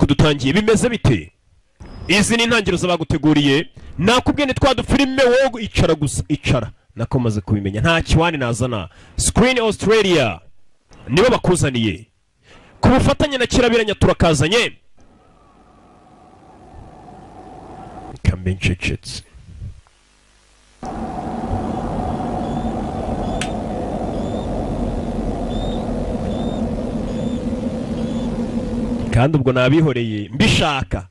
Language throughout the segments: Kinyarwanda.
Dutangiye bimeze bite? Izi ni intangiriro z'abaguteguriye. Nakubwiye ni twa dufilime, wowe icara gusa, icara. Nako maze kubimenya, nta kiwani nazana. Screen Australia nibo bakuzaniye ku bufatanye na Kirabiranya, turakazanye. Kambe ncecetse. Kandi ubwo nabihoreye mbishaka,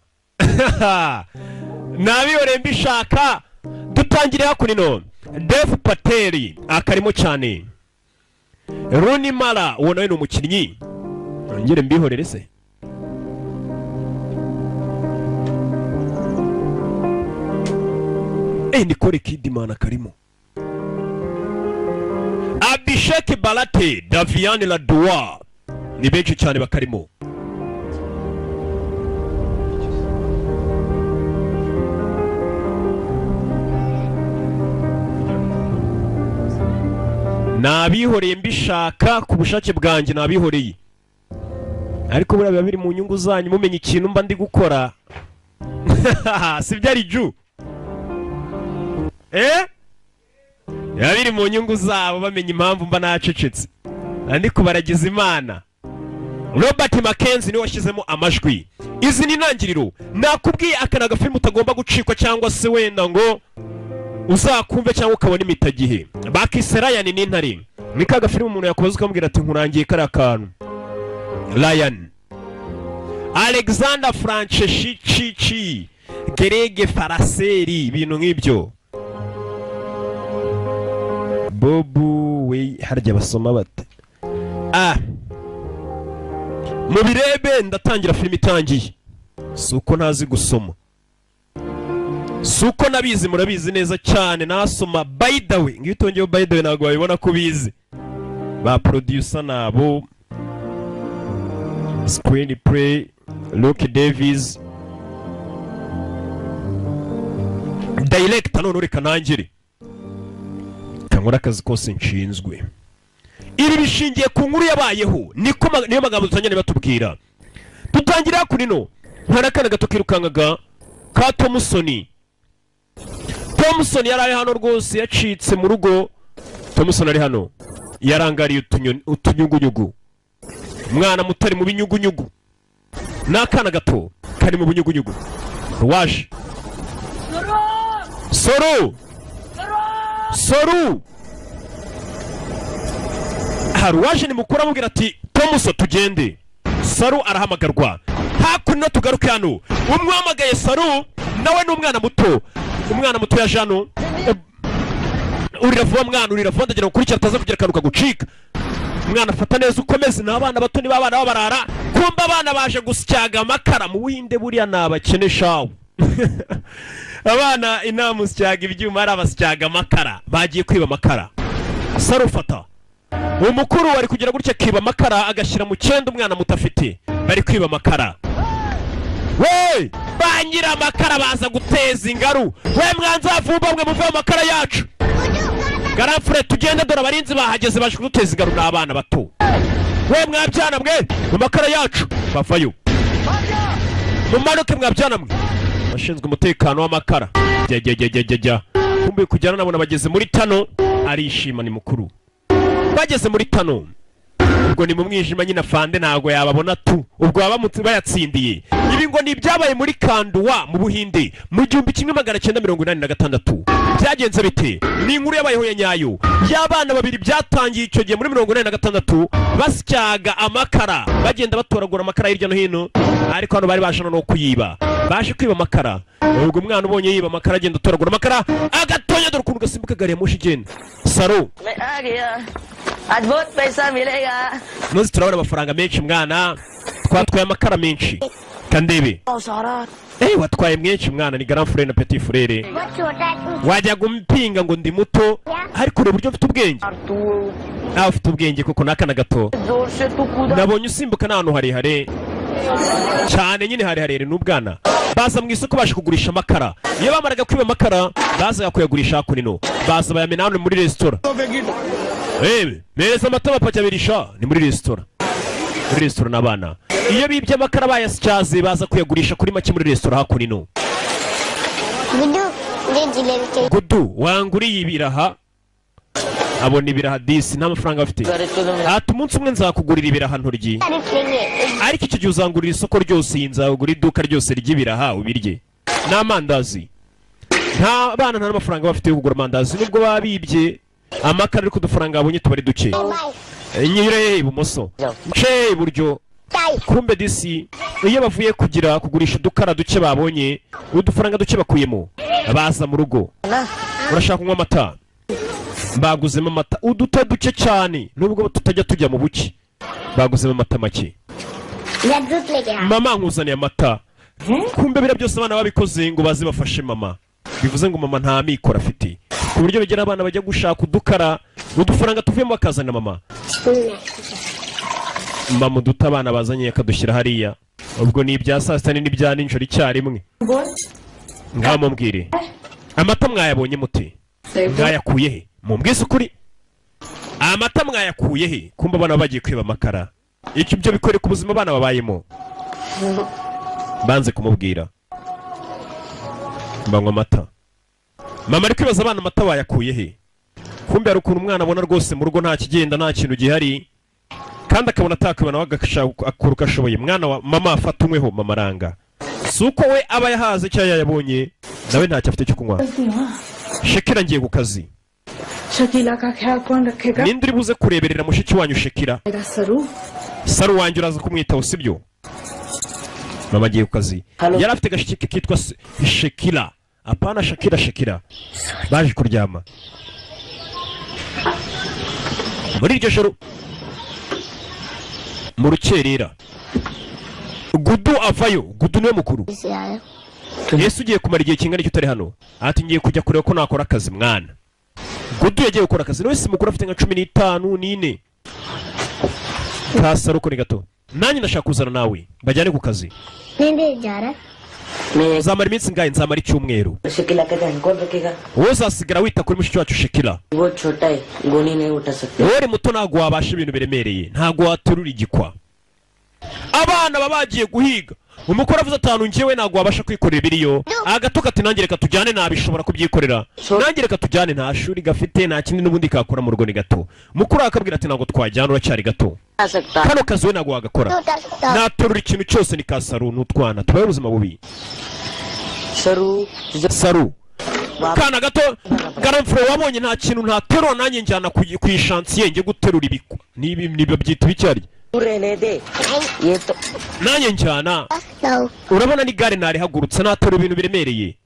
nabihoreye mbishaka. Dutangire hakuno. Dev Patel akarimo cyane, Rooney Mara uwo nawe ni umukinnyi. Nongere mbihorere se? Nicole Kidman akarimo, Abhishek Barate, Davian Ladua, ni benshi cyane bakarimo. Nabihoreye mbishaka, ku bushake bwanjye nabihoreye, ariko buriya biba biri mu nyungu zanyu mumenya ikintu mba ndi gukora, sibyo? Ari ju biba biri mu nyungu zabo bamenya impamvu mba nacecetse, ndi kubaragiza Imana. Robert Mackenzie niwe washyizemo amajwi. Izi ni intangiriro. Nakubwiye, aka ni agafilmu utagomba gucikwa, cyangwa se wenda ngo uzakumve cyangwa ukabona imitagihe. Bakise Ryan n'intare. Ni ka gafilmu umuntu yakubaza ukamubwira ati: "Nkurangiye kariya kantu." Ryan, Alexander Franceschi, Gerege Faraseri, ibintu nk'ibyo. Bobu we, harya basoma bate? Ah, mubirebe. Ndatangira filime itangiye. Si uko ntazi gusoma, si uko nabizi, murabizi neza cyane nasoma. By the way, ngiyo utongeyeho by the way ntabwo wabibona ko ubizi. Ba producer nabo, screenplay Luke Davis, director. None reka nangire kankora akazi kose nshinzwe. Ibi bishingiye ku nkuru yabayeho, niko niyo magambo dutangira batubwira. Dutangira kuri no hari akana gato kirukangaga ka Tomusoni. Tomusoni yari ari hano rwose, yacitse mu rugo. Tomusoni ari hano yarangariye utunyugunyugu. Umwana muto ari mu binyugunyugu, ni akana gato kari mu bunyugunyugu. Waje Soru, Soru, hari uwaje, ni mukuru, amubwira ati: "Tomuso, tugende." Saru arahamagarwa hakuno. Tugaruke hano, umwe Saru nawe ni umwana muto. Umwana muto yaje hano. Urira vuba mwana, urira vuba, ndagira ngo ukurikire ataza kugira akantu kagucika. Umwana afata neza, ukomeze. Ni abana bato, niba abana babarara kumba abana baje gusyaga amakara mu Buhinde. Buriya ni abakene shawu abana inama usyaga ibyuma, ari abasyaga amakara, bagiye kwiba amakara. Sarufata umukuru ari kugira gutya akiba amakara, agashyira mu cyenda umwana muto afite. Bari kwiba amakara we, ba nyiri amakara baza guteza ingaru. We mwanzavumba mwe, muve mu makara yacu! Garafure, tugende, dore abarinzi bahageze, baje kuduteza ingaru. Ni abana bato. We mwabyana mwe, mu makara yacu! Bavayo, mumanuke mwabyana mwe! Abashinzwe umutekano w'amakara, jya jya jya jya jya jya. Kumbe kujyana nabona bageze muri tano, arishima, ni mukuru. Bageze muri tano, ubwo ni mu mwijima nyine, afande ntabwo yababona tu. Ubwo baba bayatsindiye. Ibi ngo ni ibyabaye muri Kanduwa mu Buhinde mu 1986. Byagenze bite? Ni inkuru yabayeho ya nyayo y'abana babiri. Byatangiye icyo gihe muri 86, basyaga amakara, bagenda batoragura amakara hirya no hino, ariko hano bari baje no kuyiba, baje kwiba amakara. Ubwo umwana ubonye yiba amakara, agenda atoragura amakara agatonya, dore ukuntu gasimbuka gari ya moshi igenda. Saro. मैं आ गया, आज बहुत पैसा मिलेगा। Muzi turabona amafaranga menshi mwana, twatwaye amakara menshi kandebe. सारा Watwaye menshi mwana. Ni grand frère na petit frère. बहुत छोटा है तू। Wajyaga umpinga ngo ndi muto, ariko ureba uburyo mfite ubwenge. तू Nawe ufite ubwenge kuko n'akana gato. जोर से तू कूदा। Nabonye usimbuka n'ahantu harehare cyane nyine, harehare n'ubwana. Baza mu isoko baje kugurisha amakara. Iyo bamaraga kwiba amakara, bazaga kuyagurisha hakuno, baza bayamena hano muri resitora. Mpereza amata amapaki abiri sha. Ni muri resitora, muri resitora n'abana. Iyo bibye amakara bayasyaze, baza kuyagurisha kuri make muri resitora hakuno. Guddu, मुझे जलेबी चाहिए। Gudu, wanguriye ibiraha? Abona ibiraha disi, nta mafaranga afite. Ati umunsi umwe nzakugurira ibiraha nturyi. तारीफ लेंगे। Ariko icyo gihe uzangurira isoko ryose, iyi nzagura iduka ryose ry'ibiraha ubirye n'amandazi. Nta bana, nta n'amafaranga bafite yo kugura amandazi, nubwo baba bibye amakara, ariko udufaranga babonye tuba ari duke. Bye. Nyure ibumoso, nce iburyo. Bye. Kumbe disi iyo bavuye kugira kugurisha udukara duke babonye, udufaranga duke bakuyemo, baza mu rugo. Urashaka kunywa amata? Baguzemo amata uduto duke cyane, nubwo tutajya tujya mu buki, baguzemo amata make. मैं दूध लेके आ। Mama, nkuzaniye amata. Kumbe biriya byose abana babikoze ngo baze bafashe mama, bivuze ngo mama nta mikoro afite, ku buryo bigera abana bajya gushaka udukara, udufaranga tuvuyemo bakazanira mama. Mama uduta abana bazanye akadushyira hariya. Ubwo ni ibya saa sita n'ibya nijoro icyarimwe. Ngaho mumbwire, amata mwayabonye mute? Mwayakuye he? Mumbwize ukuri, amata mwayakuye he? Kumva abana bagiye kwiba amakara, icyo ibyo bikwereka ubuzima abana babayemo. Banze kumubwira, banywa amata. Mama ari kwibaza abana amata bayakuye he. Kumbe hari ukuntu umwana abona rwose mu rugo nta kigenda, nta kintu gihari, kandi akabona atakwiba, nawe agashaka akora uko ashoboye. Mwana wa mama, afata unyweho. Mama aranga, si uko we aba yahaze cyangwa yayabonye, nawe ntacyo afite cyo kunywa. Shekera, ngiye ku kazi. Shakila का ख्याल कौन रखेगा? Ninde uri buze kureberera mushiki wanyu Shekira? मेरा Saru. Saru wanjye uraza kumwitaho, sibyo? Mama agiye ku kazi. Hello. Yari afite agashiki ke kitwa Shekira, apana Shakira, Shekira. Baje kuryama muri iryo joro mu rukerera, Gudu avayo. Gudu niwe mukuru. से आया। Yesu, ugiye kumara igihe kingana iki utari hano? Ati ngiye kujya kureba ko nakora akazi. Mwana Gudu yagiye gukora akazi, nawe si mukuru, afite nka 15 n'ine. Kasaruko ni gato. Nanjye ndashaka kuzana nawe, bajyane ku kazi. नहीं नहीं जा रहा। मैं Nzamara iminsi ingahe? Nzamara icyumweru. Shakila का ध्यान कौन रखेगा? Wowe uzasigara wita kuri mushiki wacu Shekila. वो छोटा है, गोली नहीं उठा सकते। Wowe uri muto, ntabwo wabasha ibintu biremereye, ntabwo waterura igikwa. Abana baba bagiye guhiga. Umukuru avuze atanu, njyewe ntabwo wabasha kwikorera ibiriyo. Agato kati nanjye reka tujyane, nabishobora kubyikorera, nanjye reka tujyane. Nta shuri gafite, nta kindi n'ubundi kakora mu rugo, ni gato. Mukuru akabwira ati ntabwo twajyana, uracyari gato. आ सकता। Kano kazi we ntabwo wagakora. उठा सकता। Naterura ikintu cyose ni kasaru. N'utwana tubaye ubuzima bubi. Saru. Saru, kana gato garamfuro, wabonye nta kintu ntaterura, nanjye njyana ku ishansiye njye guterura ibikwa nibi niba byita ibicyari. रहने दे, ये तो Nanjye njyana. No. Urabona n'igare narihagurutse, naterura ibintu biremereye.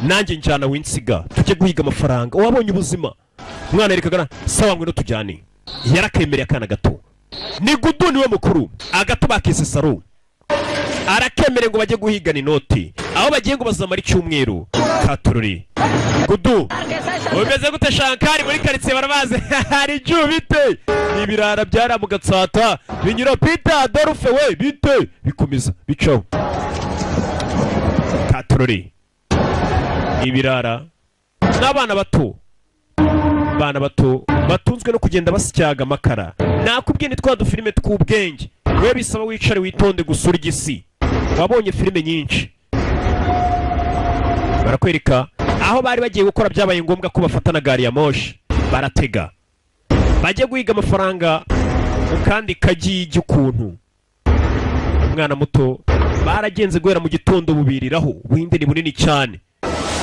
Nanjye njyana, winsiga, tujye guhiga amafaranga. Wabonye ubuzima umwana yerekagana. Sawa, ngwino tujyane. Yarakemereye akana gato. Ni Gudu niwe mukuru, agato bakise Saru, arakemereye ngo bajye guhigana inoti. Aho bagiye ngo bazamara icyumweru. Katururi Gudu, umeze gute Shankari? Muri karitsiye barabazi hari icyubu bite, ni ibirara byara mu Gatsata binyura Peter Adolphe we bite, bikomeza bicaho. Katururi, ibirara n'abana bato, abana bato batunzwe no kugenda basyaga amakara. Nakubwiye ni twa dufilime tw'ubwenge, we bisaba wicare witonde gusura igisi. Wabonye filime nyinshi, barakwereka aho bari bagiye gukora, byabaye ngombwa ko bafata na gari ya moshi baratega, bajye guhiga amafaranga mu kandi kagigi. Ukuntu umwana muto baragenze guhera mu gitondo, bubiriraho. Ubuhinde ni bunini cyane,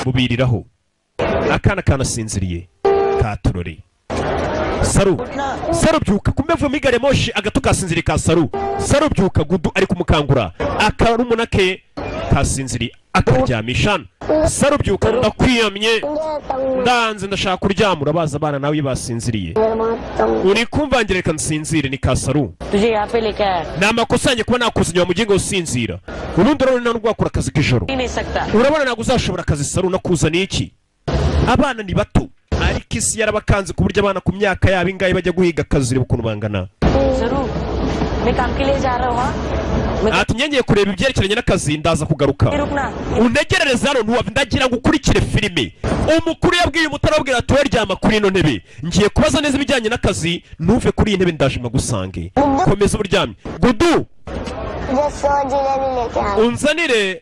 bubiriraho. Akana kanasinziriye katurore. Saru, Saru, byuka! Kumbe avuye muri gari ya moshi, agato kasinziriye ka Saru. Saru, byuka! Gudu ari kumukangura, akarumuna ke kasinziriye akaryamisha hano. Saru, byuka, ndakwiyamye, ndanze, ndashaka kuryama. Urabaza abana nawe iyo basinziriye, uri kumvangira, reka nsinzire. Ni ka Saru. तुझे यहाँ पे लेके आया। Ni amakosa yanjye kuba nakuzanye wa mugingo usinzira. Ubundi urabona nta nubwo wakora akazi k'ijoro. नहीं सकता। Urabona ntabwo uzashobora akazi Saru, nakuzaniye iki? Abana ni bato, ariko isi yarabakanze ku buryo abana ku myaka yabo ingahe bajya guhiga akazi. Reba ukuntu bangana. जरूर, मैं काम के लिए जा रहा हूँ, हाँ? मैं Ati ngiye kureba ibyerekeranye n'akazi, ndaza kugaruka. रुकना। Untegerereze hano, ntiwava, ndagira ngo ukurikire filime. Umukuru yabwiye umutara, ababwira ati we ryama kuri ino ntebe, ngiye kubaza neza ibijyanye n'akazi, ntuve kuri iyi ntebe, ndaje mpagusange, komeza uburyamye. Gudu मुझे 100 जलेबी लेके आ। Unzanire,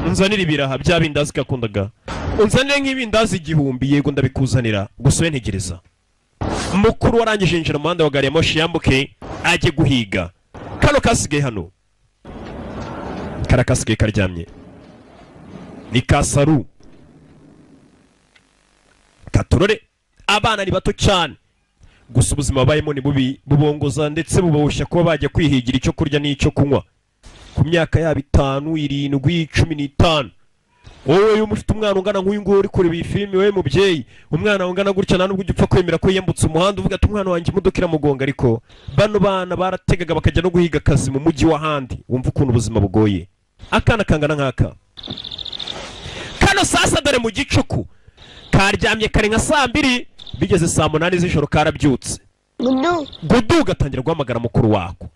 unzanire ibiraha bya bindazi gakundaga, unzanire nk'ibindazi 1000. Yego, ndabikuzanira, gusa we ntegereza. Mukuru warangije yinjira mu muhanda wa gari ya moshi yambuke ajye guhiga. Kano kasigaye hano, kara kasigaye karyamye ni kasaru katurore. Abana ni bato cyane, gusa ubuzima babayemo ni bubi, bubongoza ndetse buboshya kuba bajya kwihigira icyo kurya n'icyo kunywa ku myaka yabo 5, 7, 15. Wowe iyo ufite umwana ungana nk'uyu nguyu uri kureba iyi filimi, wowe mubyeyi, umwana ungana gutya nta nubwo ujya upfa kwemera ko yiyambutse umuhanda, uvuga ati umwana wanjye imodoka iramugonga. Ariko bano bana barategaga bakajya no guhiga akazi mu mujyi w'ahandi. Wumva ukuntu ubuzima bugoye. Akana kangana nk'aka kano sasa, dore mu gicuku karyamye kare nka saa 2, bigeze saa 8 z'ijoro karabyutse. Guddu. Gudu gatangira guhamagara mukuru wako.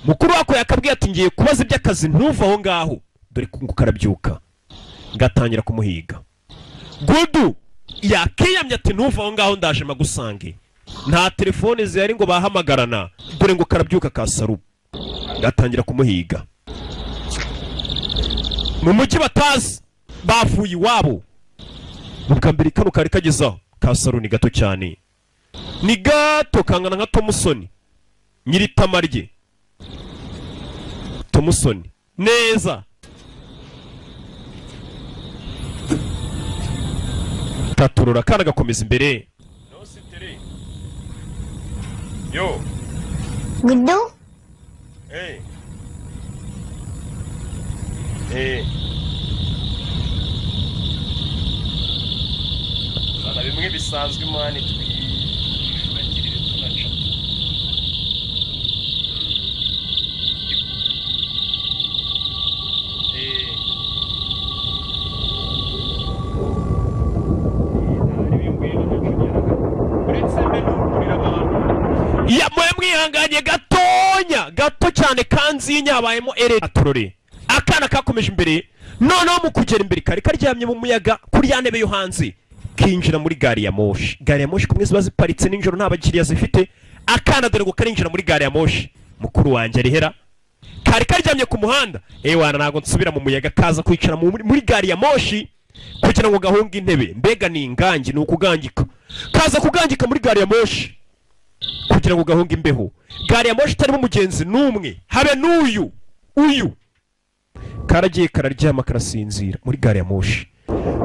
Mukuru wako yakabwiye ati ngiye kubaza iby'akazi, ntuve aho ngaho. Dore ko ngo karabyuka gatangira kumuhiga. Gudu yakiyamye ati ntuve aho ngaho, ndaje magusange. Nta telefone zihari ngo bahamagarana. Dore ngo karabyuka kasaru gatangira kumuhiga mu mujyi batazi, bavuye iwabo. Ubwa mbere kano kari kagezaho kasaru ni gato cyane, ni gato kangana nka Tomusoni nyiritama rye, Tomusoni neza. Taturura akana gakomeza imbere. Yo. Guddu. Hey. Eh. Zana bimwe bisanzwe man, twishuragirire tunaca. Eh. Uretse mbe n'ugurira abantu. Ya mwe mwihanganye gatonya gato cyane kanzinya habayemo ere atorore. Akana kakomeje imbere, noneho mu kugera imbere kari karyamye mu muyaga kuri ya ntebe yo hanze, kinjira muri gari ya moshi. Gari ya moshi kumwe ziba ziparitse nijoro nta bakiriya zifite. Akana dore ngo karinjira muri gari ya moshi. Mukuru wanjye arihera kari karyamye ku muhanda, ewana ntabwo nsubira mu muyaga. Kaza kwicara muri gari ya moshi kugira ngo gahunge intebe. Mbega ni ingangi, ni ukugangika. Kaza kugangika muri gari ya moshi kugira ngo gahunge imbeho. Gari ya moshi itarimo umugenzi n'umwe, habe n'uyu uyu. Karagiye kararyama karasinzira muri gari ya moshi.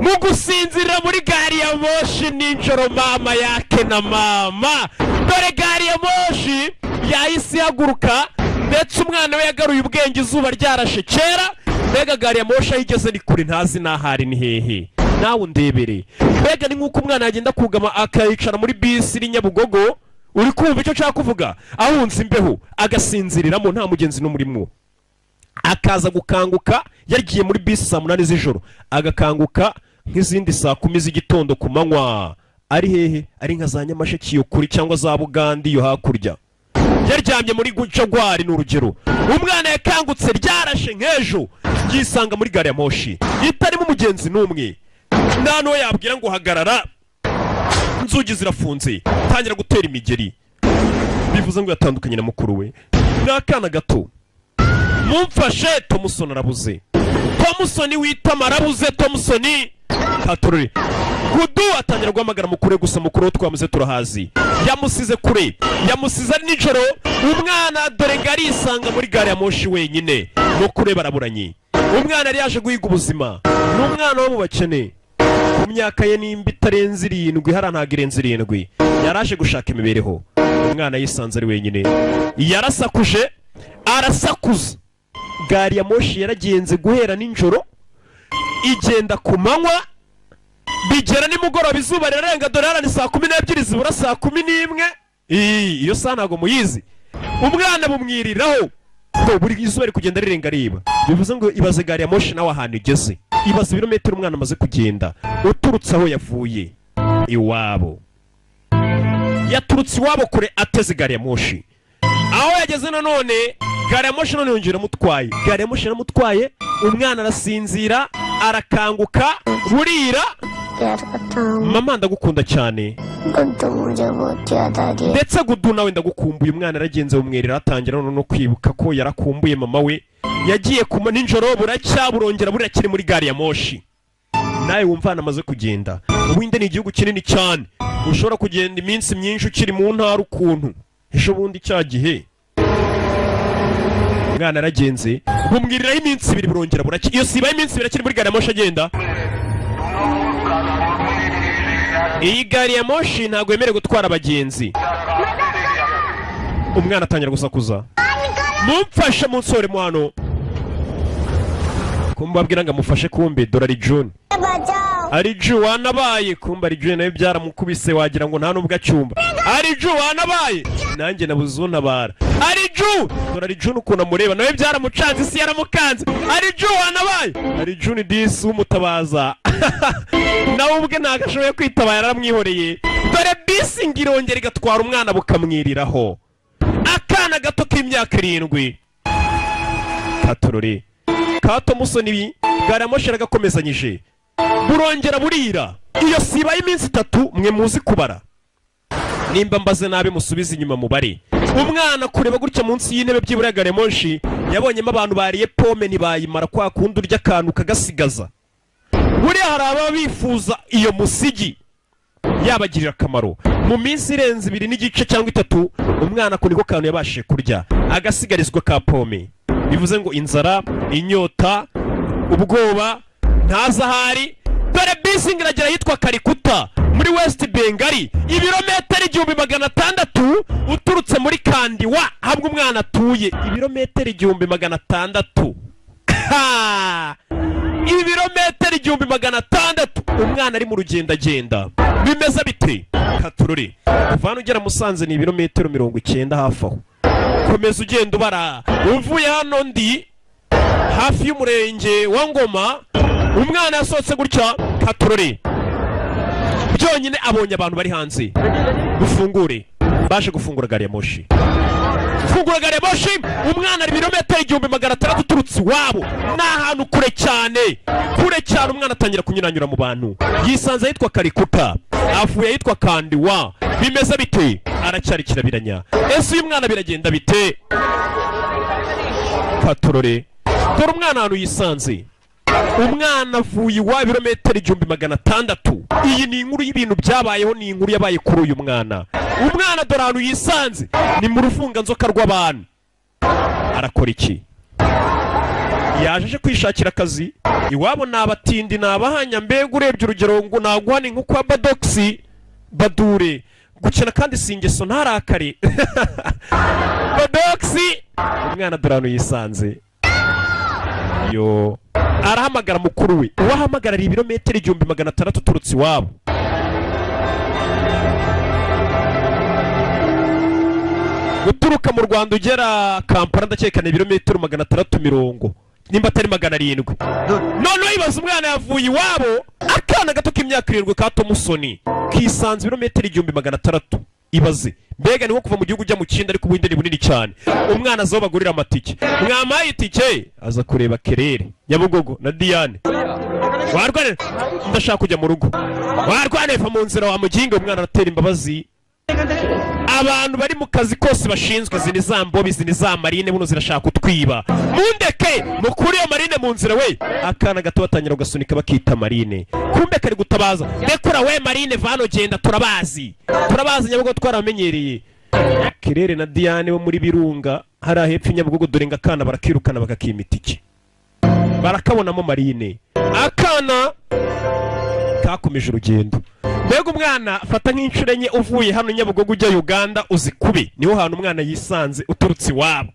Mu gusinzira muri gari ya moshi nijoro, mama yake na mama, dore gari ya moshi yahise ihaguruka, ndetse umwana we yagaruye ubwenge izuba ryarashe kera. Mbega gari ya moshi aho igeze ni kure, ntazi n'ahari ni hehe. Nawe undebere, mbega ni nk'uko umwana yagenda kugama akayicara muri bisi iri Nyabugogo, uri kumva icyo nshaka kuvuga, ahunze imbeho agasinziriramo nta mugenzi n'umurimo, akaza gukanguka yagiye muri bisi saa 8 z'ijoro, agakanguka nk'izindi saa 10 z'igitondo ku manywa ari hehe? Ari nka za Nyamasheke iyo kuri cyangwa za Bugandi iyo hakurya, yaryamye muri Jagwari ni urugero. Umwana yakangutse ryarashe nk'ejo, yisanga muri gari ya moshi itarimo umugenzi n'umwe, nta n'uwo yabwira ngo hagarara. Inzugi zirafunze, tangira gutera imigeri. Bivuze ngo yatandukanye na mukuru we. Ni akana gato. Mumfashe, Tomusoni arabuze, Tomusoni witama arabuze, Tomusoni katorore. Gudu atangira guhamagara mukuru we, gusa mukuru we twamuze turahazi, yamusize kure, yamusize ari nijoro. Umwana dore ngo arisanga muri gari ya moshi wenyine, mukuru we baraburanye. Umwana yari yaje guhiga ubuzima, ni umwana wo mu bakene. Ku myaka ye nimba itarenze 7, hariya ntabwo irenze 7, yaraje gushaka imibereho. Umwana yisanze ari wenyine, yarasakuje, arasakuza. Gari ya moshi yaragenze guhera nijoro igenda ku manywa, bigera nimugoroba izuba rirarenga. Dore hano ni saa 12 zibura saa 11. Iyo saha ntabwo muyizi. Umwana bumwiriraho ko buri izuba riri kugenda rirenga riba. Bivuze ngo ibaze gari ya moshi nawe ahantu igeze, ibaze ibirometero umwana amaze kugenda uturutse aho yavuye iwabo. Yaturutse iwabo kure ateze gari ya moshi. Aho yageze nanone gari ya moshi none yongera amutwaye, gari ya moshi yaramutwaye. Umwana arasinzira, arakanguka burira. प्यार करता हूँ Mama, ndagukunda cyane. Guddu मुझे बहुत याद आ रही है। Ndetse Gudu nawe ndagukumbuye. Umwana yaragenze bumwerera, atangira none no kwibuka ko yarakumbuye mama we. Yagiye kuma nijoro, buracya, burongera burakiri muri gari ya moshi. Nawe wumva hano amaze kugenda. Ubuhinde ni igihugu kinini cyane, ushobora kugenda iminsi myinshi ukiri mu ntara. Ukuntu ejo bundi cya gihe umwana yaragenze bumwiriraho iminsi 2, burongera buracya. Iyo sibaye iminsi 2 akiri muri gari ya moshi agenda. Iyi gari ya moshi ntabwo yemerewe gutwara abagenzi. Umwana atangira gusakuza, mumfashe, munsore mo hano. Kumbabwira ngo amufashe, kumbe dore ari John. बचाओ। Ariju wanabaye, kumbe Ariju nawe byaramukubise, wagira ngo nta nubwo acyumva. Ariju wanabaye, nanjye nabuze untabara. Ariju, dore Ariju ukuntu amureba, nawe byaramucanze, isi yaramukanze. Ariju wanabaye, Ariju ni disi w'umutabaza, nawe ubwe ntabwo ashoboye kwitabara, yaramwihoreye. Dore bisi ngo irongera igatwara umwana, bukamwiriraho, akana gato k'imyaka 7. Katorore kato musoni, gari ya moshi yaragakomezanyije, burongera burira. Iyo siba y'iminsi 3, mwe muzi kubara, nimba mbaze nabi musubize inyuma mubare. Umwana kureba gutya munsi y'intebe byibura ya gari ya moshi, yabonyemo abantu bariye pome ntibayimara. Kwa kundi urya akantu kagasigaza, buriya hari ababa bifuza iyo musigi yabagirira akamaro. Mu minsi irenze 2.5 cyangwa 3, umwana ako niko kantu yabashije kurya, agasigarizwa ka pome. Bivuze ngo inzara, inyota, ubwoba, ntazi ahari. Dore bisi iragera yitwa Karikuta muri West Bengal, ibirometero 1600 uturutse muri Kandiwa hamwe umwana atuye. Ibirometero 1600. Ha! Ibirometero 1600, umwana ari mu rugendagenda. Bimeze bite? Katururi kuva hano ugera Musanze ni ibirometero 90 hafi aho. Komeza ugenda ubara uvuye hano ndi hafi y'umurenge wa Ngoma. Umwana yasohotse gutya, katurori byonyine abonye abantu bari hanze. Dufungure, baje gufungura gari ya moshi, fungura gari ya moshi. Umwana ari ibirometero 1600 uturutse iwabo, ni ahantu kure cyane, kure cyane. Umwana atangira kunyuranyura mu bantu, yisanze ahitwa Karikuta, avuye ahitwa Kandiwa. Bimeze bite? Aracyari kirabiranya. Ese uyu mwana biragenda bite? Katurore, dore umwana ahantu yisanze. Umwana avuye iwabo ibirometero 1600. Iyi ni inkuru y'ibintu byabayeho, ni inkuru yabaye kuri uyu mwana. Umwana dore ahantu yisanze, ni mu rufunganzoka rw'abantu. Arakora iki? Yaje aje kwishakira akazi. Iwabo ni abatindi, ni abahanya. Mbega urebye urugero ngo naguha ni nko kwa Badogisi Badure gukina, kandi si ingeso, ntarakare Badogisi. Umwana dore ahantu yisanze, yo arahamagara mukuru we. Uwo ahamagarara ibirometero 1600 uturutse iwabo. Guturuka mu Rwanda ugera Kampala ndakeka ni ibirometero 670, nimba atari 700. Noneho ibaza, umwana yavuye iwabo, akana gato k'imyaka 7 ka Tomusoni, kisanze ibirometero 1600. Ibaze mbega, ni nko kuva mu gihugu ujya mu kindi, ariko ubundi ni bunini cyane. Umwana aza aho bagurira amatike, mwampaye itike. Aza kureba Kerere Nyabugogo na Diane. Warwane, ndashaka kujya mu rugo. Warwane, va mu nzira wa muginga. Umwana aratera imbabazi abantu bari mu kazi kose bashinzwe. Izi ni za mbobi, izi ni za marine, buno zirashaka kutwiba, mundeke mukure iyo marine mu nzira we. Akana gato batangira kugasunika, bakita marine, kumbe kari gutabaza, rekura we marine, vano genda, turabazi, turabazi Nyabugogo twaramenyereye. Kirere na Diane bo muri Birunga hariya hepfo i Nyabugogo, dore ngo akana barakirukana, bakakima itike, barakabonamo marine. Akana kakomeje urugendo. Mbega umwana, fata nk'inshuro enye uvuye hano Nyabugogo ujya Uganda, uzikube. Niho hantu umwana yisanze uturutse iwabo.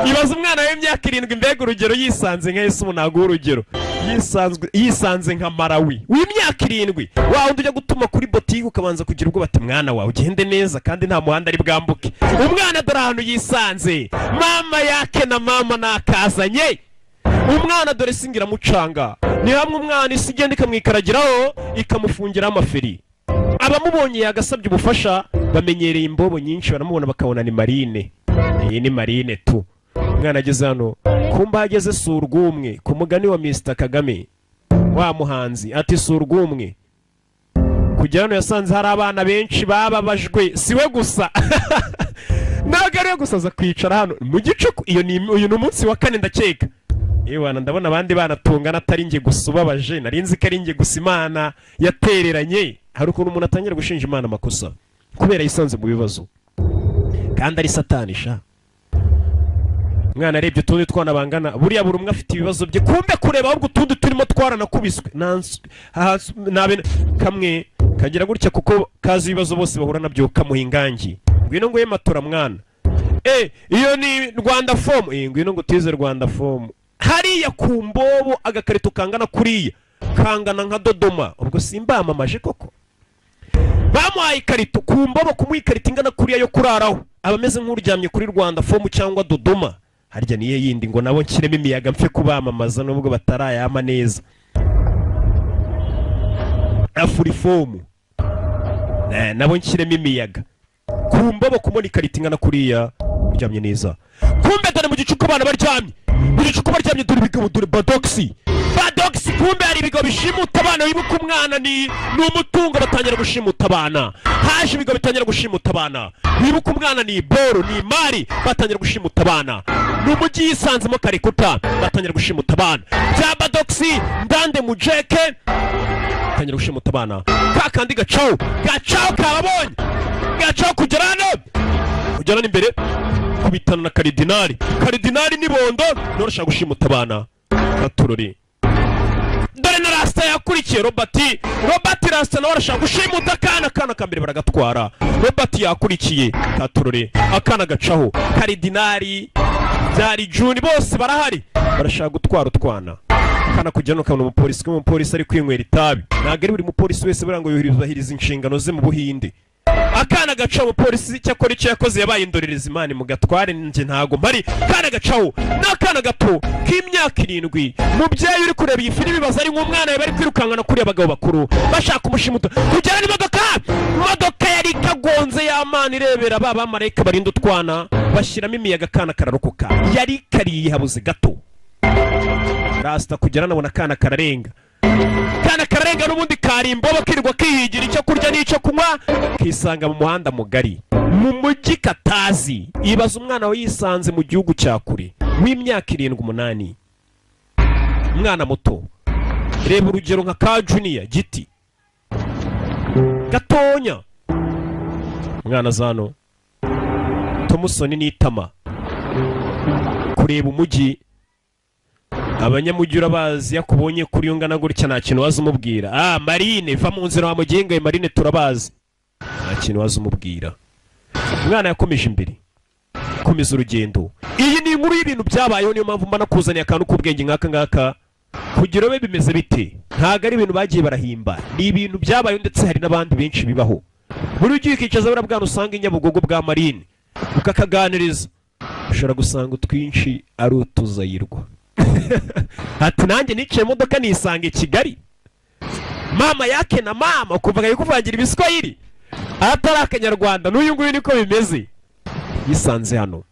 Ibaza umwana w'imyaka 7, mbega urugero yisanze nka Yesu, ntabwo urugero yisanzwe, yisanze nka Marawi w'imyaka 7, wa wundi ujya gutuma kuri botike ukabanza kugira ubwoba, ati mwana wawe ugende neza, kandi nta muhanda ari bwambuke. Umwana dore ahantu yisanze, mama yake na mama nakazanye umwana. Dore singira mucanga, ni hamwe umwana isi igenda ikamwikaragiraho, ikamufungiraho amaferi. Abamubonye yagasabye ubufasha, bamenyereye imbobo nyinshi, baramubona bakabona ni marine. Iyi ni marine tu. Umwana ageze hano, kumba ageze si urw'umwe. Ku mugani wa Mr Kagame wa muhanzi ati: "Si urw'umwe." Kugera hano yasanze hari abana benshi bababajwe, si we gusa, ntabwo ari we gusa. Aza kwicara hano mu gicuku. Iyo ni uyu ni umunsi wa kane ndakeka. Yewana, ndabona abandi bana tungana, atari njye gusa ubabaje. Nari nzi ko ari njye gusa Imana yatereranye. Hari ukuntu umuntu atangira gushinja Imana amakosa kubera yisanze mu bibazo kandi ari Satani sha. Umwana arebye utundi twana bangana, buriya buri umwe afite ibibazo bye. Kumbe kureba ahubwo utundi turimo twaranakubiswe. Nabe kamwe kagira gutya kuko kazi ibibazo bose bahura nabyo, kamuha ingangi: "Ngwino nguhe matora mwana." Iyo ni Rwanda Foam. Ngwino ngo utize Rwanda Foam hariya ku mbobo, agakarito kangana kuriya, kangana nka Dodoma. Ubwo simbamamaje koko? Bamuhaye ikarito ku mbobo. Kumuha ikarito ingana kuriya yo kuraraho, aba ameze nk'uryamye kuri Rwanda Foam cyangwa Dodoma. Harya niyo yindi ngo nabo nshyiremo imiyaga mpfe kubamamaza nubwo batarayama neza, Afrifoam. Nabo nshyiremo imiyaga. Ku mbobo kumubona ikarito ingana kuriya uryamye neza. Kumbe dore mu gicuku abana baryamye, mu gicuku baryamye. Dore ibigabo, dore badogisi, badogisi. Kumbe hari ibigabo bishimuta abana. Wibuka umwana ni umutungo. Batangira gushimuta abana. Haje ibigo bitangira gushimuta abana. Wibuka umwana ni boro, ni imari. Batangira gushimuta abana. Ni umujyi yisanzemo Karikuta. Batangira gushimuta abana bya badogisi ndande mujeke, batangira gushimuta abana. Ka kandi gacaho, gacaho kababonye, gacaho kugera hano, kugera hano imbere, kubitana na karidinari. Karidinari ni bondo none ushaka gushimuta abana. Katurori, dore na Rasita yakurikiye Robert. Robert Rasita nawe arashaka gushimuta akana. Akana ka mbere baragatwara, Robert yakurikiye. Katurore, akana gacaho. Karidinari byari Juni, bose barahari, barashaka gutwara utwana. Akana kujya no kabona umupolisi. Ko umupolisi ari kwinywera itabi, ntabwo ari buri mupolisi wese buriya ngo yubahiriza inshingano ze mu Buhinde. Akana gacaho. Umupolisi cyakora icyo yakoze yabaye indorerezi. Imana mu gatware, njye ntago mpari. Akana gacaho ni akana gato k'imyaka 7. Mubyeyi uri kureba iyi filimi, bibaza ari nk'umwana bari kwirukankana kuriya abagabo bakuru bashaka umushimuta. Kugera n'imodoka, imodoka yari ikagonze y'amana irebera ba bamarayika barinda utwana, bashyiramo imiyaga, akana kararokoka. Yari kariye habuze gato. Rasita kugera nabona akana kararenga, kana kararenga. N'ubundi kari imbobo, kirirwa kihigira icyo kurya n'icyo kunywa, kisanga mu muhanda mugari mu mujyi katazi. Ibaza umwana we yisanze mu gihugu cya kure w'imyaka 7, 8, umwana muto. Reba urugero nka ka Junior giti gatonya. Umwana zano Tomusoni n'itama kureba umujyi. Abanyamujyi urabazi, yakubonye kuri ungana gutya nta kintu waza umubwira. Ah, marine, va mu nzira wamugengaye. Marine turabazi, nta kintu waza umubwira. Umwana yakomeje imbere, komeza urugendo. Iyi ni inkuru y'ibintu byabayeho, niyo mpamvu mba nakuzaniye akantu k'ubwenge nk'aka ngaka kugira ube bimeze bite. Ntabwo ari ibintu bagiye barahimba, ni ibintu byabayeho, ndetse hari n'abandi benshi bibaho. Buri ugiye ukicaza buriya bwana usanga i Nyabugogo bwa marine ukakaganiriza, ushobora gusanga utwinshi ari utuzayirwa. Ati: "Nanjye niciye imodoka nisanga i Kigali, mama yake na mama." Ukumva akajya kuvangira ibiswahili atari akanyarwanda. N'uyu nguyu niko bimeze, yisanze hano.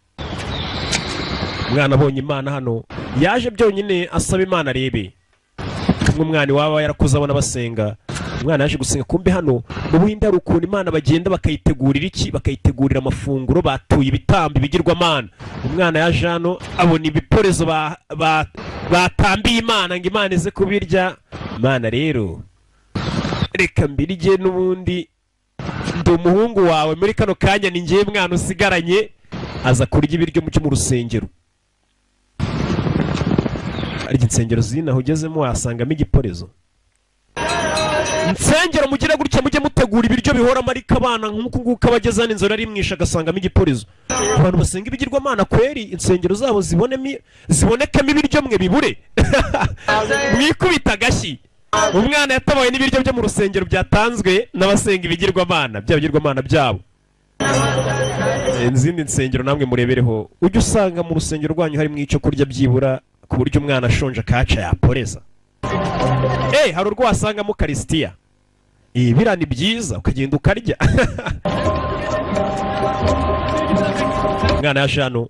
Umwana abonye Imana hano, yaje byonyine asaba Imana arebe kumwe umwana iwaba yarakuze abona basenga. Umwana yaje gusenga. Kumbe hano mu Buhinde hari ukuntu Imana bagenda bakayitegurira iki, bakayitegurira amafunguro, batuye ibitambo ibigirwamana. Umwana yaje hano abona ibiporezo batambiye Imana ngo Imana ize kubirya. Imana rero, reka mbirye, n'ubundi ndi umuhungu wawe, muri kano kanya ni ngewe mwana usigaranye. Aza kurya ibiryo byo mu rusengero. Arya insengero zinaho ugezemo wasangamo igiporezo. Insengero mugire gutya, mujye mutegura ibiryo bihoramo, ariko abana nk'uku nguku abageze hano inzara arimwisha agasangamo igiporezo. Abantu basenga ibigirwamana kweri, insengero zabo zibonemo, zibonekemo ibiryo, mwe bibure, mwikubita agashyi. Umwana yatabawe n'ibiryo byo mu rusengero byatanzwe n'abasenga ibigirwamana, bya bigirwamana byabo. Izindi nsengero namwe murebereho, ujye usanga mu rusengero rwanyu harimo icyo kurya byibura, ku buryo umwana ashonje akaca yaporeza. Hari urwo wasangamo karisitiya. Biriya ni byiza, ukagenda ukarya. Umwana yaje hano.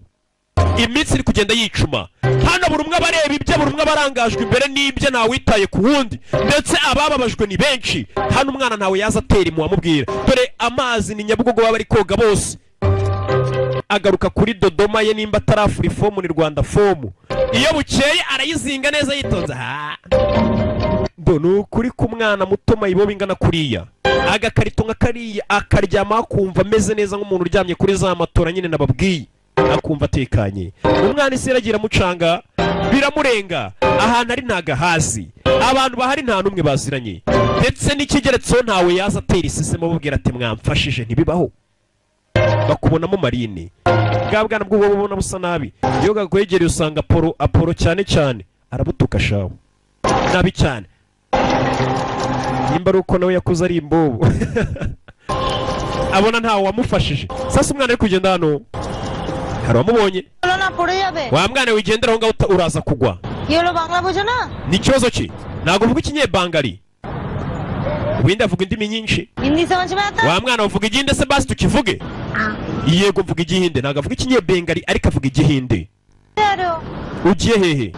Iminsi iri kugenda yicuma. Hano buri umwe aba areba ibye, buri umwe aba arangajwe imbere n'ibye, ntawitaye ku wundi. Ndetse abababajwe ni benshi. Hano umwana ntawe yaza atera impuhwe amubwira. Dore amazi ni Nyabugogo, baba bari koga bose. Agaruka kuri dodoma ye, nimba atarafura ifomu ni Rwanda fomu. Iyo bukeye arayizinga neza yitonze. Ha, ndo ni ukuri ku mwana muto mayibobo ingana kuriya, agakarito nka kariya, akaryama akumva ameze neza nk'umuntu uryamye kuri za matora nyine nababwiye, akumva atekanye. Umwana isi yaragira amucanga, biramurenga. Ahantu ari ntagahazi, abantu bahari nta n'umwe baziranye. Ndetse n'ikigeretseho, ntawe yaza atera isesemo amubwira ati: "Mwamfashije." Ntibibaho, bakubonamo marine. Bwa bwana bw'ubu bubona busa nabi, iyo gakwegereye usanga Apolo, Apolo cyane cyane arabutuka shawe nabi cyane. Nimba ari uko nawe yakuze ari imbobo, abona ntawe wamufashije. Sasa umwana ari kugenda hano, hari uwamubonye. বলো না, পড়ে যাবে। Wa mwana wigendera aho ngaho, uraza kugwa. কি হলো, বাংলা বোঝো না? Ni ikibazo ki? Ntabwo uvuga ikinyebangali? Ubundi avuga indimi nyinshi. Hindi समझ में आता? Wa mwana, uvuga igihinde se? Basi tukivuge. Yego, mvuga igihinde. Ntabwo avuga ikinyebengali, ariko avuga igihinde. जा रहे हो? Ugiye hehe?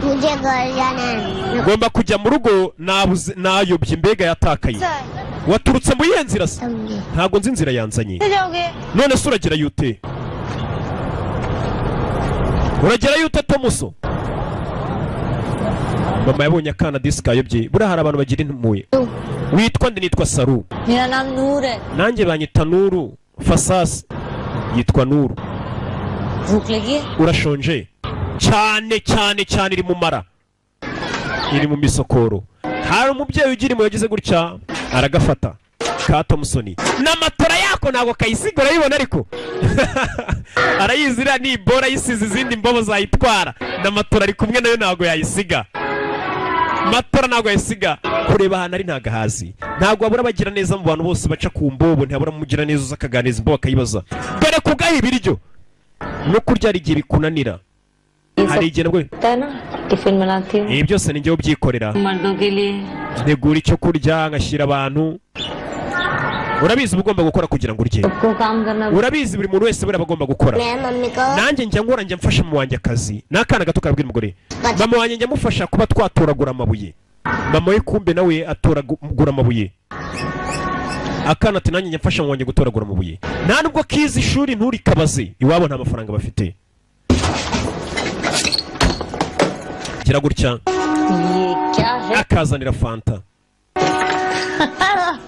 मुझे घर जाना है। Ngomba kujya mu rugo, nabuze, nayobye, mbega yatakaye. Sir. Waturutse mu yihe nzira se? समझे। Ntabwo nzi inzira yanzanye. कैसे जाओगे? None se uragera yute? Uragera yute, Tomuso? Mama yabonye akana disi kayobye. Buriya hari abantu bagira impuhwe. Witwa nde? Nitwa Saru. मेरा नाम नूर है। Nanjye banyita Nuru Fasasi, yitwa Nuru. भूख लगी है? Urashonje cyane cyane cyane. Iri mu mara, iri mu misokoro. Hari umubyeyi ugira impuhwe, yagize gutya aragafata ka Thompson n'amatora yako, ntabwo kayisiga. Urayibona, ariko arayizira ni bora yisize izindi mbobo zayitwara. N'amatora ari kumwe nayo, ntabwo yayisiga. Matora ntabwo yayisiga. Kureba ahantu ari ntabwo ahazi. Ntabwo wabura abagira neza mu bantu bose baca ku mbobo, ntihabura umugira neza uza akaganiriza imbobo, akayibaza. Dore kugaha ibiryo no kurya hari igihe bikunanira, hari igihe nabwo होता है ना, टिफिन बनाती हूँ Ibi byose ni njyewe ubyikorera. मर्दों के लिए। Ntegura icyo kurya ngashyira abantu. Urabizi, uba ugomba gukora kugira ngo urye. सबको काम करना। Urabizi, buri muntu wese buriya aba agomba gukora. मैं मम्मी को Nanjye njya nkora, njya mfasha mama wanjye akazi. Ni akana gato karabwira umugore: "Mama wanjye njya amufasha kuba twatoragura amabuye." Mama we kumbe nawe atoragura amabuye. Akana ati: "Nanjye njya mfasha mama wanjye gutoragura amabuye." Nta nubwo kizi ishuri, nturikabaze, iwabo nta mafaranga bafite. Gira gutya ये क्या है? akazanira fanta.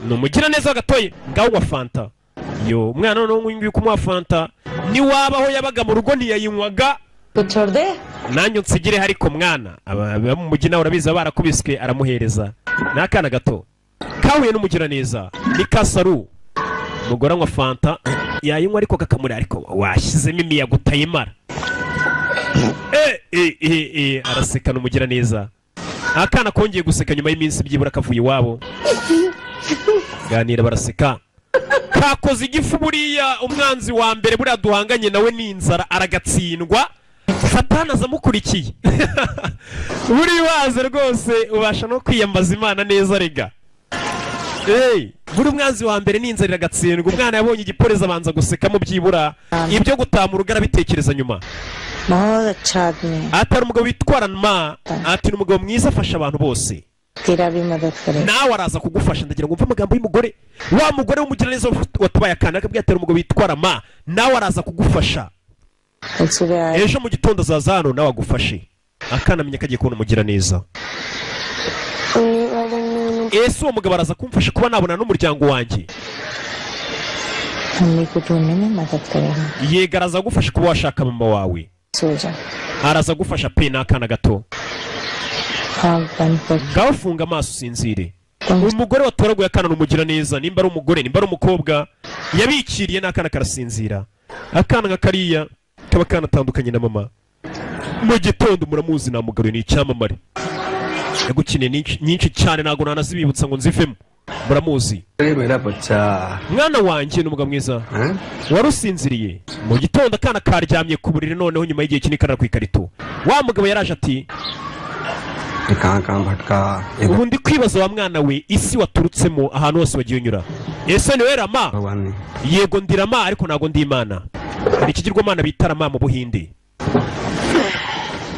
Ni umugiraneza gatoye. Ngaho unywa fanta. Yo umwana noneho nguyu nguyu kumuha fanta, niwabaho yabaga mu rugo ntiyayinywaga. तो छोड़ दे। Nanjye unsigire. Ariko mwana, aba mu mujyi nawe urabizi, baba barakubiswe. Aramuhereza. Ni akana gato kahuye n'umugiraneza, ni Kasaru. Umugore anywa fanta, yayinywa ariko kakamurira: "Ariko washyizemo imiyaga utayimara." Eh, eh, eh, eh, arasekana umugiraneza. Akana kongeye guseka nyuma y'iminsi byibura kavuye iwabo. Ganira, baraseka, kakoze igifu. Buriya umwanzi wa mbere buriya duhanganye nawe ni inzara, aragatsindwa. Satani aza amukurikiye. Buriya waza rwose ubasha no kwiyambaza Imana neza rega. Hey, buri umwanzi wa mbere ni inzara, iragatsindwa. Umwana yabonye igipolisi abanza gusekamo, byibura ibyo gutaha mu rugo arabitekereza nyuma. बहुत अच्छा आदमी है। Atari umugabo witwara ma, ati ni umugabo mwiza, afasha abantu bose. तेरा भी मदद करेगा। Nawe araza kugufasha. Ndagira ngo umve amagambo y'umugore, wa mugore w'umugiraneza watabaye akana, akabwira ati: "Umugabo witwara ma, nawe araza kugufasha." कल सुबह आए। Ejo mu gitondo azaza hano nawe agufashe. Akana amenya ko agiye kubona umugiraneza. Ese uwo mugabo araza kumfasha kuba nabona n'umuryango wanjye? Mummy को ढूंढने में मदद करेगा। Yego, araza kugufasha kuba washaka mama wawe. सो जा। Araza gufasha pe. Ni akana gato. आँख बंद कर। Ngaho funga amaso usinzire. Umugore watoraguye akana ni umugiraneza, nimba ari umugore, nimba ari umukobwa yabikiriye n'akana, karasinzira. Akana nka kariya kaba kanatandukanye na mama. Mu gitondo, muramuzi namugaruye, ni icyamamare, yagukiniye nyinshi nyinshi cyane, ntabwo nanazibibutsa ngo nzivemo, muramuzi. अरे मेरा बच्चा। Mwana wanjye, ni umugabo mwiza. हाँ? Wari usinziriye. Mu gitondo akana karyamye ku buriri, noneho nyuma y'igihe kinini karara ku ikarito. Wa mugabo yaraje ati: ये कहाँ कहाँ भटका ये "Ubu ndi kwibaza, wa mwana we, isi waturutsemo, ahantu hose wagiye unyura. Ese ni we Rama?" भगवान ने Yego, ndi Rama, ariko ntabwo ndi Imana. Hari ikigirwamana bita Rama mu Buhinde.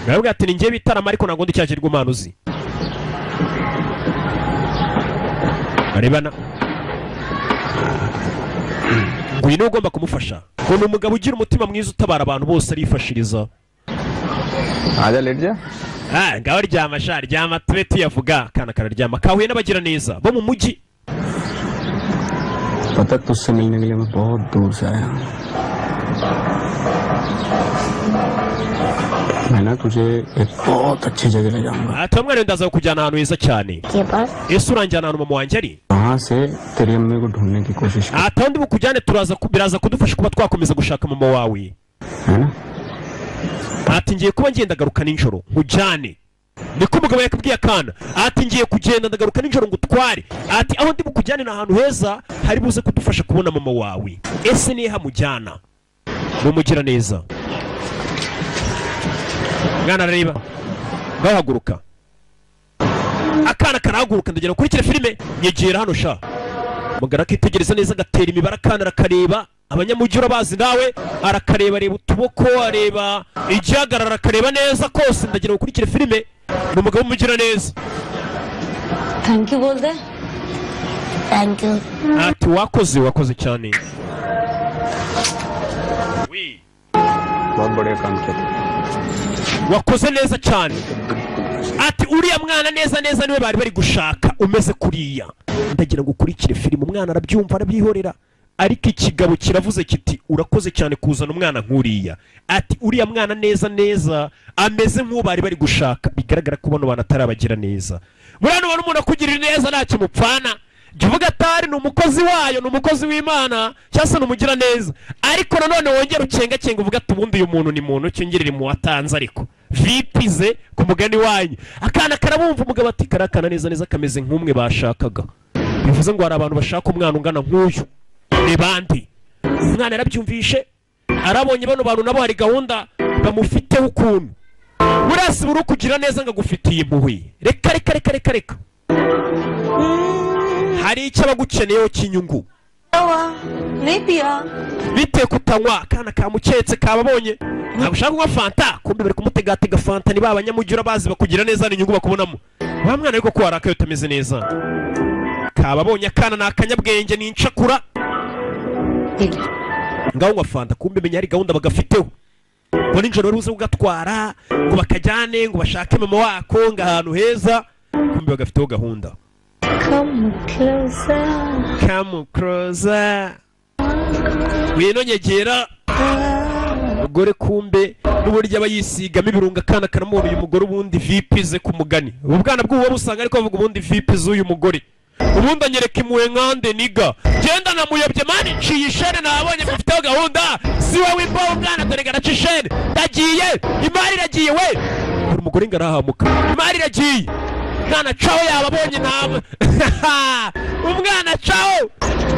Baravuga ati: "Ni njye bita Rama, ariko ntabwo ndi cya kigirwamana uzi." Barebana ngo uyu niwe ugomba kumufasha, ngo ni umugabo ugira umutima mwiza, utabara abantu bose, arifashiriza. आजा, late जा। Ah, ngaho ryama sha, ryama tube tuyavuga. Akana kararyama, kahuye n'abagira neza bo mu mujyi. पता, तुझसे मिलने के लिए मैं बहुत दूर से आया हूँ। मैं ना तुझे एक बहुत अच्छी जगह ले जाऊंगा। Ati: "Mwana, ndaza kukujyana ahantu heza cyane." के पास। Ese uranjyana ahantu mama wanjye ari? वहां से तेरी अम्मी को ढूंढने की कोशिश कर। Ati: "Aho ndi bukujyane turaza biraza kudufasha kuba twakomeza gushaka mama wawe." है ना? Ati: "Ngiye kuba ngenda garuka nijoro nkujyane." Niko umugabo yakabwiye akana. Ati: "Ngiye kugenda, ndagaruka nijoro ngo utware." Ati: "Aho ndi bukujyane ni ahantu heza hari buze kudufasha kubona mama wawe." Ese nihe hamujyana? Mumugira neza. Mwana arareba, ngahaguruka. Akana karahaguruka. Ndagira ukurikire filime. Nyegera hano sha. Mugara akitegereza neza, agatera imibare. Akana arakareba, abanyamujyi urabazi nawe. Arakareba, areba utuboko, areba igihagarara, akareba neza kose. Ndagira ngo ukurikire filime. Ni umugabo w'umugira neza. Thank you बोल दे। Thank you. Ati: "Wakoze, wakoze cyane." बहुत बढ़िया काम किया। Wakoze neza cyane. Ati: "Uriya mwana neza neza niwe bari bari gushaka, umeze kuriya." Ndagira ngo ukurikire filime. Umwana arabyumva, arabyihorera, ariko ikigabo kiravuze kiti: "Urakoze cyane kuzana umwana nk'uriya." Ati: "Uriya mwana neza neza ameze nk'uwo bari bari gushaka." Bigaragara ko bano bantu atarabagira neza. Buriya nubona umuntu akugirira neza, ntacyo mupfana, jya uvuga atari ni umukozi wayo, ni umukozi w'Imana, cyangwa se ni umugira neza. Ariko nanone wongere ucengacenga, uvuga ati: "Ubundi uyu muntu ni muntu ki? Ungirira impuhwe atanze." Ariko vipize ku mugani wanyu. Akana karabumva. Umugabo ati: "Karakana neza neza kameze nk'umwe bashakaga." Bivuze ngo hari abantu bashaka umwana ungana nk'uyu. Ni bande? Umwana yarabyumvishe, arabonye bano bantu nabo hari gahunda bamufiteho ukuntu. Buriya si buri ukugira neza ngo agufitiye impuhwe. Reka reka reka reka reka, hari icyo aba agukeneyeho cy'inyungu. हुआ नहीं पिया। Bite kutanywa? Akana kamuketse, kababonye. Ntabwo ushaka kunywa fanta? Kumbe bari kumutegatega fanta. Ni ba banyamujyi urabazi, bakugira neza, ni inyungu bakubonamo. Wa mwana, ariko ko warakaye utameze neza? Kababonye. Akana ni akanyabwenge, ni incakura. Ngaho nywa fanta. Kumbe menya hari gahunda bagafiteho, ngo nijoro wari uze kugatwara, ngo bakajyane, ngo bashake mama wako, ngo ahantu heza. Kumbe bagafiteho gahunda. Come closer. Come closer, ngwino nyegera mugore. Kumbe n'uburyo aba yisigamo ibirungo, akana karamubona. Uyu mugore ubundi vipi ze? Ku mugani ubu bwana bw'ubu busanga ariko bavuga: "Ubundi vipi z'uyu mugore? Ubundi anyereka impuhwe nkande niga genda namuyobye man, nciye ishene, nabonye mufiteho gahunda, si wowe imbaho." Umwana dore garaca ishene, ndagiye, imari iragiye we. Buri mugore ngo arahamuka, imari iragiye. Umwana caho, yababonye nta umwana caho,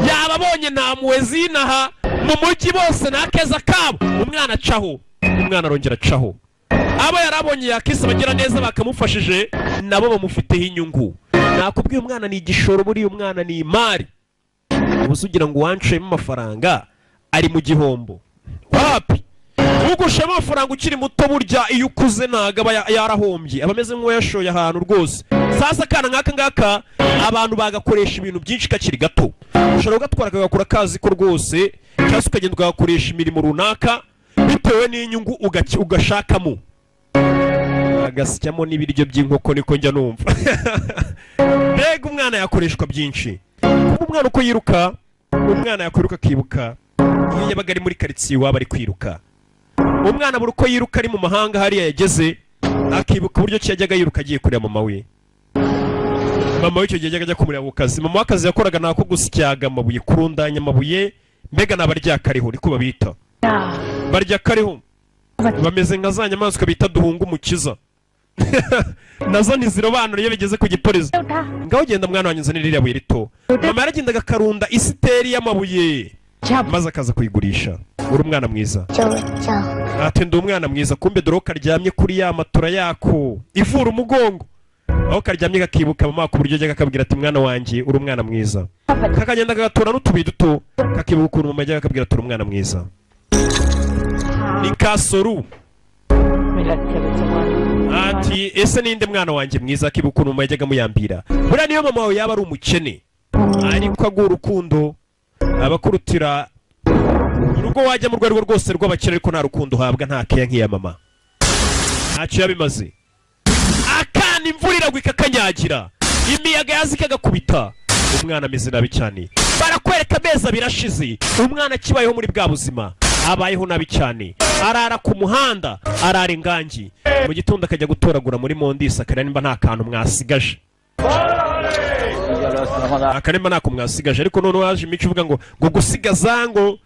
yababonye nta mpuhwe zinaha mu mujyi bose, nta keza kabo. Umwana acaho, umwana arongera acaho. Abo yari abonye yakise abagira neza bakamufashije, nabo bamufiteho inyungu. Nakubwiye, umwana ni igishoro, buriya umwana ni imari. Ubu se ugira ngo uwanshuyemo amafaranga ari mu gihombo? Wapi! Ugushemo amafaranga ukiri muto, burya iyo ukuze ntabwo aba yarahombye, aba ameze nk'uwayashoye ahantu rwose. Sasa akana nk'aka ngaka abantu bagakoresha ibintu byinshi kakiri gato. Ushobora kugatwara kagakura kazi ko rwose, cyangwa se ukagenda ukagakoresha imirimo runaka bitewe n'inyungu ugashakamo, agasyamo n'ibiryo by'inkoko. Niko njya numva. Mbega umwana yakoreshwa byinshi! Kuba umwana uko yiruka, umwana yakwiruka akibuka iyo yabaga ari muri karitsiye iwabo ari kwiruka. Umwana buri uko yiruka ari mu mahanga hariya yageze, akibuka uburyo ki yajyaga yiruka agiye kureba mama we. Mama we icyo gihe yajyaga ajya kumureba ku kazi. Mama w'akazi yakoraga ni ako gusyaga amabuye, kurundanya amabuye. Mbega ni abaryakariho, niko babita, barya kariho. Bameze nka za nyamaswa bita duhunga umukiza, nazo ntizirobanura iyo bigeze ku gipolisi. Ngaho genda mwana wanjye, nzanire ririya buye rito. Mama yaragendaga akarunda isiteri y'amabuye, maze akaza kuyigurisha. Uri umwana mwiza. Ati: "Ndi umwana mwiza." Kumbe dore ko karyamye kuri ya matora yako ivura umugongo. Aho karyamye kakibuka mama ku buryo ajyaga akabwira ati: "Mwana wanjye, uri umwana mwiza." Kakagenda kagatora n'utubuye duto, kakibuka ukuntu mama yajyaga akabwira ati: "Uri umwana mwiza." Ni Kasoru. मिला Ati: "Ese ninde mwana wanjye mwiza?" Akibuka ukuntu mama yajyaga amuyambira. Buriya niyo mama wawe yaba ari umukene, ariko aguha urukundo, abakurutira urugo wajya mu rwego rwose rw'abakire, ariko nta rukundo uhabwa, nta keya nk'iya mama, ntacyo yabimaze. Akana imvura iragwa ikakanyagira, imiyaga yaza ikagakubita, umwana ameze nabi cyane. Barakwereka amezi 2 ashize, umwana akibayeho muri bwa buzima, abayeho nabi cyane, arara ku muhanda, arara ingangi, mu gitondo akajya gutoragura muri mondisi, akareba nimba nta kantu mwasigaje, akarema ntako mwasigaje. Ariko noneho haje imico ivuga ngo gusigaza ngo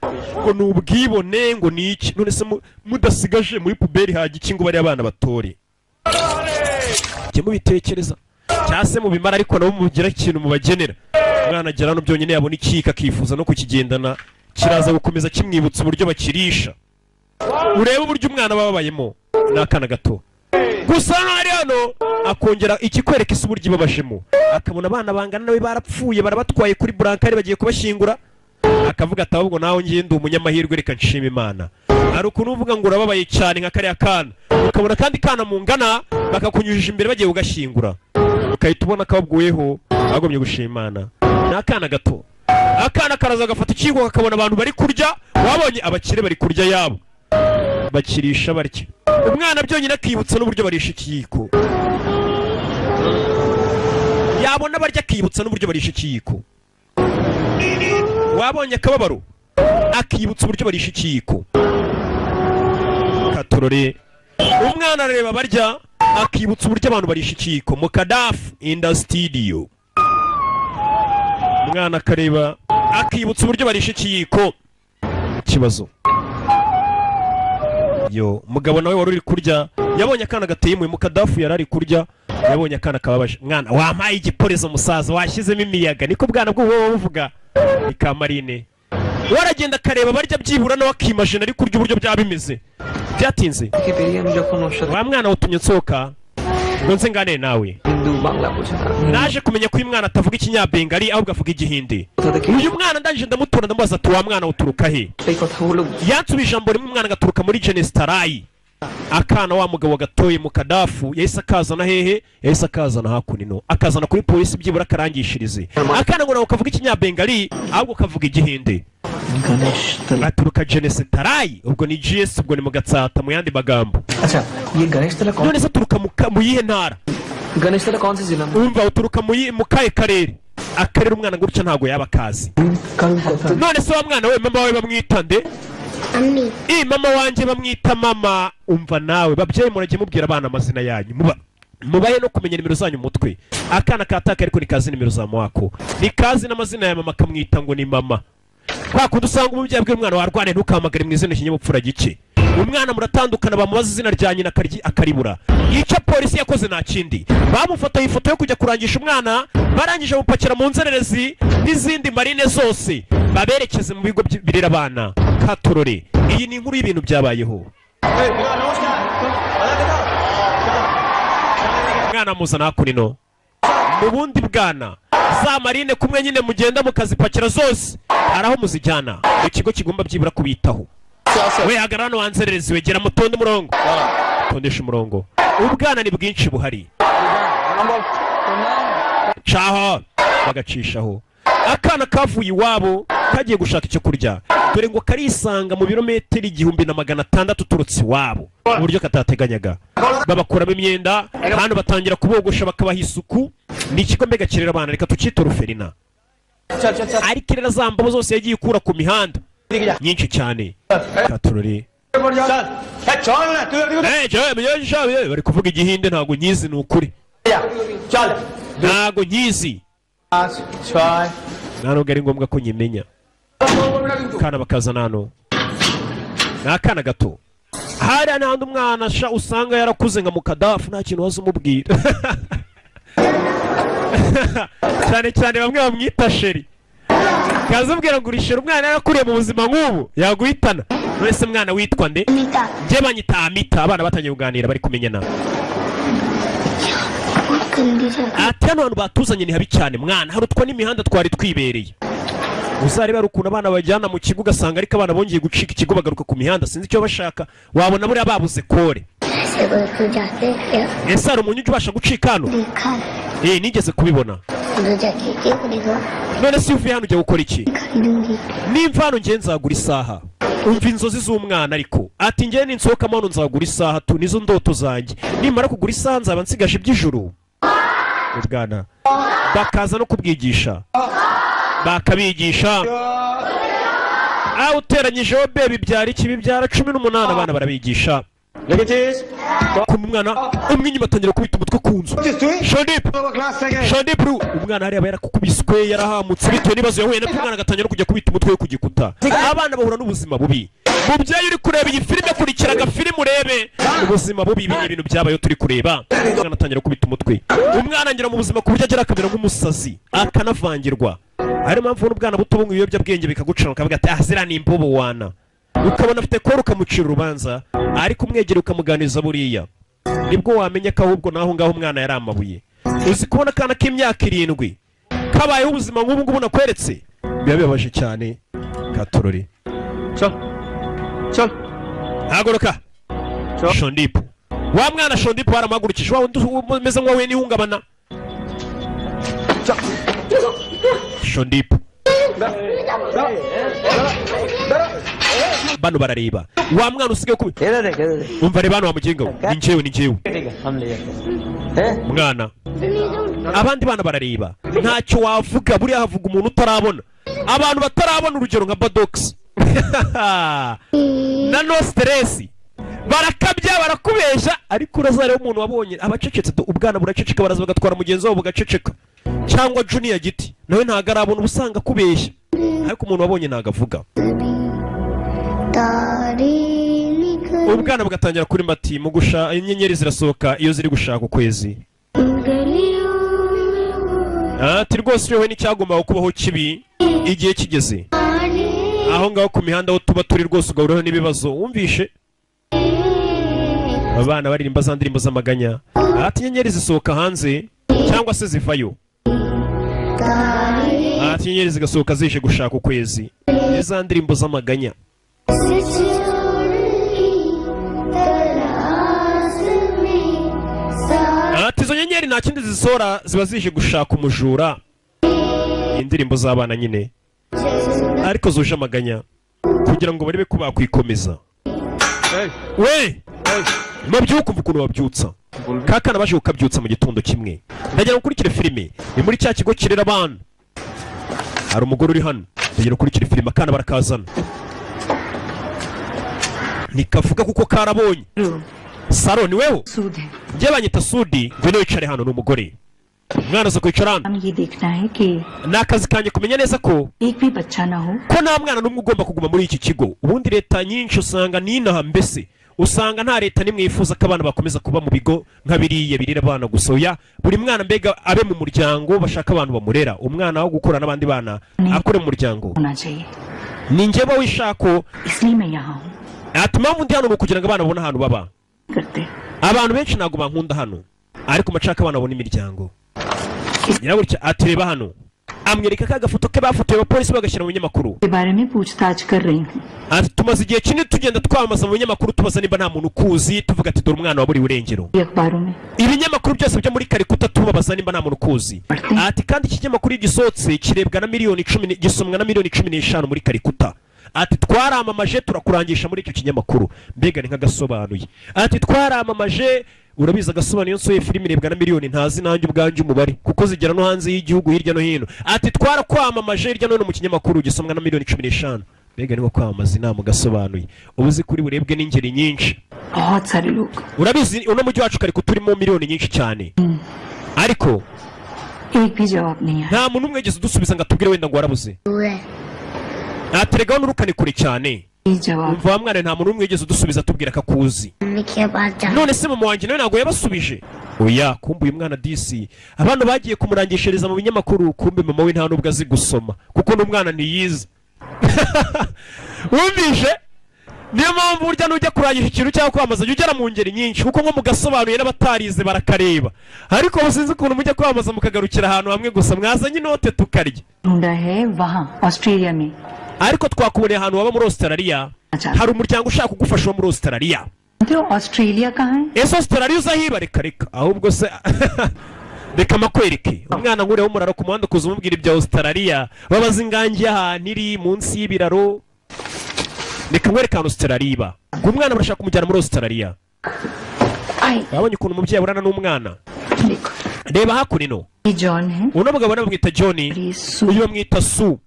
ni ubwibone, ngo ni iki. None se mudasigaje muri poubelle hajya iki ngo bariya abana batore? Jye mubitekereza cyangwa se mubimara, ariko nabo mugira ikintu mubagenera. Umwana agera hano byonyine yabona ikiyiko akifuza no kukigendana, kiraza gukomeza kimwibutsa uburyo bakirisha. Urebe uburyo umwana aba ababayemo, ni akana gato gusa. Hano ari hano akongera ikikwereka isi uburyo ibabajemo, akabona abana bangana nawe barapfuye, barabatwaye kuri brancard, bagiye kubashyingura, akavuga ati: "Ahubwo nawe ngiye ndi umunyamahirwe, reka nshima Imana." Hari ukuntu uvuga ngo urababaye cyane nka kariya kana, ukabona kandi kana mungana bakakunyujije imbere bagiye kugashyingura, ukahita ubona kababwiyeho bagomye gushima Imana. Ni akana gato. Akana karaza gafata ikiyiko, kakabona abantu bari kurya, wabonye abakire bari kurya yabo bakirisha barya. Umwana byonyine akibutsa n'uburyo barisha ikiyiko, yabona barya akibutsa n'uburyo barisha ikiyiko. Wabonye akababaro, akibutsa uburyo barisha ikiyiko. Katorore, umwana arareba barya, akibutsa uburyo abantu barisha ikiyiko. Mu kadafu in the studio, umwana akareba akibutsa uburyo barisha ikiyiko. Ikibazo yo mugabo nawe wari uri kurya yabonye akana gateye impuhwe. Mu kadafu yari ari kurya, yabonye akana kababaje. "Mwana, wampaye igiporezo musaza, washyizemo imiyaga." Niko bwana bw'ubu buba buvuga. Ni ka marine waragenda akareba barya, byibura nawe akimajina ari kurya uburyo byaba bimeze. Byatinze. থেকে বেরিয়ে আমি যখন ওর সাথে Wa mwana, utumye nsohoka ngo nze nganire nawe. Hindu Bangla বোঝে না। Naje kumenya ko uyu mwana atavuga ikinyabengali, ahubwo avuga igihindi. কোথা থেকে Uyu mwana ndangije ndamutora, ndamubaza ati: "Wa mwana, uturuka he?" এই কথাগুলো Yansubije ijambo rimwe, umwana agaturuka muri Jenesitarayi. Akana wa mugabo gatoye mu kadafu yahise akazana hehe? Yahise akazana hakuno, akazana kuri polisi, byibura akarangishirize akana ngo ntabwo kavuga ikinyabengali, ahubwo kavuga igihinde. Ganesh Aturuka Jenesitarayi, ubwo ni GS, ubwo ni mu Gatsata mu yandi magambo. আচ্ছা ये गणेश तला कौन None se aturuka mu yihe ntara? Ganesh तला कौन से जिला में? Umva, uturuka mu kahe karere? Akarere umwana gutya ntabwo yaba akazi. কারণ কথা None se wa mwana we, mama wawe bamwita nde? Ami. I mama wanjye bamwita mama. Umva nawe, babyeyi, murajye mubwira abana amazina yanyu, muba mubahe no kumenya nimero zanyu mu mutwe. Akana kataka ariko nikazi nimero za mwako, nikazi n'amazina ya mama, akamwita ngo ni mama. Kwa kundi usanga umubyeyi abwira umwana warwane: "Ntukamagare mu izina ikinyabupfura gike." Umwana muratandukana, bamubaza izina rya nyina akaribura. Icyo polisi yakoze nta kindi, bamufataye ifoto yo kujya kurangisha umwana, barangije bamupakira mu nzererezi n'izindi marine zose, baberekeze mu bigo birera abana. Katorore, iyi ni inkuru y'ibintu byabayeho. Umwana amuzana hakuno mu bundi bwana, za marine kumwe nyine mugenda mukazipakira zose, hari aho muzijyana mu kigo kigomba byibura kubitaho. We hagarara hano wanzererezi, wegera mutonde umurongo, tondesha umurongo. Ubwana ni bwinshi buhari, caho bagacishaho. Akana kavuye iwabo kagiye gushaka icyo kurya, dore ngo karisanga mu birometero 1600 uturutse iwabo mu buryo katateganyaga. Babakuramo imyenda hano, batangira kubogosha, bakabaha isuku. Ni ikigo mbega kirera abana, reka tucyite orphelinat, ariko irera za mbobo zose yagiye ikura ku mihanda nyinshi cyane. Katurori. Eh, bari kuvuga igihinde, ntabwo nyizi, ni ukuri ntabwo nyizi, nta nubwo ari ngombwa ko nyimenya. Kana bakazana hano, ni akana gato. Hariya n'ahandi umwana sha usanga yarakuze nka mukadafu, nta kintu waza umubwira, cyane cyane bamwe bamwita chéri, kaza ubwira ngo urishira umwana yarakuriye mu buzima nk'ubu yaguhitana. None se mwana, witwa nde? Amita. Njye banyita Amita. Abana batangiye kuganira, bari kumenyana. बहुत गंदी जगह। Ati: "Hano hantu batuzanye ni habi cyane mwana, harutwa n'imihanda twari twibereye." Uzarebe, hari ukuntu abana bajyana mu kigo, ugasanga ariko abana bongeye gucika ikigo, bagaruka ku mihanda. Sinzi icyo bashaka, wabona buriya babuze kore. ऐसे कोई तू जाते क्या? Ese hari umuntu ujya ubasha gucika hano? देखा। Eh, nigeze kubibona. उधर जाके क्या करेगा? None se iyo uvuye hano ujya gukora iki? खरीदूंगी। Nimva hano ngiye nzagura isaha. Umva inzozi z'umwana ariko. Ati: "Ngewe ninsohokamo hano nzagura isaha tu, nizo ndoto zanjye. Nimara kugura isaha nzaba nsigaje iby'ijuru." Ubwana bakaza no kubwigisha, bakabigisha aho uteranyijeho be bibyara iki? Bibyara 18. Abana barabigisha. Kumva umwana umwe inyuma atangira kubita umutwe ku nzu. Shandip, Shandip, umwana hariya aba yarakukubiswe, yarahamutse bitewe n'ibibazo yahuye nabyo. Umwana agatangira no kujya kubita umutwe we ku gikuta. Abana bahura n'ubuzima bubi. Mubyeyi uri kureba iyi filime, kurikira agafilime urebe ubuzima bubi. Ibi ni ibintu byabayeho turi kureba. Umwana atangira kubita umutwe, umwana agera mu buzima ku buryo agera akamera nk'umusazi, akanavangirwa. Ariyo mpamvu ubona ubwana buto bunywa ibiyobyabwenge bikagucana, ukavuga ati: "Ah, ziriya ni imbobo." Wana ukabona afite koro, ukamucira urubanza, ariko umwegera ukamuganiriza, buriya nibwo wamenya ko ahubwo naho ngaho umwana yari amabuye. Uzi kubona akana k'imyaka 7 kabayeho ubuzima nk'ubu ngubu nakweretse? Biba bibabaje cyane. Katorori. चल चल। Haguruka Shondipu. Wa mwana Shondipu baramuhagurukije, wa wundi umeze nk'uwahuye n'ihungabana. Shondipu, bano barareba wa mwana usigaye kubi. इधर देख, इधर देख। Umva, reba hano wa muginga we. Ni njyewe, ni njyewe. ठीक है, हम ले जाते हैं। Mwana, abandi bana barareba, ntacyo wavuga. Buriya havuga umuntu utarabona, abantu batarabona, urugero nka Badogisi na No Stress, barakabya, barakubeshya, ariko urazareba umuntu wabonye abacecetse. Ubwana buraceceka, baraza bagatwara mugenzi wabo bugaceceka, cyangwa Junior Giti nawe ntabwo arabona, uba usanga akubeshya, ariko umuntu wabonye ntabwo avuga. तारे निकल Ubwana bugatangira kuri mati mu gusha inyenyeri zirasohoka iyo ziri gushaka ukwezi. गलियों Ati: "Rwose wowe n'icyagombaga kubaho kibi igihe kigeze aho ngaho ku mihanda aho tuba turi, rwose ugahuraho n'ibibazo." Wumvishe abana baririmba za ndirimbo z'amaganya, ati: "Inyenyeri zisohoka hanze cyangwa se zivayo." Ati: "Inyenyeri zigasohoka zije gushaka ukwezi." Ni za ndirimbo z'amaganya. से छोड़ तलाश में Ati: "Izo nyenyeri nta kindi zisohora, ziba zije gushaka umujura." Indirimbo z'abana nyine ariko zuje amaganya kugira ngo barebe ko bakwikomeza. We mabyuka, umva ukuntu babyutsa ka kana, baje kukabyutsa mu gitondo kimwe. Ndagira ngo ukurikire filime, ni muri cya kigo kirera abana. Hari umugore uri hano. Ndagira ngo ukurikire filime. Akana barakazana, ntikavuga kuko karabonye. Saro, ni weho? सूद है। Njye banyita Sudi, ngwino wicare hano. Ni umugore, umwana aza kwicara hano. हम ये देखना है कि Ni akazi kanjye kumenya neza ko एक भी बच्चा ना हो। ko nta mwana n'umwe ugomba kuguma muri iki kigo. Ubundi leta nyinshi usanga n'inaha, mbese usanga nta leta n'imwe yifuza ko abana bakomeza kuba mu bigo nka biriya birira abana gusa. Oya, buri mwana mbega abe mu muryango, bashaka abantu bamurera, umwana wo gukura n'abandi bana, akure mu muryango. होना चाहिए। Ni njyewe wishako. इसलिए मैं यहाँ हूँ। Ati: "Impamvu ndi hano ni ukugira ngo abana babone ahantu baba." करते Abantu benshi ntabwo bankunda hano, ariko mashaka abana babona imiryango. Nyiragutya ati: "Reba hano." Amwereka ka gafoto ke bafotoye abapolisi bagashyira mu binyamakuru. के बारे में पूछताछ कर रही हूँ। Ati: "Tumaze igihe kinini tugenda twamamaza mu binyamakuru, tubaza niba nta muntu ukuzi, tuvuga ati dore umwana waburiwe irengero." अखबारों में Ibinyamakuru byose byo muri Karikuta tubabaza nimba nta muntu ukuzi. Ati: "Kandi iki kinyamakuru iyo gisohotse kirebwa na miliyoni 10, gisomwa na miliyoni 15 muri Karikuta." Ati: "Twaramamaje, turakurangisha muri icyo kinyamakuru." Mbega ni nk'agasobanuye. Ati: "Twaramamaje." Urabizi, agasobanuye iyo nsohoye filime irebwa na miliyoni ntazi nanjye ubwanjye umubare, kuko zigera no hanze y'igihugu hirya no hino. Ati: "Twarakwamamaje hirya no hino mu kinyamakuru gisomwa na miliyoni 15." Mbega ni nko kwamamaza inama ugasobanuye, uba uzi kuri burebwe n'ingeri nyinshi. बहुत सारे लोग। Urabizi, uno mujyi wacu Karikuta urimo miliyoni nyinshi cyane, ariko एक भी जवाब नहीं आया। nta muntu umwe wigeze udusubiza ngo atubwire wenda ngo warabuze. Ateregaho n'urukane kure cyane. ये जवाब Umva wa mwana, nta muntu n'umwe wigeze udusubiza atubwira ko akuzi. Mummy के पास जा। None se mama wanjye nawe ntabwo yabasubije? Oya. Kumbe uyu mwana disi abantu bagiye kumurangishiriza mu binyamakuru, kumbe mama we nta nubwo azi gusoma, kuko n'umwana ntiyize. Wumvishe Niyo mpamvu burya nujya kurangisha ikintu cyangwa kwamamaza, jya ugera mu ngeri nyinshi, kuko nko mugasobanuye n'abatarize barakareba. Ariko sinzi ukuntu mujya kwamamaza mukagarukira ahantu hamwe gusa. Mwazanye inote tukarya. ढूंढा है वहाँ Australia में। Ariko twakuboneye ahantu waba muri Australia, hari umuryango ushaka kugufasha wo muri Australia. तो Australia कहाँ है? Ese Australia uzahiba? Reka reka, ahubwo se reka makwereke. Umwana nkuriya w'umuraro ku muhanda, kuza umubwira ibya Australia, babaza ingangi y'ahantu iri munsi y'ibiraro. Reka nkwereke ahantu Australia iba. Ngo umwana barashaka kumujyana muri Australia. Babonye ukuntu umubyeyi aburana n'umwana. Reba hakuno. ये John है। Uno mugabo bamwita John, uyu bamwita Su.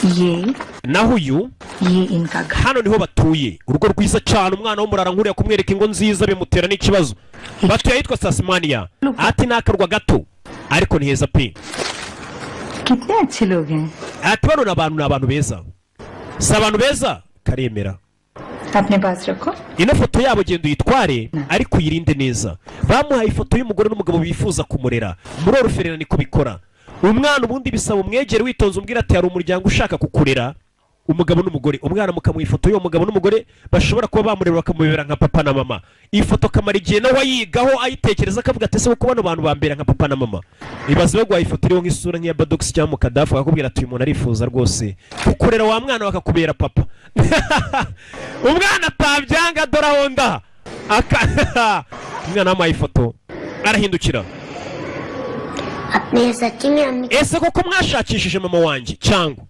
ये Naho uyu ये इनका घर। Hano niho batuye, urugo rwiza cyane. Umwana w'umurara nkuriya kumwereka ingo nziza bimutera n'ikibazo. Batuye ahitwa Tasmania. Ati ni akarwa gato ariko ni heza pe. कितने अच्छे लोग हैं। Ati bano ni abantu beza, si abantu beza? Karemera. अपने पास रखो। Ino foto yabo genda uyitware ariko uyirinde neza. Bamuhaye ifoto y'umugore n'umugabo bifuza kumurera muri orphelinat. Niko bikora. Umwana ubundi bisaba umwegere witonze, umbwira ati hari umuryango ushaka kukurera, umugabo n'umugore. Umwana mukamuha ifoto y'uwo mugabo n'umugore bashobora kuba bamurera, bakamubera nka papa na mama. Iyi foto akamara igihe nawe ayigaho, ayitekereza, akavuga ati ese kuko bano bantu bambera nka papa na mama? Ibaze baguhaye ifoto iriho nk'isura nk'iya Badogisi cyangwa Mukadafu, bakakubwira ati uyu muntu arifuza rwose kukurera wa mwana, bakakubera papa. Umwana atabyanga. Dore aho ndaha. Umwana wamuhaye ifoto arahindukira. आपने सच्ची में अम्मी Ese koko mwashakishije mama wanjye? Cyangwa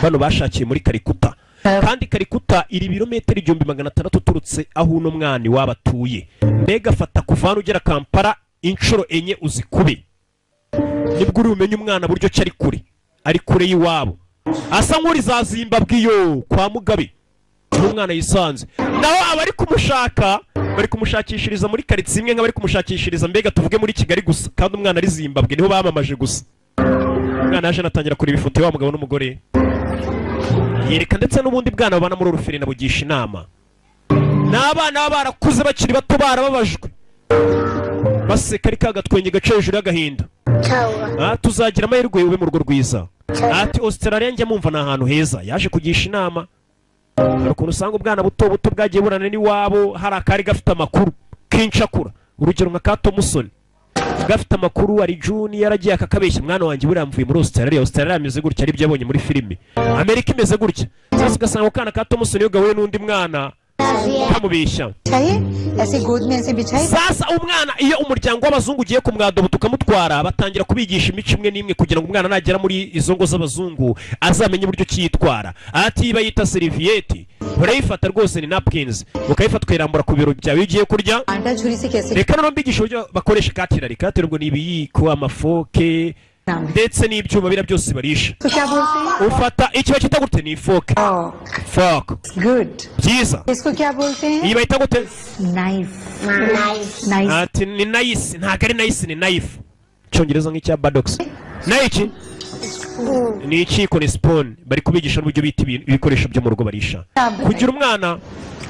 bano bashakiye muri Karikuta, kandi Karikuta iri ibirometero 1600 uturutse aho uno mwana iwabo atuye. Mbega fata kuva hano ugera Kampala inshuro enye uzikube, nibwo uri bumenye umwana buryo ki ari kure, ari kure y'iwabo, asa nk'uri za Zimbabwe iyo kwa Mugabe niho umwana yisanze. Naho abari kumushaka bari kumushakishiriza muri karitsiye imwe, nk'abari kumushakishiriza mbega tuvuge muri Kigali gusa, kandi umwana ari Zimbabwe niho bamamaje gusa. Umwana yaje anatangira kureba ifoto y'wa mugabo n'umugore, yereka ndetse n'ubundi bwana babana muri orphelinat, bugisha inama. Ni abana baba barakuze bakiri bato, barababajwe, baseka ari ka gatwenge gaca hejuru y'agahinda. अच्छा हुआ। Ah, tuzagira amahirwe ube mu rugo rwiza. Ati Australia njya mumva ni ahantu heza. Yaje kugisha inama. Hari ukuntu usanga ubwana buto buto bwagiye burana n'iwabo, hari akari gafite amakuru k'incakura, urugero nka ka Tomusoni gafite amakuru ari Juni yaragiye akakabeshya: mwana wanjye, buriya mvuye muri Australia, Australia imeze gutya, aribyo yabonye muri filime, Amerika imeze gutya. Sasa ugasanga ako kana ka Tomusoni iyo gahuye n'undi mwana kamubeshya. चाहिए ऐसे गोद में ऐसे बिछाई। Sasa umwana iyo umuryango w'abazungu ugiye kumwadoba tukamutwara, batangira kubigisha imico imwe n'imwe kugira ngo umwana nagera muri izo ngo z'abazungu azamenye uburyo ki yitwara. Ati bayita serviette, urayifata rwose, ni napkins, ukayifata ukayirambura ku biro byawe iyo ugiye kurya. आटा छुरी से कैसे Reka noneho mbigisha uburyo bakoresha cutlery. Cutlery ubwo ni ibiyiko, amafoke ndetse n'ibyuma biriya byose barisha. तो क्या बोलते हैं? Ufata iki bakita gute? Ni fork, fork. Good. Byiza. इसको क्या बोलते हैं? Iyi bayita gute? Knife, knife. Ati ni nice, ntabwo ari nice, ni knife. Icyongereza nk'icya Badox. Nayo iki ni ikiko, ni spoon. Bari kubigisha n'uburyo bita ibikoresho byo mu rugo barisha kugira umwana.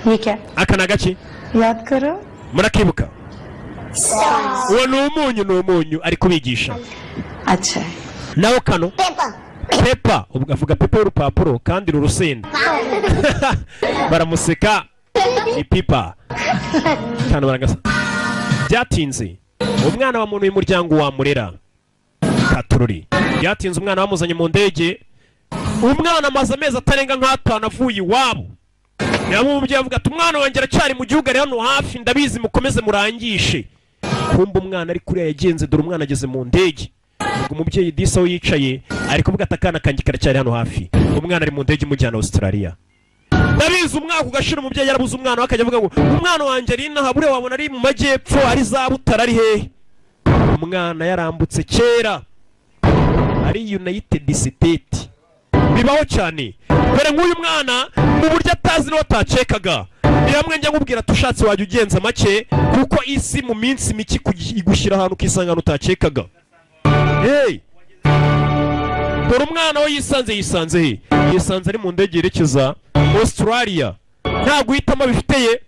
ये क्या? Aka ni agaki? याद करो। Murakibuka? Uwo ni umunyu, ni umunyu ari kubigisha. अच्छा है। Naho kano pepper, ubwo avuga paper y'urupapuro kandi ni urusenda, baramuseka. Ni pepper kano baragasa. Byatinze umwana wa muntu w'umuryango wamurera katururi. Byatinze umwana bamuzanye mu ndege. Umwana amaze amezi atarenga nk'atanu avuye iwabo. Yaba umubyeyi avuga ati umwana wanjye aracyari mu gihugu, ari hano hafi, ndabizi, mukomeze murangishe. Kumva umwana ari kuriya yagenze. Dore umwana ageze mu ndege. Ubwo umubyeyi disi aho yicaye ari kuvuga ati akana kanjye karacyari hano hafi. Umwana ari mu ndege imujyana Australia. Ndabizi umwaka ugashira umubyeyi yarabuze umwana we, akajya avuga ngo umwana wanjye ari inaha, buriya wabona ari mu majyepfo, ari za Butare, ari hehe. Umwana yarambutse kera, ari United State. Bibaho cyane. Dore nk'uyu mwana mu buryo atazi n'uwo atakekaga. Ni hamwe njya nkubwira ati ushatse wajya ugenza make, kuko isi mu minsi mike igushyira ahantu ukisanga ahantu utakekaga. Hey! Dore umwana we yisanze, yisanze he? Yisanze ari mu ndege yerekeza Australia, nta guhitamo bifiteye,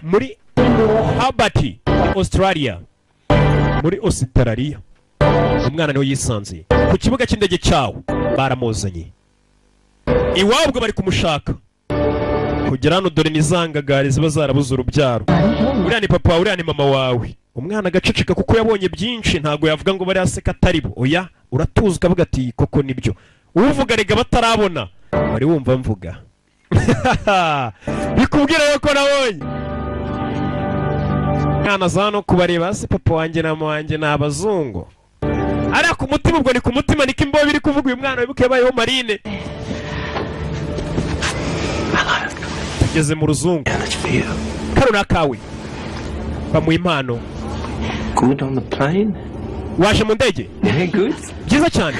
muri Hobart, Australia, muri Australia. Umwana niwe yisanze ku kibuga cy'indege cyawo, baramuzanye. Iwabo ubwo bari kumushaka kugera hano. Dore ni za ngagari ziba zarabuze urubyaro. Uriya ni papa wawe, uriya ni mama wawe. Umwana agaceceka kuko yabonye byinshi, ntabwo yavuga ngo bariya se atari bo. Oya, uratuza ukavuga ati: "Koko nibyo uvuga." Rega batarabona wari wumva mvuga bikubwira yuko nabonye mwana aza hano kubareba se papa wanjye na mama wanjye ni abazungu. Ariya ku mutima, ubwo ni ku mutima niko imbobo iri kuvuga. Uyu mwana wibuke yabayeho marine. Tugeze mu ruzungu. Kano ni akawe, bamuha impano. Good on the plane? Waje mu ndege? Yeah, good. Byiza cyane.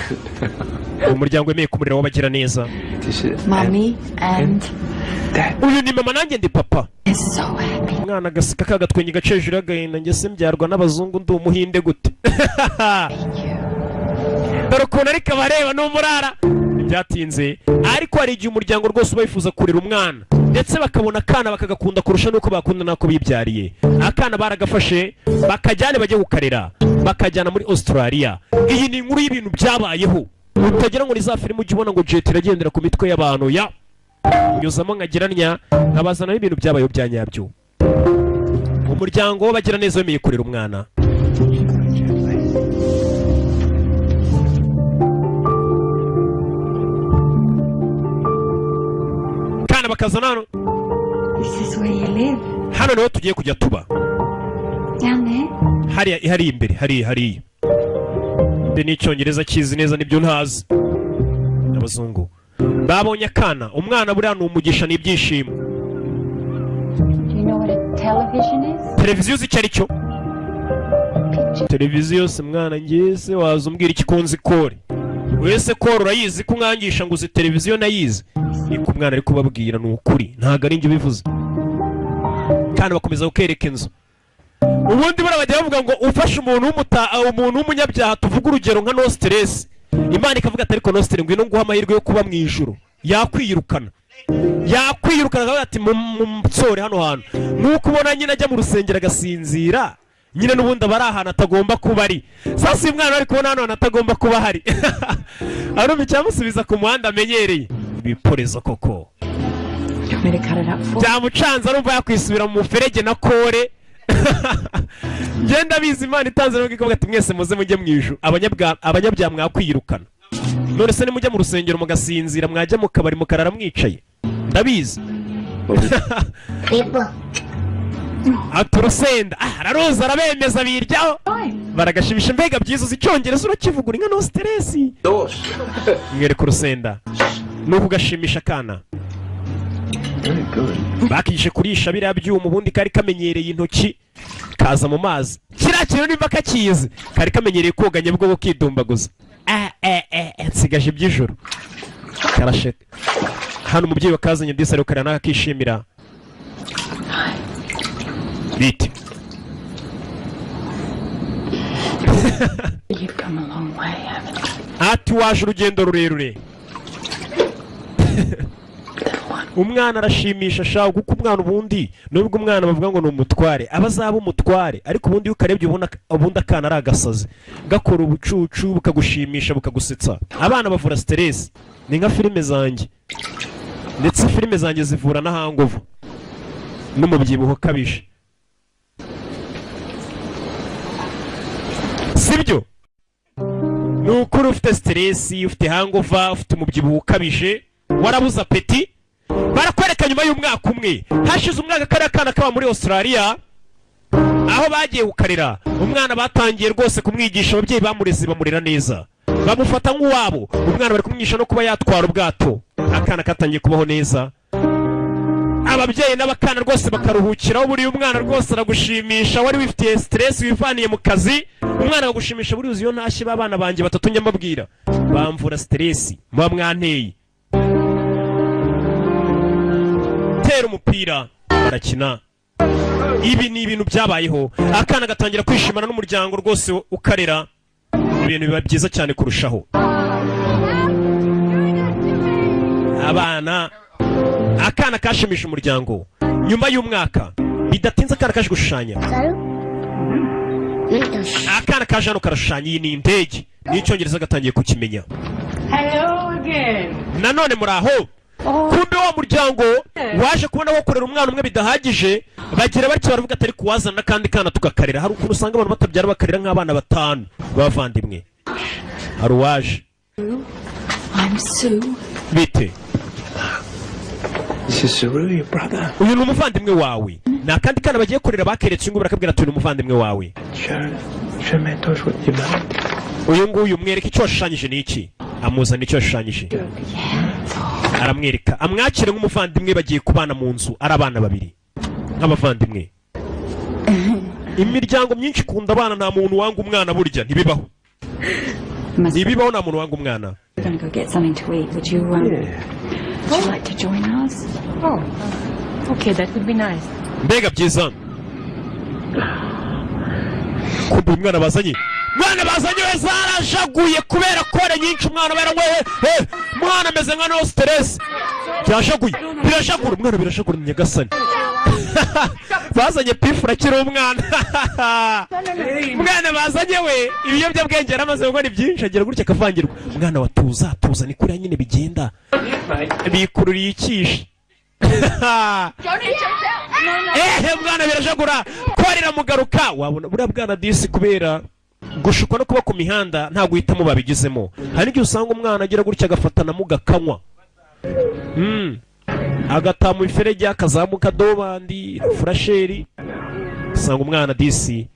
Uwo muryango wemeye kumurera w'abagira neza. This is Mommy and Dad. Uyu ni mama, nanjye ndi papa. Is so happy. Umwana agaseka kagatwenge gace hejuru y'agahinda. Njye se mbyarwa n'abazungu ndi umuhinde gute? Dore ukuntu ariko abareba ni umurara. Ntibyatinze ariko hari igihe umuryango rwose uba wifuza kurera umwana, ndetse bakabona akana bakagakunda kurusha n'uko bakunda n'ako bibyariye. Akana baragafashe bakajyane bajye kukarera, bakajyana muri Australia. Iyi ni inkuru y'ibintu byabayeho, utagira ngo ni za filime ujya ubona ngo jet iragendera ku mitwe y'abantu. Ya nyuzamo nkagira nkabazanaho ibintu byabayeho bya nyabyo. Umuryango w'abagiraneza wemeye kurera umwana. Kana bakazana hano. This is where you live. Hano niho tugiye kujya tuba. Down there. Hariya, hariya imbere, hariya, hariya. Mbe n'icyongereza kizi neza nibyo ntazi. Abazungu babonye akana. Umwana buriya ni umugisha, ni ibyishimo. Do you know what a television is? Televiziyo uzi icyo ari cyo? Picture. Televiziyo se mwana, ngeze waza umbwira iki kunzi kore wese kore urayizi ko umwangisha ngo uzi televiziyo nayizi. Niko umwana ari kubabwira, ni ukuri ntabwo ari njye ubivuze. Kandi bakomeza kukereka inzu. Ubundi buriya bajya bavuga ngo ufashe umuntu umuntu w'umunyabyaha, tuvuge urugero nka no stress, Imana ikavuga ati: "Ariko no stress, ngwino nguhe amahirwe yo kuba mu ijuru." Yakwiyirukana, yakwiyirukana akavuga ati: "Munsore hano hantu." Nk'uko ubona nyine ajya mu rusengero agasinzira nyine, n'ubundi aba ari ahantu atagomba kuba ari. Sasa uyu mwana ari kubona hano hantu atagomba kuba ahari, arumva icyamusubiza ku muhanda amenyereye. Ibiporezo koko. You want me to cut it up for? Byamucanze, arumva yakwisubira mu muferege na kore. Ngenda bizi Imana itanze nubwo ikavuga ati: "Mwese muze mujye mu ijuru." Abanyabyaha mwakwiyirukana. None se nimujya mu rusengero mugasinzira, mwajya mu kabari mukarara mwicaye? Ndabizi. People. Ati urusenda. Ah, araruza, arabemeza, biryaho baragashimisha. Mbega byiza! Uzi icyongereza, urakivugura inka, no stress. Mwereka urusenda nuko ugashimisha akana. Very good. Bakishe kurisha biriya byuma. Ubundi kari kamenyereye intoki, kaza mu mazi kiriya kintu nimba kakizi, kari kamenyereye koga Nyabugogo kidumbaguza. Eh, eh, eh, eh, nsigaje iby'ijoro karasheka. Hano umubyeyi wakazanye disi ariko karana akishimira bite. You've come a long way, haven't you? Ati waje urugendo rurerure. Little one. Umwana arashimisha shawe, kuko umwana ubundi, nubwo umwana bavuga ngo ni umutware, aba azaba umutware, ariko ubundi iyo ukarebye ubona ubundi akana ari agasazi gakora ubucucu, bukagushimisha, bukagusetsa. Abana bavura stress, ni nka filime zanjye, ndetse filime zanjye zivura na hangover n'umubyibuho ukabije, sibyo? Ni ukuri, ufite stress, ufite hangover, ufite umubyibuho ukabije, warabuze appétit. Barakwereka nyuma y'umwaka umwe. Hashize umwaka kariya kana kaba muri Australia aho bagiye kukarera. Umwana batangiye rwose kumwigisha, ababyeyi bamureze bamurera neza, bamufata nk'uwabo. Umwana bari kumwigisha no kuba yatwara ubwato. Akana katangiye kubaho neza, ababyeyi n'abakana rwose bakaruhukiraho. Buriya umwana rwose aragushimisha, wari wifitiye stress wivaniye mu kazi, umwana akagushimisha. Buriya uzi iyo ntashye b'abana banjye batatu njya mbabwira bamvura stress muba mwanteye. Tera umupira barakina. Ibi ni ibintu byabayeho. Akana gatangira kwishimana n'umuryango rwose ukarera, ibintu biba byiza cyane kurushaho. Abana, akana kashimisha umuryango. Nyuma y'umwaka, bidatinze, akana kaje gushushanya. Akana kaje hano karashushanya. Iyi ni indege, n'icyongereza gatangiye kukimenya. Hello again. Nanone muri aho. Kumbe wa muryango waje kubona ko kurera umwana umwe bidahagije, bagira batyo baravuga atari kuwazana n'akandi kana tugakarera. Hari ukuntu usanga abantu batabyara bakarera nk'abana batanu b'abavandimwe. Hari uwaje. I'm Sue. Bite? This is Saru, your brother. Uyu ni umuvandimwe wawe. Ni akandi kana bagiye kurera, bakeretse uyu nguyu, barakabwira ati: "Uyu ni umuvandimwe wawe." Show Mantosh what you made. Uyu nguyu mwereke icyo washushanyije. Ni iki? Amuzana icyo yashushanyije, aramwereka, amwakire nk'umuvandimwe. Bagiye kubana mu nzu ari abana babiri nk'abavandimwe. Imiryango myinshi ikunda abana, nta muntu wanga umwana burya, ntibibaho, ntibibaho, nta muntu wanga umwana. We're gonna go get something to eat. Would you like to join us? Oh, okay, that would be nice. Mbega byiza! Kumbe uyu mwana bazanye we zarajaguye kubera kore nyinshi. Umwana baranyweye, umwana ameze nka no stress, byashaguye, birashagura umwana, birashagura. Nyagasani, bazanye pifura akiri umwana. Umwana bazanye we ibiyobyabwenge yaramaze gukora byinshi, agira gutya akavangirwa. Umwana wa tuza tuza, ni kuriya nyine bigenda, bikururiye ikishi. Ehe, mwana birajagura, korera mugaruka. Wabona buriya bwana disi kubera gushukwa no kuba ku mihanda, nta guhitamo babigizemo. Hari n'igihe usanga umwana agira gutya agafatana mugakanywa, agataha mu iferege, akazamuka dobandi furasheri, usanga umwana disi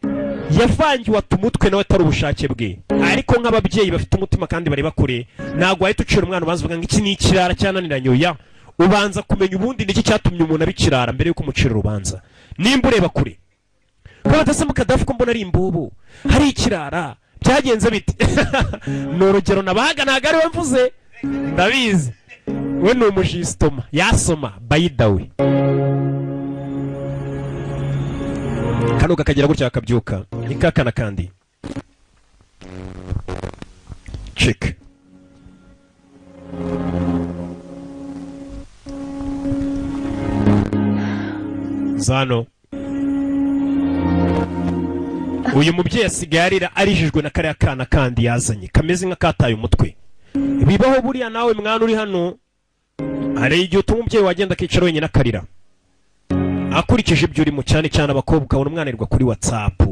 yavangiwe, ata umutwe nawe atari ubushake bwe. Ariko nk'ababyeyi bafite umutima kandi bareba kure, ntabwo wahita ucira umwana ubanza uvuga ngo iki ni ikirara cyananiranye. Oya, ubanza kumenya ubundi niki cyatumye umuntu aba ikirara mbere yuko umucira urubanza. Nimba ureba kure ko badasema Kadafi, ko mbona ari imbubu, hari ikirara, byagenze bite? Ni urugero nabahaga, ntabwo ari we mvuze, ndabizi we ni umujisitoma yasoma. Bayidawe kano kakagira gutya kakabyuka, ni kakana kandi cek zano. Uyu mubyeyi asigaye arira arijijwe na kariya kana kandi yazanye kameze nk'akataye umutwe. Bibaho buriya, nawe mwana uri hano, hari igihe utuma umubyeyi wagenda akicara wenyine akarira akurikije ibyo urimo, cyane cyane abakobwa. Ukabona umwana arirwa kuri WhatsApp,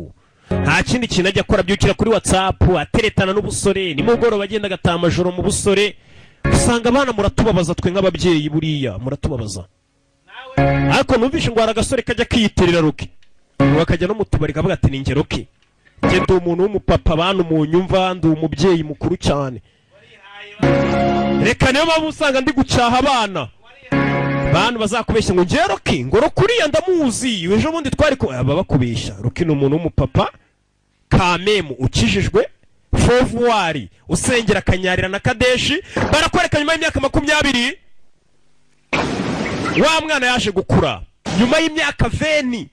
nta kindi kintu ajya akora, abyukira kuri WhatsApp ateretana n'ubusore, nimugoroba agenda agataha amajoro mu busore. Usanga abana muratubabaza twe nk'ababyeyi, buriya muratubabaza. Ariko numvishe ngo hari agasore kajya kiyitirira Rocky, ngo akajya no mu tubari kavuga ati: "Ni njye Rocky, njye ndi umuntu w'umupapa, bantu munyumva, ndi umubyeyi mukuru cyane." Reka, niyo mpamvu usanga ndi gucyaha abana. Bantu bazakubeshya ngo njye Rocky, ngo Rocky uriya ndamuzi, ejo bundi twari ku aba bakubeshya. Rocky ni umuntu w'umupapa kamemu ukijijwe fovuwari, usengera akanyarira na Kadeshi. Barakwereka nyuma y'imyaka 20 wa mwana yaje gukura. Nyuma y'imyaka 20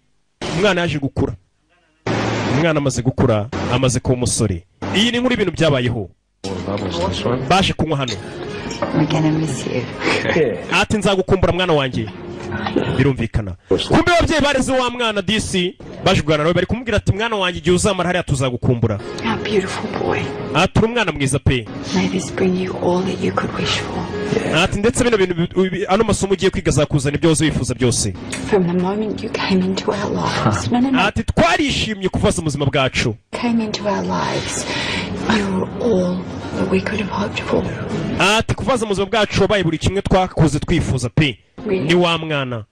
umwana yaje gukura. Umwana amaze gukura, amaze kuba umusore. Iyi ni nkuru y'ibintu byabayeho. Baje kunywa hano. We're gonna miss you. Ati: "Nzagukumbura mwana wanjye." Birumvikana, kumbe ababyeyi bareze wa mwana disi baje kuganira nawe, bari kumubwira ati: "Mwana wanjye, igihe uzamara hariya tuzagukumbura." Our beautiful boy. Ati: "Uri umwana mwiza pe." May this bring you all that you could wish for. Ati: "Ndetse bino bintu ano masomo ugiye kwiga azakuzana ibyo wose wifuza byose." From the moment you came into our lives. No, no, no. Ati: "Twarishimye kuvaza mu buzima bwacu." Came into our lives. You were all that we could have hoped for. Ati: "Kuvaza mu buzima bwacu wabaye buri kimwe twakuze twifuza pe." Ni wa mwana,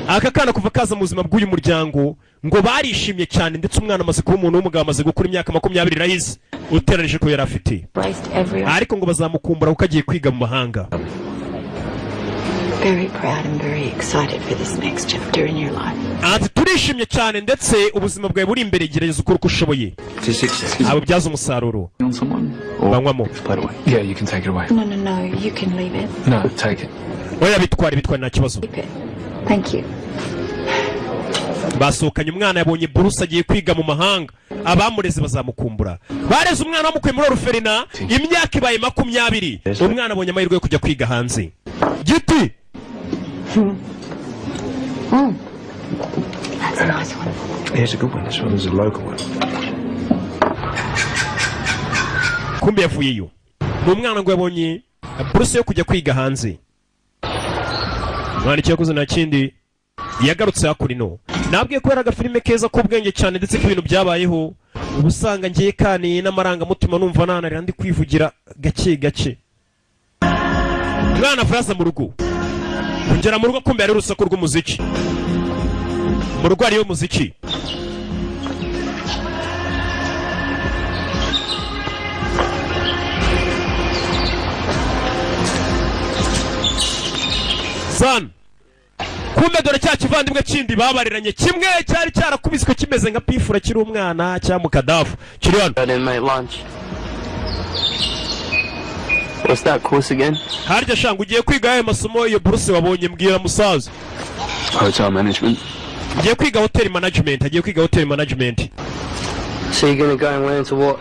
aka kana kuva kaza mu buzima bw'uyu muryango ngo barishimye cyane, ndetse umwana amaze kuba umuntu w'umugabo, amaze gukura, imyaka 20 irahize uteranije ko yari afite. Raised every Ariko ngo bazamukumbura kuko agiye kwiga mu mahanga. Very proud and very excited for this next chapter in your life. Ati: "Turishimye cyane, ndetse ubuzima bwawe buri imbere, gerageza ukora uko ushoboye abubyaze umusaruro." On someone? Banywamo. Play it away. Yeah, you can take it away. No, no, no. You can leave it. No, take it. Oya, bitware, bitware, nta kibazo. Keep it. Thank you. Basohokanye umwana, yabonye buruse, agiye kwiga mu mahanga. Abamureze bazamukumbura. Bareze umwana bamukuye muri orphelinat, imyaka ibaye 20, umwana abonye amahirwe yo kujya kwiga hanze. Giti. That's a nice one. Here's a good one. This one's a local one. Kumbe yavuyeyo ni umwana ngo yabonye buruse yo kujya kwiga hanze. Mwana, icyo yakoze nta kindi, yagarutse hakurino. Nabwiye ko yari agafilime keza k'ubwenge cyane, ndetse k'ibintu byabayeho. Uba usanga ngiye kaniye n'amarangamutima, numva nanarira ndi kwivugira gake gake. Umwana avuye mu rugo, kugera mu rugo kumbe hari urusaku rw'umuziki mu rugo, hariyo umuziki. Zan kumbe dore cya kivandimwe kindi babariranye, kimwe cyari cyarakubiswe kimeze nka pifura kiri umwana cya mukadafu kiri hano. I didn't make lunch. What's that course again? Harya shanga ugiye kwiga ayo masomo, iyo buruse wabonye? Mbwira musaza. Hotel management. Ngiye kwiga hotel management, agiye kwiga hotel management. So you're gonna go and learn to what?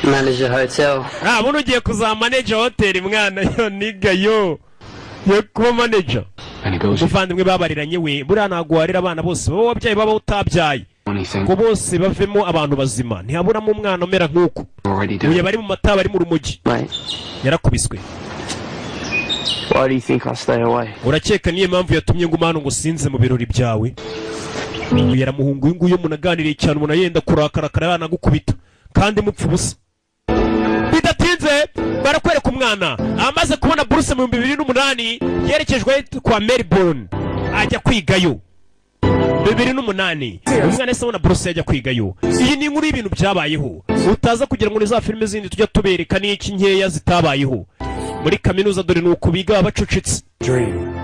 Manage a hotel. Ah, buno ugiye kuzaba manager hotel, mwana yo niga yo kuba manager. Any bills? Umuvandimwe babariranye we, buriya ntabwo warera abana bose wowe wabyaye, baba utabyaye, Anything ngo bose bavemo abantu bazima. Ntihaburamo umwana umera nk'uku. already do. Uyu bari mu mata, bari mu rumogi. Mate, Yarakubiswe. why do you think I stay away? Urakeka niyo mpamvu yatumye nguma hano ngo sinze mu birori byawe? Uyu yaramuhungu, uyu nguyu umuntu aganiriye cyane, umuntu yenda kurakarakara yanagukubita kandi mupfa ubusa. Bidatinze barakwereka umwana amaze kubona buruse mu 2008, yerekejwe kwa Melbourne ajya kwigayo. 2008 umwana yahise abona buruse, yajya kwigayo. Iyi ni inkuru y'ibintu byabayeho, utaza kugira ngo ni za filime zindi tujya tubereka n'iki nkeya zitabayeho. Muri kaminuza dore ni uku biga, bacucitse. Dream.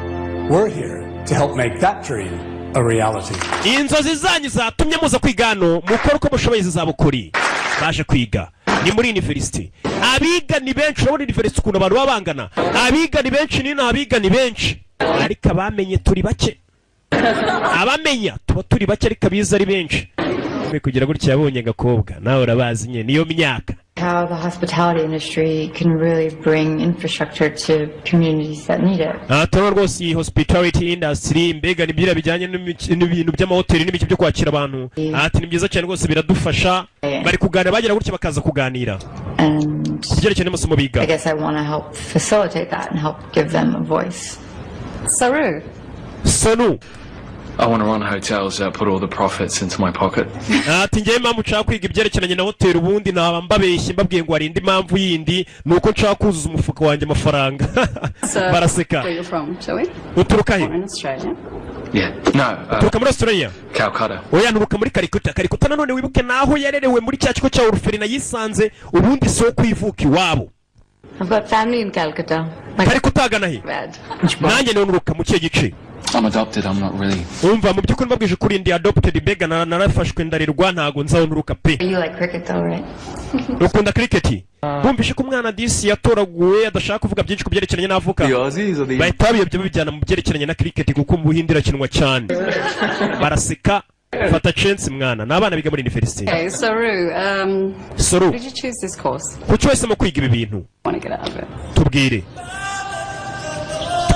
We're here to help make that dream a reality. Inzozi zanyu zatumye muza kwiga hano, mukore uko mushoboye zizaba ukuri. Baje kwiga ni muri university, abiga ni benshi. Urabona university ukuntu abantu baba bangana, abiga ni benshi, nino abiga ni benshi, ariko abamenye turi bake. Abamenya tuba turi bake, ariko abize ari benshi. Mwe kugira gutya yabonye agakobwa, nawe urabazi nyine niyo myaka. How the hospitality industry can really bring infrastructure to communities that need it. Aha turabona rwose iyi hospitality industry, mbega ni biriya bijyanye n'ibintu by'amahoteli n'ibiki byo kwakira abantu. Ati ni byiza cyane rwose, biradufasha. Bari kuganira, bagira gutya bakaza kuganira And ku byerekeye n'amasomo biga. I guess I want to help facilitate that and help give them a voice. Saru. Sonu. I want to run hotels that put all the profits into my pocket. Ati ngewe impamvu nshaka kwiga ibyerekeranye na hoteli, ubundi naba mbabeshye mbabwiye ngo hari indi mpamvu yindi, ni uko nshaka kuzuza umufuka wanjye amafaranga. Baraseka. Where you're from, shall we? Uturuka he? Born in Australia. Yeah. No. Uturuka muri Australia? Calcutta. Oya, nturuka muri Karikuta. Karikuta nanone wibuke naho yarerewe, muri cya kigo cya orphelinat yisanze, ubundi si wo kwivuka iwabo. I've got family in Calcutta. My Karikuta agana he? bad. Nanjye niho nturuka. Mu kihe gice? I'm adopted. I'm not really. Umva, mu by'ukuri mbabwije ukuri, ndi adopted, mbega narafashwe ndarerwa, ntago nzaho nturuka pe. You like cricket though, right? Ukunda cricket? Bumvishe ko umwana disi yatoraguwe, adashaka kuvuga byinshi ku byerekeranye n'avuka, Aussies or the bahita babiyobya babijyana mu byerekeranye na cricket, kuko mu Buhinde irakinwa cyane. Baraseka. Fata chance mwana, ni abana biga muri university. Okay, Saru, Soru. did you choose this course? Kuki wahisemo kwiga ibi bintu? Want to get out of it? Tubwire.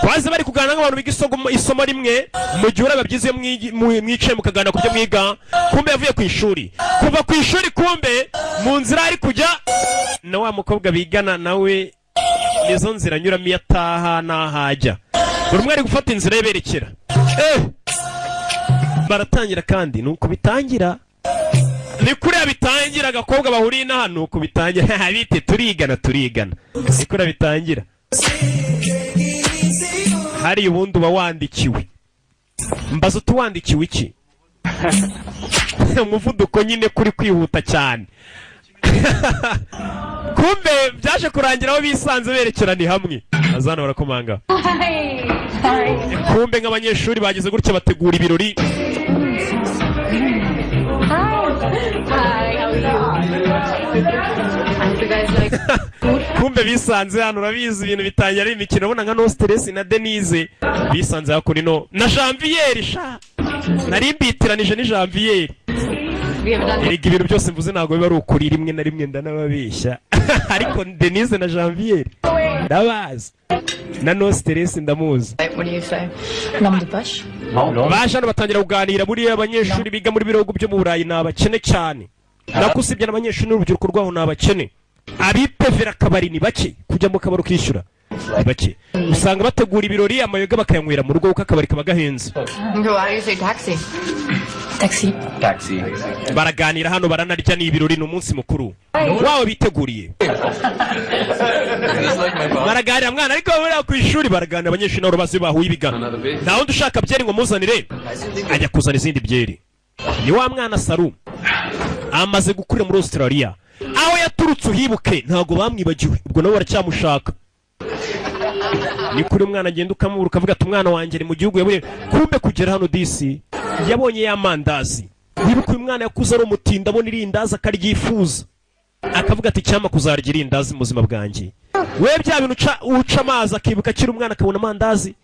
Twaze bari kuganira nk'abantu biga isomo rimwe. Mu gihe uraba byiza iyo mwicaye mukaganira ku byo mwiga. Kumbe yavuye ku ishuri, kuva ku ishuri kumbe mu nzira ari kujya na wa mukobwa bigana nawe, nizo nzira anyuramo iyo ataha n'aho ajya. Buri umwe ari gufata inzira ye berekera. Baratangira kandi ni uko bitangira, ni kuriya bitangira. Agakobwa bahuriye n'aha ni uko bitangira, bite, turigana, turigana, ni kuriya bitangira. Hariya ubundi uba wandikiwe, mbaza utuwandikiwe iki? Umuvuduko nyine kuri kwihuta cyane. Kumbe byaje kurangira aho bisanze berekeranye hamwe, azana barakomanga. Kumbe nk'abanyeshuri bagize gutya bategura ibirori. Hi, how are you? I hope you guys like Kumbe bisanze hano, urabizi ibintu bitangira ari imikino. Ubona nka No Stress na Denise bisanze hakuno ino na Janvier, sha nari mbitiranije ni Janvier. We have done Erega ibintu byose mvuze ntabwo biba ari ukuri, rimwe na rimwe ndanababeshya, ariko Denise na Janvier ndabazi, na No Stress ndamuzi. What do you say? Nom de poche? Baje hano batangira kuganira. Buriya abanyeshuri biga muri bihugu byo mu Burayi ni abakene cyane, nako usibye n'abanyeshuri n'urubyiruko rwaho ni abakene. Abipevera akabari ni bake, kujya mu kabari ukishyura. Ni bake usanga bategura ibirori, amayoga bakayanywera mu rugo kuko akabari kaba gahenze. Okay, how do you say taxi? Taxi. Taxi. Baraganira hano, baranarya, ni ibirori, ni umunsi mukuru wabo biteguriye. Baraganira mwana, ariko buriya ku ishuri baraganira, abanyeshuri nabo bazi bahuye ibigano. Nta wundi ushaka byeri ngo muzanire? Ajya kuzana izindi byeri. Ni wa mwana Saru, amaze gukurira muri Australia aho yaturutse. Uhibuke ntabwo bamwibagiwe, ubwo nabo baracyamushaka. Ni kuri umwana agenda ukamubura, ukavuga ati umwana wanjye ari mu gihugu yaburiye. Kumbe kugera hano disi yabonye ya mandazi. Wibuke uyu mwana yakuze ari umutindi, abona irindazi akaryifuza, akavuga ati cyama kuzarya irindazi mu buzima bwanjye. We bya bintu uca amazi akibuka akiri umwana akabona amandazi,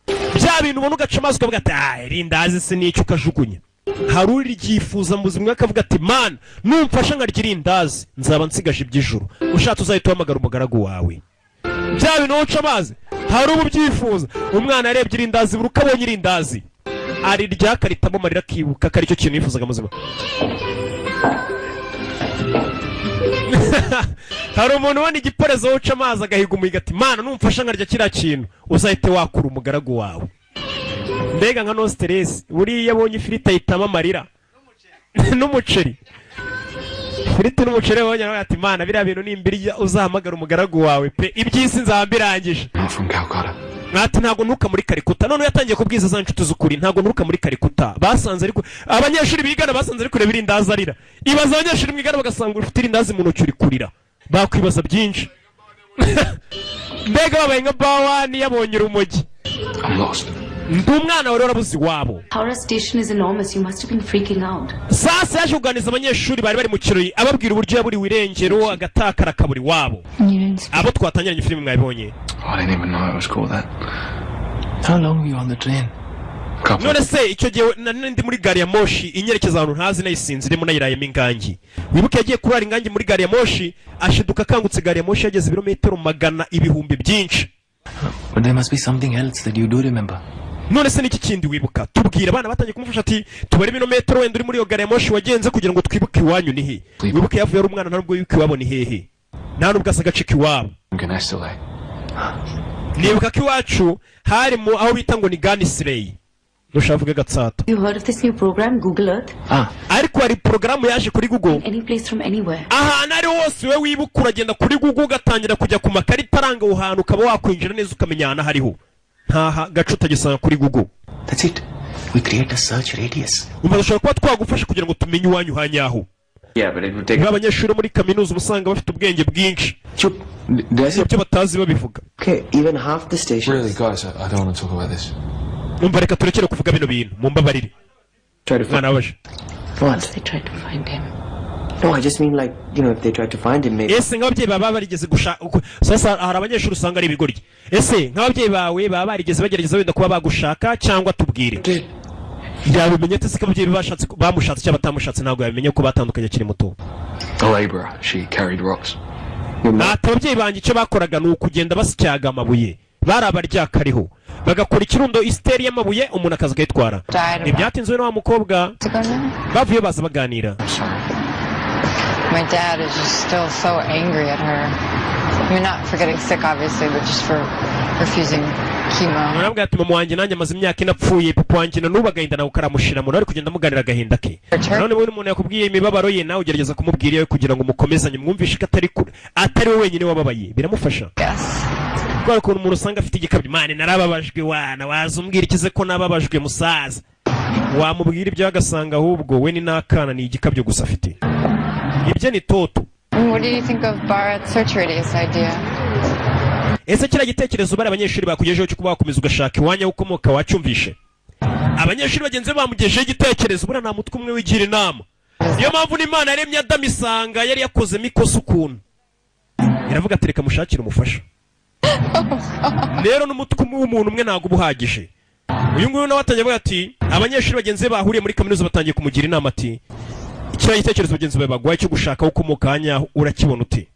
bya bintu ubona ugaca amazi ukavuga ati ah, irindazi se n'icyo, ukajugunya. Hari uriryifuza mu buzima bwe akavuga ati mana, numfasha nkarya irindazi nzaba nsigaje iby'ijuru, ushatse uzahita uhamagara umugaragu wawe. Bya bintu uca amazi hari ubu ubyifuza. Umwana yarebye irindazi, buri uko abonye irindazi arirya akaritamo amarira, akibuka ko aricyo kintu yifuzaga mu buzima. Hari umuntu ubona igiporezo uca amazi agahiga umuhigo ati mana, numfasha nkarya kiriya kintu uzahite wakura umugaragu wawe. Mbega nka no stress, buriya abonye ifiriti ahitamo amarira n'umuceri, ifiriti n'umuceri abonye aravuga ati mana, biriya bintu nimbirya uzahamagara umugaragu wawe pe, iby'isi nzaba mbirangije. Not from Calcutta. Ati ntabwo nturuka muri Karikuta. None yatangiye kubwiza za nshuti z'ukuri, ntabwo nturuka muri Karikuta. Basanze ariko abanyeshuri bigana basanze ari kureba irindazi arira. Ibaza abanyeshuri mwigana bagasanga ufite irindazi mu ntoki uri kurira, bakwibaza byinshi. Mbega babaye nka bawani yabonye urumogi. I'm lost. Ndi umwana wari warabuze iwabo. Howrah station is enormous. You must have been freaking out. Sasa yaje kuganiriza abanyeshuri bari mu kirori, ababwira uburyo yaburiwe irengero, agatakara akabura iwabo. Abo twatangiranye filime mwabibonye. I didn't even know it was called that. How long were you on the train? Couple. None se icyo gihe nari ndi muri gari ya moshi inyerekeza ahantu ntazi, nayisinziremo, nayirayemo ingangi. Wibuke yagiye kurara ingangi muri gari ya moshi, ashiduka akangutse gari ya moshi yageze ibirometero magana ibihumbi byinshi. But there must be something else that you do remember. None se niki kindi wibuka? Tubwira. Abana batangiye kumufasha ati tubare ibirometero wenda uri muri iyo gari ya moshi wagenze kugira ngo twibuke iwanyu ni he. Wibuke yavuye ari umwana, nta nubwo wibuka iwabo ni hehe, nta nubwo asa agace k'iwabo. Ganestalay. Nibuka ko iwacu hari mu aho bita ngo ni Ganisireyi, ntushaka uvuge Gatsata. You heard of this new program, Google Earth? Ariko hari porogaramu yaje kuri Google. Any place from anywhere. Ahantu ari hose we wibuka, uragenda kuri Google ugatangira kujya ku makarita aranga aho hantu, ukaba wakwinjira neza ukamenya ahantu hariho. Ntaha gace utagisanga kuri Google. That's it. We create a search radius. Umva, dushobora kuba twagufasha kugira ngo tumenye iwanyu hanyaho. Yeah, but it would take. Niba abanyeshuri bo muri kaminuza uba usanga bafite ubwenge bwinshi, ibyo batazi babivuga. Okay, even half the station. Really, guys, I don't want to talk about this. Numva reka turekere kuvuga bino bintu, mumbabarire. Try to Mwana wabaje. What? They tried to find him. No, I just mean like, if they tried to find him, maybe. Ese nk'ababyeyi baba barigeze gushaka? Sasa hari abanyeshuri usanga ari ibigoryi. Ese nk'ababyeyi bawe baba barigeze bagerageza wenda kuba bagushaka cyangwa tubwire? Yabimenye ate se ko ababyeyi be bashatse, bamushatse cyangwa batamushatse? Ntabwo yabimenye ko batandukanye akiri muto. A labourer. She carried rocks. Ati ababyeyi banjye icyo bakoraga ni ukugenda basyaga amabuye, bari abaryakariho, bagakora ikirundo isiteri y'amabuye, umuntu akaza akayitwara. Ntibyatinzwe na wa mukobwa bavuye baza baganira. My dad is just still so angry at her. I mean, not for getting sick, obviously, but just for refusing chemo. Urabwira ati mama wanjye nanjye amaze imyaka ine apfuye, papa wanjye na n'ubu agahinda nawe karamushira. Umuntu ari kugenda amuganira agahinda ke. None buri umuntu yakubwiye imibabaro ye, nawe ugerageza kumubwira iyawe kugira ngo mukomezanye, mwumvishe ko atari kure, atari we wenyine wababaye, biramufasha. Kubera ukuntu umuntu usanga afite igikabyo, mani narababajwe wana, waza umbwira ikize ko nababajwe musaza, wamubwira ibyo agasanga ahubwo we ni n'akana, ni igikabyo gusa afite, ibyo ni toto. What do you think of Bharat's search radius idea? Ese kiriya gitekerezo bari abanyeshuri bakugejeho cyo kuba wakomeza ugashaka iwanya aho ukomoka wacyumvishe? Abanyeshuri bagenzi be bamugejeho igitekerezo. Buriya nta mutwe umwe wigira inama, niyo mpamvu n'Imana yaremye Adamu isanga yari yakozemo ikosa ukuntu, iravuga ati reka mushakire umufasha. Rero n'umutwe umwe w'umuntu umwe ntabwo uba uhagije. Uyu nguyu nawe atangiye avuga ati abanyeshuri bagenzi be bahuriye muri kaminuza batangiye kumugira inama ati kiriya gitekerezo bagenzi bawe baguhaye cyo gushaka aho ukomoka hanyaho urakibona ute?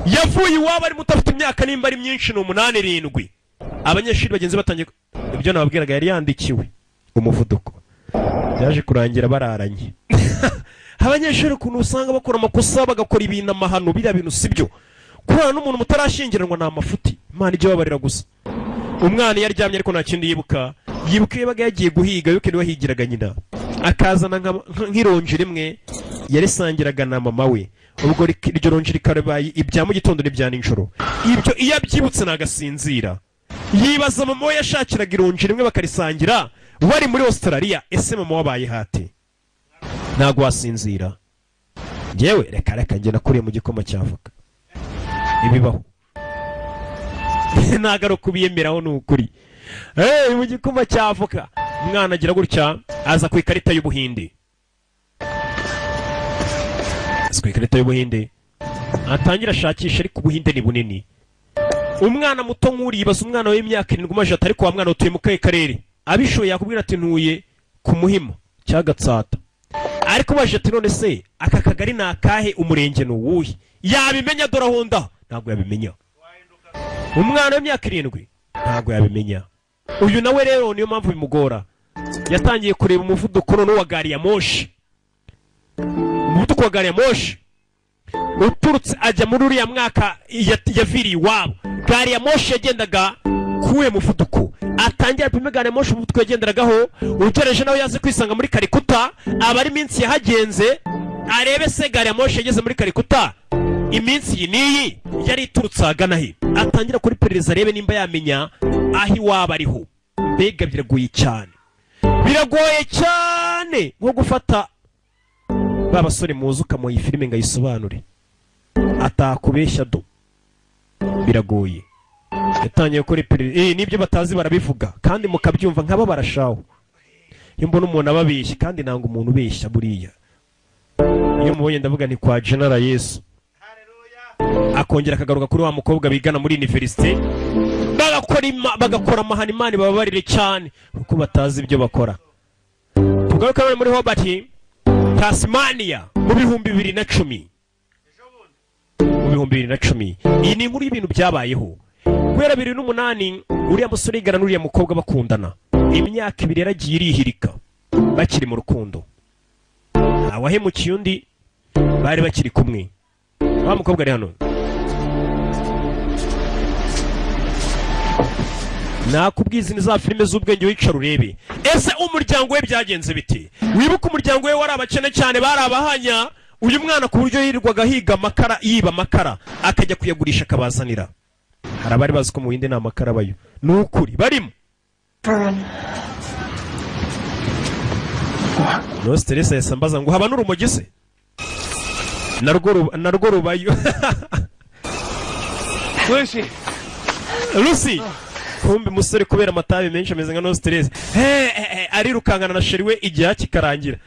Yavuye iwabo ari muto, afite imyaka nimba ari myinshi ni 8, 7. Abanyeshuri bagenzi be batangiye ibyo nababwiraga, yari yandikiwe umuvuduko, byaje kurangira bararanye. Abanyeshuri ukuntu usanga bakora amakosa, bagakora ibintu amahano, biriya bintu si byo. Kurana n'umuntu mutarashyingiranwa ni amafuti. Imana ijya ibabarira gusa. Umwana iyo aryamye ariko nta kindi yibuka, yibuka iyo yabaga yagiye guhiga, yuko niwe wahigiraga nyina, akazana nk'ironji rimwe yarisangiraga na mama we. Ubwo iryo ronji rikabaye ibya mu gitondo n'ibya nijoro. Ibyo iyo abyibutse nagasinzira, yibaza mama we yashakiraga ironji rimwe bakarisangira bari muri Australia. Ese mama wabaye hati? Ntabwo wasinzira. Njyewe reka reka, njye nakuriye mu gikoma cy'avoka. Ibibaho ntabwo ari ukubiyemeraho, ni ukuri. Hey, mu gikoma cy'avoka. Umwana agira gutya aza ku ikarita y'Ubuhinde, aza ku ikarita y'Ubuhinde, atangira ashakisha, ariko Ubuhinde ni bunini. Umwana muto nk'uriya, ibaza umwana w'imyaka 7 umaje ati: "Ariko wa mwana, utuye mu kahe karere?" Abishoboye yakubwira ati: "Ntuye ku Muhima cya Gatsata." Ariko baje ati: "None se aka kagari ni akahe? Umurenge ni uwuhe?" Yabimenya? Dore aho ndaho ntabwo yabimenya. Umwana w'imyaka 7 ntabwo yabimenya. Uyu nawe rero niyo mpamvu bimugora. Yatangiye kureba umuvuduko noneho wa gari ya moshi, umuvuduko wa gari ya moshi uturutse ajya muri uriya mwaka yaviriye iwabo. Gari ya moshi yagendaga kuwuhe muvuduko? Atangira apime gari ya moshi umuvuduko yagenderagaho, ugereje nawe yaze kwisanga muri Karikuta, aba ari iminsi yahagenze, arebe se gari ya moshi yageze muri Karikuta iminsi iyi n'iyi yari iturutse ahagana he. Atangira kuri perereza, arebe nimba yamenya aho iwabo ariho. Mbega biragoye cyane, biragoye cyane, nko gufata ba basore muzi ukamuha iyi filime ngo ayisobanure atakubeshya. Do biragoye. Yatangiye gukora iperereza, n'ibyo batazi barabivuga kandi mukabyumva nk'abo barashaho. Iyo mbona umuntu ababeshya, kandi nanga umuntu ubeshya buriya, iyo mubonye ndavuga ni kwa General Yesu. Akongera akagaruka kuri wa mukobwa bigana muri université, bagakora amahano. Imana ibababarire cyane kuko batazi ibyo bakora. Tugaruke none muri Hobart, Tasmania, mu 2010. Mu 2010, iyi ni inkuru y'ibintu byabayeho guhera 2008. Uriya musore yigana n'uriya mukobwa bakundana imyaka 2, yaragiye irihirika bakiri mu rukundo, ntawahemukiye undi, bari bakiri kumwe. Wa mukobwa ari hano, nakubwiza ni za filime z'ubwenge, wicara urebe ese umuryango we byagenze bite. Wibuke umuryango we wari abakene cyane, bari abahanya. Uyu mwana ku buryo yirirwaga ahiga amakara, yiba amakara akajya kuyagurisha akabazanira. Hari abari bazi ko mu bindi nta makara abayo, ni ukuri barimo. Fern. No stress. Yahise ambaza ngo haba n'urumogi se narwo rubayo. Lucy! Lucy! Kumbe umusore kubera amatabi menshi ameze nka no stress. Arirukankana na chéri we, igihaha kikarangira.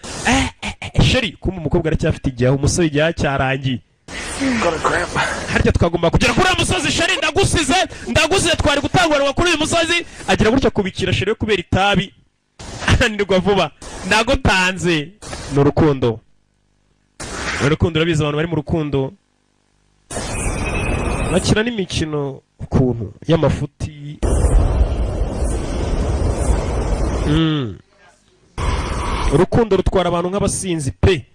Chéri, kumbe umukobwa aracyafite igihaha, umusore igihaha cyarangiye. Got a cramp. Harya twagomba kugera kuri uriya musozi. Chéri, ndagusize, ndagusize, twari gutanguranwa kuri uyu musozi. Agira gutya kubikira chéri we kubera itabi ananirwa vuba. Ndagutanze. Ni urukundo, ni urukundo. Urabizi, abantu bari mu rukundo bakina n'imikino ukuntu y'amafuti. Urukundo rutwara abantu nk'abasinzi pe.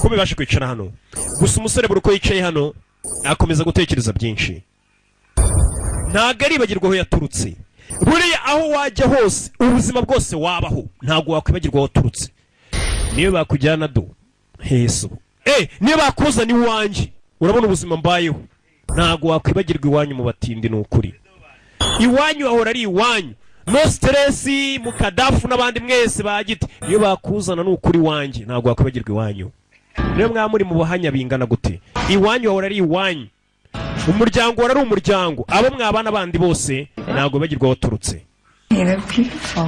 Ko bibasha kwicara hano gusa. Umusore buri uko yicaye hano akomeza gutekereza byinshi, ntabwo aribagirwa aho yaturutse. Buriya aho wajya hose, ubuzima bwose wabaho, ntabwo wakwibagirwa aho waturutse. Niyo bakujyana do heso, niyo bakuzana iwanjye, urabona ubuzima mbayeho, ntabwo wakwibagirwa iwanyu mu batindi. Ni ukuri, iwanyu hahora ari iwanyu. No stress mu kadafu n'abandi mwese bagite. Niyo bakuzana, ni ukuri, iwanjye ntabwo wakwibagirwa iwanyu. Niyo mwaba muri mu buhanya bingana gute, iwanyu hahora ari iwanyu. Umuryango uhora ari umuryango. Abo mwabana bandi bose ntabwo bibagirwa aho waturutse. Hey, they're beautiful.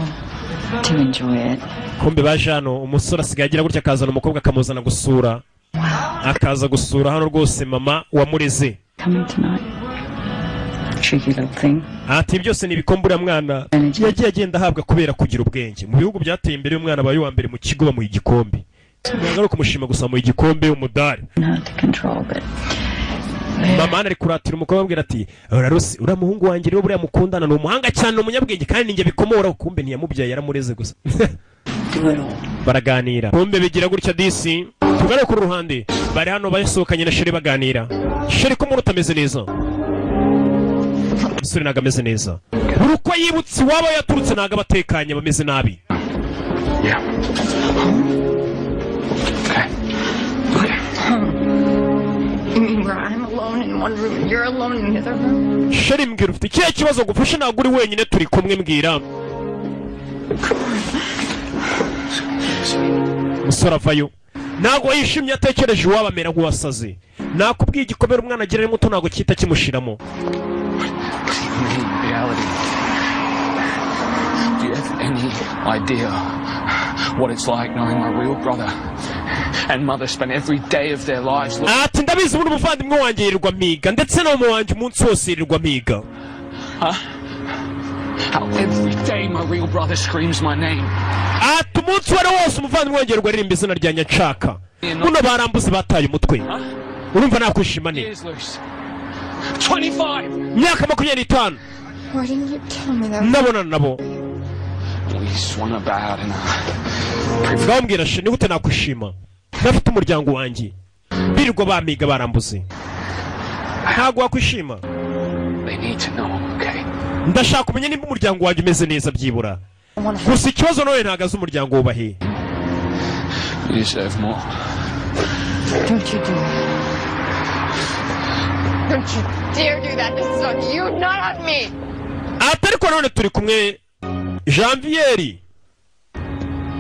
To enjoy it. Kumbe baje hano, umusore asigaye agira gutya akazana umukobwa, akamuzana gusura, akaza gusura hano rwose mama wamureze. Coming tonight. Tricky little thing. Ati byose ni ibikombe uriya mwana yagiye agenda ahabwa kubera kugira ubwenge. Mu bihugu byateye imbere, umwana abaye uwa mbere mu kigo bamuha igikombe. Ntabwo ari ukumushima gusa, bamuha igikombe, umudari. Hard to control, but Mama hano ari kuratira umukobwa, amubwira ati: "Urarusi uriya muhungu wanjye rero, buriya mukundana ni umuhanga cyane, ni umunyabwenge, kandi ninjye bikomora." Kumbe ntiyamubyaye, yaramureze gusa. Do it all. Baraganira, kumbe bigira gutya. Disi tugare ku ruhande, bari hano basohokanye na chérie, baganira. Chérie, ko umuntu utameze neza? Umusore ntabwo ameze neza. Buri uko yibutse iwabo yaturutse ntabwo aba atekanye, bameze nabi. Yeah. Okay. Okay. You mean where I'm alone in one room and you're alone in the other room? Chérie, mbwira, ufite ikihe kibazo? Gufashe, ntabwo uri wenyine, turi kumwe, mbwira. Umusore avayo ntabwo yishimye, atekereje iwabo amera nk'uwasaze. Nakubwiye, igikomere umwana agira ari muto ntabwo cyita kimushiramo. What do you mean, reality? Do you have any idea what it's like knowing my real brother and mother spent every day of their lives looking? Ati ndabizi, ubundi umuvandimwe wanjye yirirwa mpiga, ndetse na mama wanjye umunsi wose yirirwa mpiga. Huh? How every day my real brother screams my name. Ati umunsi uwo ari wo wose umuvandimwe wanjye yirirwa aririmba izina rya nyacaka. Buno barambuze, bataye umutwe. Urumva nakwishima ne? Years loose. 25! Imyaka 25. Why didn't you tell me that? Ndabonana nabo. We swung about in a Ngambwira chérie, ni gute nakwishima ntafite umuryango wanjye? Birirwa bamiga, barambuze, ntabwo wakwishima. They need to know, okay? Ndashaka kumenya nimba umuryango wanjye umeze neza byibura gusa. Ikibazo none ntabwo azi umuryango wubahe. You deserve more. Don't you do that. Don't you dare do that. This is on you, not on me. Ati ariko none turi kumwe. Janvieri,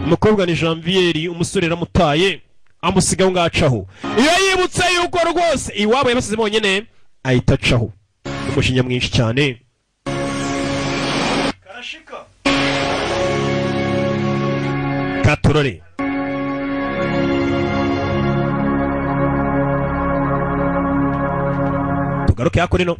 umukobwa ni Janvieri. Umusore yaramutaye, amusiga aho ngaho, acaho. Iyo yibutse yuko rwose iwabo yabasize bonyine, ahita acaho umujinya mwinshi cyane. Karashika katurore. Tugaruke hakurino,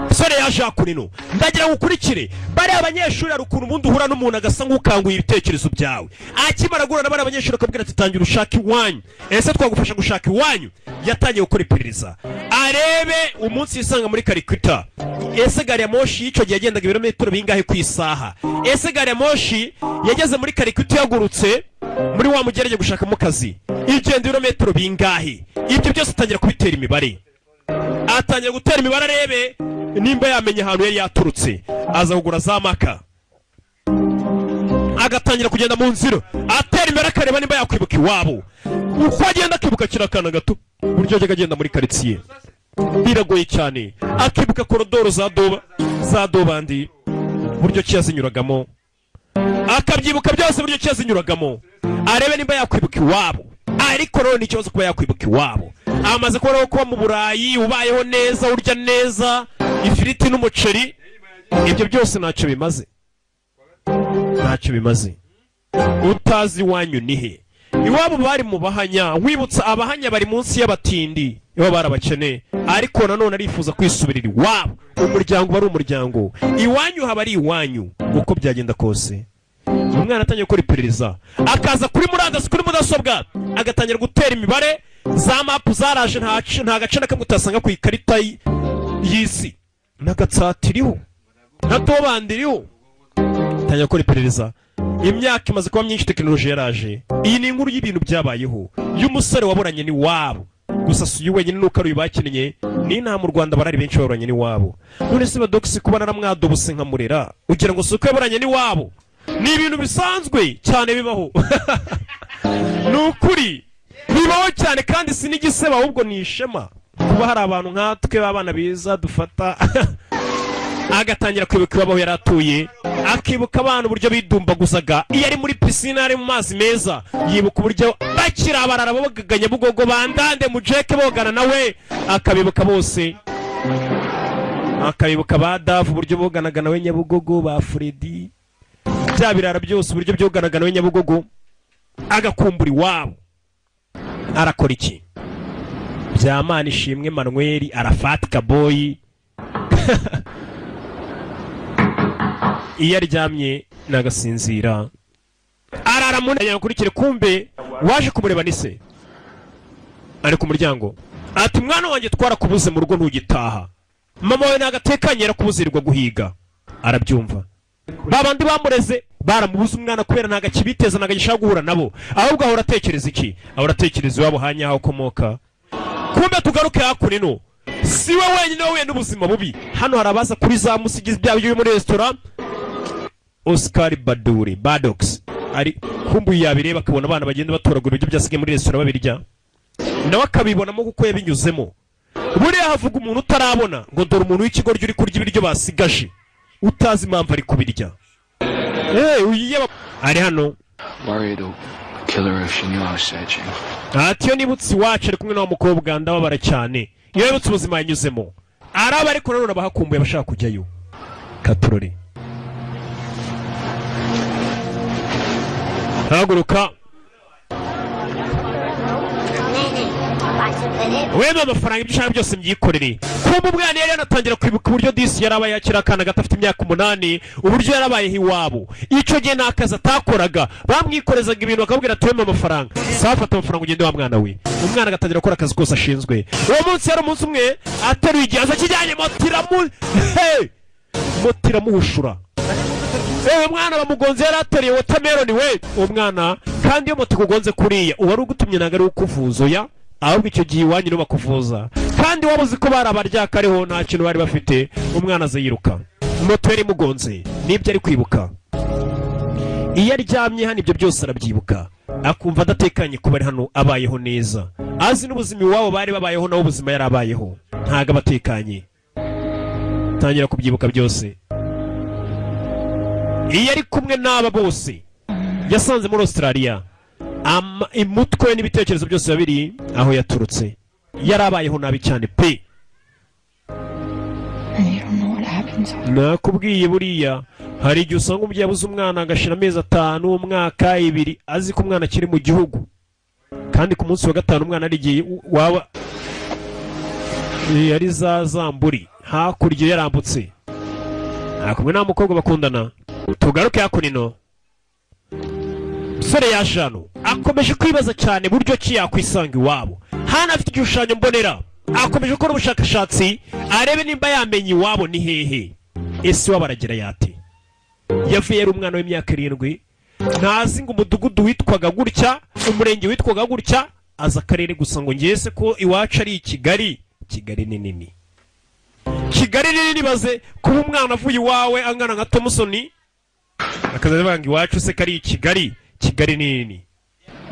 umusore yaje hakurino. Ndagira ngo ukurikire bariya abanyeshuri. Hari ukuntu ubundi uhura n'umuntu agasa nk'ukanguye ibitekerezo byawe. Akimara guhura na bariya abanyeshuri akabwira ati tangira ushaka iwanyu. Ese twagufasha gushaka iwanyu? Yatangiye gukora iperereza arebe umunsi yisanga muri Karikita. Ese gari ya moshi y'icyo gihe yagendaga ibirometero bingahe ku isaha? Ese gari ya moshi yageze muri Karikita, yagurutse muri wa mugerage gushakamo akazi, igenda ibirometero bingahe? Ibyo byose atangira kubitera imibare, atangira gutera imibare arebe nimba yamenya ahantu yari yaturutse. Aza kugura za maka, agatangira kugenda mu nzira atera imbere, akareba nimba yakwibuka iwabo. Uko agenda akibuka kiriya akana gato, uburyo yajyaga agenda muri karitsiye biragoye cyane, akibuka korodoro za doba za dobandi, uburyo ki yazinyuragamo, akabyibuka byose, uburyo ki yazinyuragamo, arebe nimba yakwibuka iwabo. Ariko rero ni ikibazo kuba yakwibuka iwabo. Amaze kubona ko mu Burayi ubayeho neza, urya neza ifiriti n'umuceri, ibyo byose ntacyo bimaze, ntacyo bimaze utazi iwanyu ni he. Iwabo bari mu Bahanya. Wibutsa, Abahanya bari munsi y'abatindi, iwabo bari abakene. Ariko nanone arifuza kwisubirira iwabo. Umuryango uba ari umuryango, iwanyu haba ari iwanyu uko byagenda kose. Umwana atangiye gukora iperereza, akaza kuri murandasi, kuri mudasobwa, agatangira gutera imibare. Za mapu zaraje, nta gace na kamwe utasanga ku ikarita y'isi, n'agatsatiriho na dobandiriho. Atangira gukora iperereza. Imyaka imaze kuba myinshi, tekinoloji yaraje. Iyi ni inkuru y'ibintu byabayeho y'umusore waburanye n'iwabo. Gusa si uyu wenyine, nuko ari uyu bakinnye. N'inaha mu Rwanda barari benshi baburanye n'iwabo. None se badogisi, kuba naramwadobose nkamurera, ugira ngo si uko yaburanye n'iwabo? Ni ibintu bisanzwe cyane, bibaho, ni ukuri bibaho cyane, kandi si n'igisebo, ahubwo ni ishema kuba hari abantu nkatwe b'abana beza dufata. Agatangira kwibuka iwabo aho yari atuye, akibuka abana uburyo bidumbaguzaga iyo ari muri pisine, ari mu mazi meza, yibuka uburyo bakiri abarara bogaga Nyabugogo, bandande mujeke bogana nawe, akabibuka bose, akabibuka ba Davu uburyo boganaga nawe Nyabugogo, ba Furedi, bya birara byose uburyo byoganaga nawe Nyabugogo, agakumbura iwabo. Arakora iki? Byamana Ishimwe Manuel Arafati Kaboyi, iyo aryamye nagasinzira, arara mu ntebe. Akurikire, kumbe waje kumureba ni se, ari ku muryango. Ati mwana wanjye, twarakubuze mu rugo, ntugitaha. Mama wawe nagatekanye, yarakubuze, yirirwa guhiga. Arabyumva. Ba bandi bamureze baramubuze umwana kubera ntabwo akibiteza, ntabwo agishaka guhura nabo, ahubwo ahora atekereza iki? Ahora atekereza iwabo hanya aho akomoka. Kumbe tugaruke hakuno, si we wenyine wahuye n'ubuzima bubi. Hano hari abaza kuri za musigizi byaba byo muri resitora. Oscar Baduri Badox ari kumbuye, yabireba akabona abana bagenda batoragura ibiryo byasigaye muri resitora babirya, nawe akabibonamo kuko yabinyuzemo. Buriya havuga umuntu utarabona ngo dore umuntu w'ikigoryi uri kurya ibiryo basigaje, utazi impamvu ari kubirya. Uyu ari hano. Worried it'll kill her if she knew I was searching. Ati iyo nibutse iwacu ari kumwe n'uwo mukobwa ndababara cyane. Iyo yibutse ubuzima yanyuzemo araba, ariko nanone abahakumbuye abashaka kujyayo. Katurore, haguruka. नहीं नहीं, पाँच रुपए दे। Wemeye amafaranga, ibyo ushaka byose mbyikorere. Kumva umwana yari yanatangira kwibuka uburyo disi yarabaye akiri akana gato, afite imyaka 8, uburyo yarabayeho iwabo. Icyo gihe nta kazi atakoraga, bamwikorezaga ibintu bakabwira ati wemeye amafaranga, sawa, fata amafaranga ugende wa mwana we. Umwana agatangira gukora akazi kose ashinzwe. Uwo munsi yari umunsi umwe ateruye igihaza kijyanye, moto iramu, hey! Moto iramuhushura. Ewe mwana, bamugonze, yari ateruye watermelon we. Uwo mwana kandi, iyo moto ikugonze kuriya, uwari ugutumye ntabwo ari ukuvuza, oya, ahubwo icyo gihe iwanyu nibo bakuvuza. Kandi waba uzi ko bari abaryakariho, nta kintu bari bafite. Umwana aza yiruka, moto yari imugonze, nibyo ari kwibuka. Iyo aryamye hano ibyo byose arabyibuka, akumva adatekanye kuba ari hano abayeho neza, azi n'ubuzima iwabo bari babayeho, nawe ubuzima yari abayeho ntabwo aba atekanye. Tangira kubyibuka byose iyo ari kumwe n'aba bose yasanze muri Australia. Umutwe n'ibitekerezo byose biba biri aho yaturutse. Yari abayeho nabi cyane pe. And you don't know what happens. Nakubwiye, buriya hari igihe usanga umubyeyi abuze umwana agashira amezi 5, umwaka, 2, azi ko umwana akiri mu gihugu, kandi ku munsi wa gatanu umwana ari igihe waba ari za zamburi hakurya yarambutse, nta kumwe nta mukobwa bakundana. Tugaruke hakuno, musore yaje hano akomeje kwibaza cyane buryo ki yakwisanga iwabo. Hano afite igishushanyo mbonera, akomeje gukora ubushakashatsi arebe nimba yamenya iwabo ni hehe. Ese iwabo aragira yate? Yavuye yari umwana w'imyaka 7, ntazi ngo umudugudu witwaga gutya, umurenge witwaga gutya, azi akarere gusa. Ngo ngese ko iwacu ari i Kigali. Kigali ni nini, Kigali ni nini. Baze kuba umwana avuye iwawe angana nka Tomusoni akaza avuga ngo iwacu se kari i Kigali. Kigali ni nini,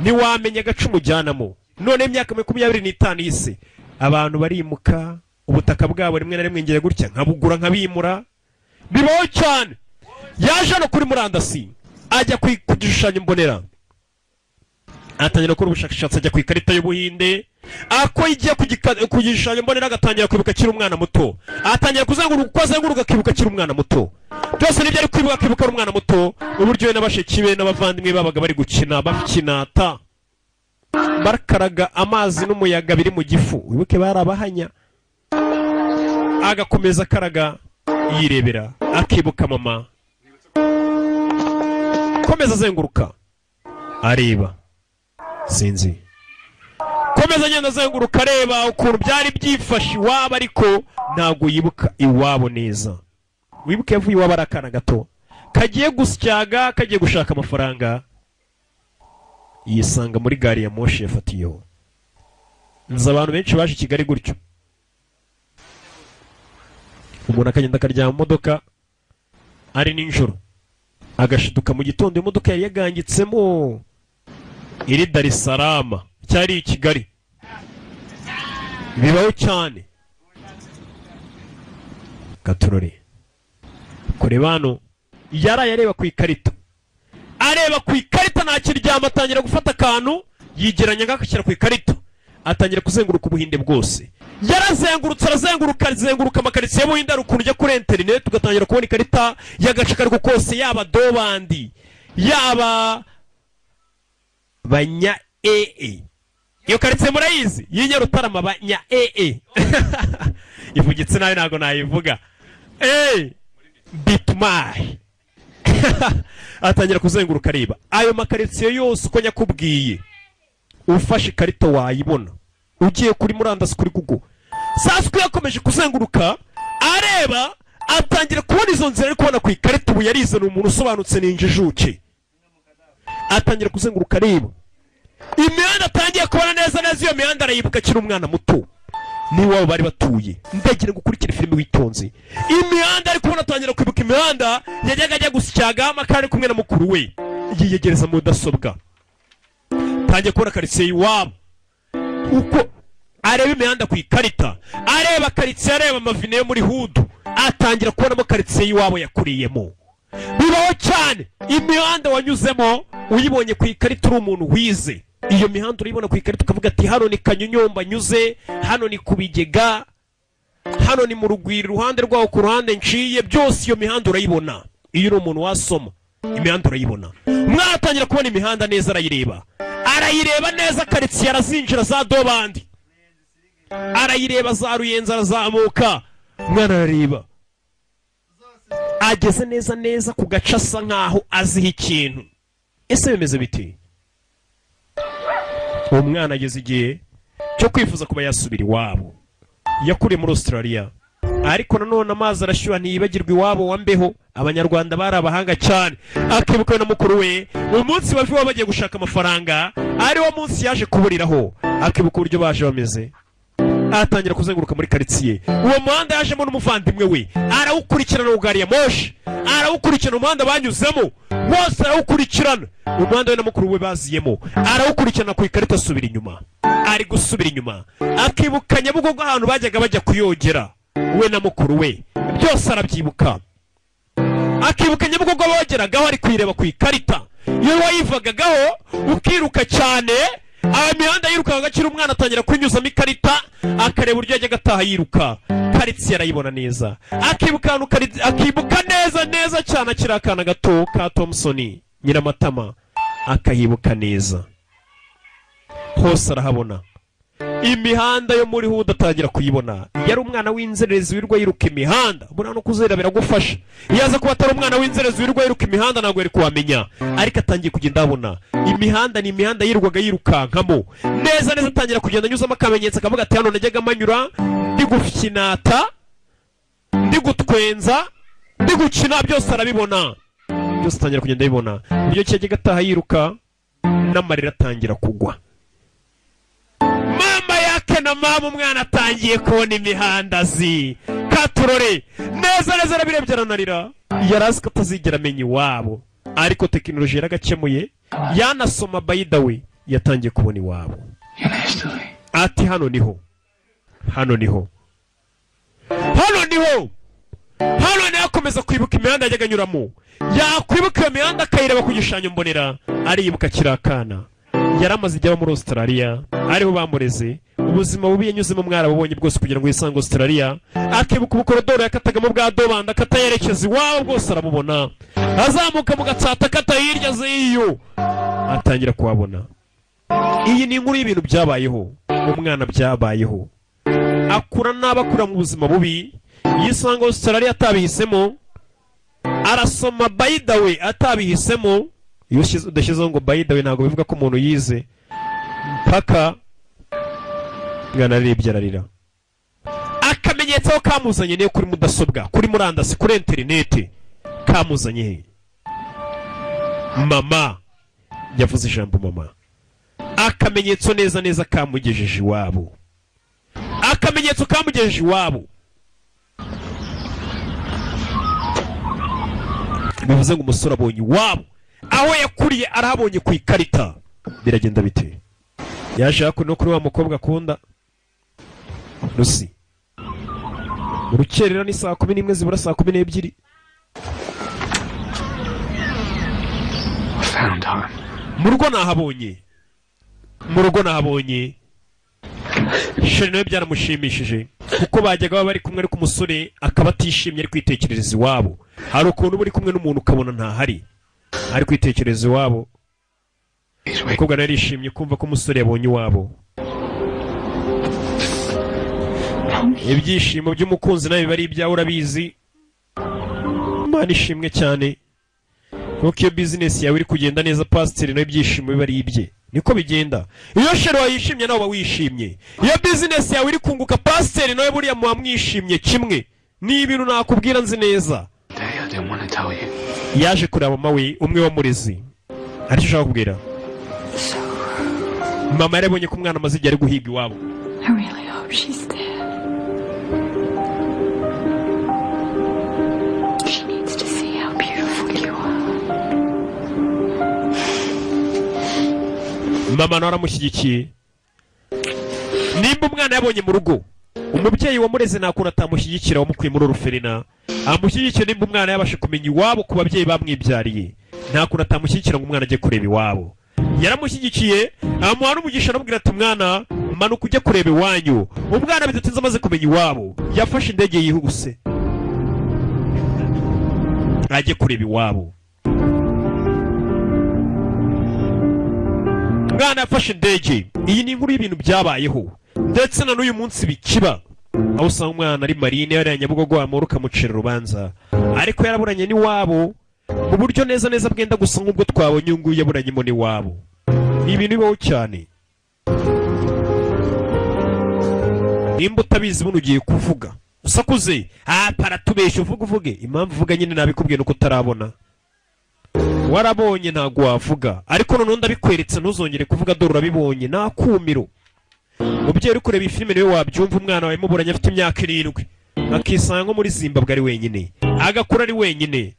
ntiwamenya agace umujyanamo. None imyaka 25 y'isi, abantu barimuka, ubutaka bwabo rimwe na rimwe ngira gutya nkabugura nkabimura, bibaho cyane. Yaje hano kuri murandasi, ajya ku gishushanyo mbonera, atangira gukora ubushakashatsi, ajya ku ikarita y'Ubuhinde. Ako igiye ku gishushanyo mbonera, agatangira kwibuka akiri umwana muto, atangira kuzenguruka, uko azenguruka akibuka akiri umwana muto. Byose nibyo ari kwibuka, akibuka ari umwana muto, uburyo we na bashiki be n'abavandimwe babaga bari gukina, bakinata, bakaraga amazi n'umuyaga biri mu gifu. Wibuke bari abahanya. Agakomeza akaraga yirebera, akibuka mama. Komeza azenguruka areba, sinzi, komeza agenda azenguruka areba ukuntu byari byifashe iwabo, ariko ntabwo yibuka iwabo neza. Wibuke yavuye iwabo ari akana gato kagiye gusyaga, kagiye gushaka amafaranga, yisanga muri gari ya moshi yafatiyeho. Nzi abantu benshi baje i Kigali gutyo, umuntu akagenda akaryama mu modoka ari nijoro, agashiduka mu gitondo imodoka yari yagangitsemo iri Dar es Salaam cyari i Kigali. Bibaho cyane. Gaturore kureba hano, yaraye areba ku ikarita, areba ku ikarita, ntakiryama. Atangira gufata akantu yigeranya agashyira ku ikarita, atangira kuzenguruka Ubuhinde bwose. Yarazengurutse, arazenguruka, azenguruka amakaritsiye y'Ubuhinde. Hari ukuntu ujya kuri interineti ugatangira kubona ikarita y'agace ako ariko kose, yaba Dobandi, yaba banya ee. Iyo karitsiye murayizi y'Inyarutarama, banya ee, ivugitse nabi ntabwo nayivuga. Eee bitumayi, atangira kuzenguruka areba ayo makaritsiye yose uko nyakubwiye. Ufashe ikarita wayibona ugiye kuri murandasi, kuri Google. Sasa uko yakomeje kuzenguruka areba, Atangira kubona izo nzira ari kubona ku ikarita. Ubu yarize, ni umuntu usobanutse, ni injijuke. Atangira kuzenguruka areba imihanda, atangiye kubona neza neza iyo mihanda, arayibuka akiri umwana muto n'iwabo bari batuye. Ndagira ngo ukurikire filime witonze. Imihanda ari kubona, atangira kwibuka imihanda yajyaga ajya gusyagaho amakara ari kumwe na mukuru we. Yiyegereza mudasobwa, tangiye kubona karitsiye iwabo. Uko areba imihanda ku ikarita, areba karitsiye, areba amavine yo muri hood, atangira kubonamo karitsiye y'iwabo yakuriyemo. Bibaho cyane, imihanda wanyuzemo uyibonye ku ikarita, uri umuntu wize, iyo mihanda urayibona ku ikarita ukavuga ati: "Hano ni Kanyonyomba nyuze, hano ni ku Bigega, hano ni mu Rugwiro, iruhande rwaho ku ruhande nciye." Byose iyo mihanda urayibona iyo uri umuntu wasoma, imihanda urayibona. Umwana atangira kubona imihanda neza, arayireba, arayireba neza karitsiye, arazinjira za Dobandi, arayireba, za Ruyenzi, arazamuka. Umwana arareba, ageze neza neza ku gace asa nkaho aziho ikintu. Ese bimeze biti? Uwo mwana ageze igihe cyo kwifuza kuba yasubira iwabo. Yakuriye muri Australia, ariko nanone amazi arashyuha ntiyibagirwa iwabo wa mbeho. Abanyarwanda bari abahanga cyane. Akibuka we na mukuru we umunsi bava iwabo bagiye gushaka amafaranga, ariwo munsi yaje kuburiraho. Akibuka uburyo baje bameze. Atangira kuzenguruka muri karitsiye. Uwo muhanda yajemo n'umuvandimwe we arawukurikirana, gari ya moshi arawukurikirana, umuhanda banyuzemo wose arawukurikirana, umuhanda we na mukuru we baziyemo arawukurikirana ku ikarita. Asubira inyuma, ari gusubira inyuma akibuka Nyabugogo, ahantu bajyaga bajya kuyogera we na mukuru we, byose arabyibuka. Akibuka Nyabugogo bogeragaho, ari kuyireba ku ikarita. Iyo wayivagagaho ukiruka cyane, aya mihanda yirukanka akiri umwana, atangira kunyuzamo ikarita, akareba uburyo yajyaga ataha yiruka. Karitsiye arayibona neza, akibuka ahantu akibuka neza neza cyane akiri akana gato ka Thompson Nyiramatama, akayibuka neza hose arahabona. Imihanda yo muri hood atangira kuyibona. Yari umwana w'inzererezi wirirwa yiruka imihanda. Buriya no kuzerera biragufasha. Iyo aza kuba atari umwana w'inzererezi wirirwa yiruka imihanda, ntabwo yari kuhamenya. Ariko atangiye kugenda abona imihanda, ni imihanda yirirwaga yirukankamo neza neza. Atangira kugenda anyuzamo akamenyetso, akavuga ati: "Hano najyaga manyura ndi gufinata, ndi gutwenza, ndi gukina." Byose arabibona, byose atangira kugenda abibona. Uburyo ki yajyaga ataha yiruka, n'amarira atangira kugwa. Mama yake na mama, umwana atangiye kubona imihanda azi katurore neza neza. Arabirebye, aranarira. Yari azi ko atazigera amenya iwabo, ariko tekinoloji yaragakemuye, yanasoma. By the way, yatangiye kubona iwabo, ati: "Hano niho, hano niho, hano niho, hano niho." Akomeza kwibuka imihanda yajyaga anyuramo, yakwibuka iyo mihanda akayireba ku gishushanyo mbonera, ariyibuka akiri akana. Yari amaze igihe aba muri Australia, ariho bamureze. Ubuzima bubi yanyuzemo mwarabubonye bwose kugira ngo yisange Australia. Akibuka ubukorodoro yakatagamo bwa Dobanda, akata yerekeza iwabo, bwose arabubona. Azamuka mu Gatsata, akata hirya z'iyo, atangira kuhabona. Iyi ni inkuru y'ibintu byabayeho umwana, byabayeho akura nabi, akura mu buzima bubi, yisanga Australia atabihisemo. Arasoma, by the way, atabihisemo. Iyo udashyizeho ngo "by the way", ntabwo bivuga ko umuntu yize mpaka. Mwana ararebye, ararira. Akamenyetso aho kamuzanye niyo kuri mudasobwa, kuri murandasi, kuri interineti, kamuzanye he? Mama, yavuze ijambo mama. Akamenyetso neza neza kamugejeje iwabo, akamenyetso kamugejeje iwabo. Bivuze ngo umusore abonye iwabo aho yakuriye, arahabonye ku ikarita. Biragenda bite? Yaje hakuno kuri wa mukobwa akunda, Lucy. Mu rukerera ni 11:00 zibura 12:00. Found home. Mu rugo nahabonye, mu rugo nahabonye. Chéri nawe byaramushimishije, kuko bajyaga baba bari kumwe, ariko umusore akaba atishimye, ari kwitekerereza iwabo. Hari ukuntu uba uri kumwe n'umuntu ukabona ntahari, ari kwitekerereza iwabo. Umukobwa nawe yarishimye kumva ko umusore yabonye iwabo. Ibyishimo by'umukunzi nawe biba ari ibyawe, urabizi. Imana ishimwe cyane, kuko iyo bizinesi yawe iri kugenda neza, pasiteri nawe ibyishimo biba ari ibye. Niko bigenda, iyo chéri wawe yishimye nawe uba wishimye. Iyo bizinesi yawe iri kunguka, pasiteri nawe buriya muba mwishimye kimwe. Ni ibintu nakubwira nzi neza. Day I didn't want to tell you. Yaje kureba mama we umwe wamurezi. Hari icyo ushaka kubwira mama? Yarabonye ko umwana amaze igihe ari guhiga iwabo. I really hope she's there. She needs to see how beautiful you are. Mama nawe aramushyigikiye. Nimba umwana yabonye mu rugo umubyeyi wamureze, nta kuntu atamushyigikira. Wamukuye muri orphelinat amushyigikiye. Nimba umwana yabasha kumenya iwabo ku babyeyi bamwibyariye, nta kuntu atamushyigikira ngo umwana ajye kureba iwabo. Yaramushyigikiye, amuha n'umugisha, aramubwira ati: "Mwana, manuka ujye kureba iwanyu." Umwana bidatinze amaze kumenya iwabo, yafashe indege yihuse ajye kureba iwabo. Umwana yafashe indege. Iyi ni inkuru y'ibintu byabayeho ndetse na n'uyu munsi bikiba, aho usanga umwana ari marine yariya Nyabugogo, wamura ukamucira urubanza, ariko yaraburanye n'iwabo mu buryo neza neza bwenda gusa nk'ubwo twabonye uyu nguyu yaburanyemo n'iwabo. Ni ibintu bibaho cyane. Nimba utabizi, buno ugiye kuvuga usakuze. Ah, paratubeshya. Uvuge, uvuge impamvu uvuga nyine. Nabikubwiye nuko utarabona. Warabonye ntabwo wavuga, ariko noneho ndabikweretse, ntuzongere kuvuga. Dore urabibonye, nta kumiro. Umubyeyi uri kureba iyi filime niwe wabyumva. Umwana wawe muburanye afite imyaka 7, akisanga nko muri Zimbabwe ari wenyine, agakura ari wenyine.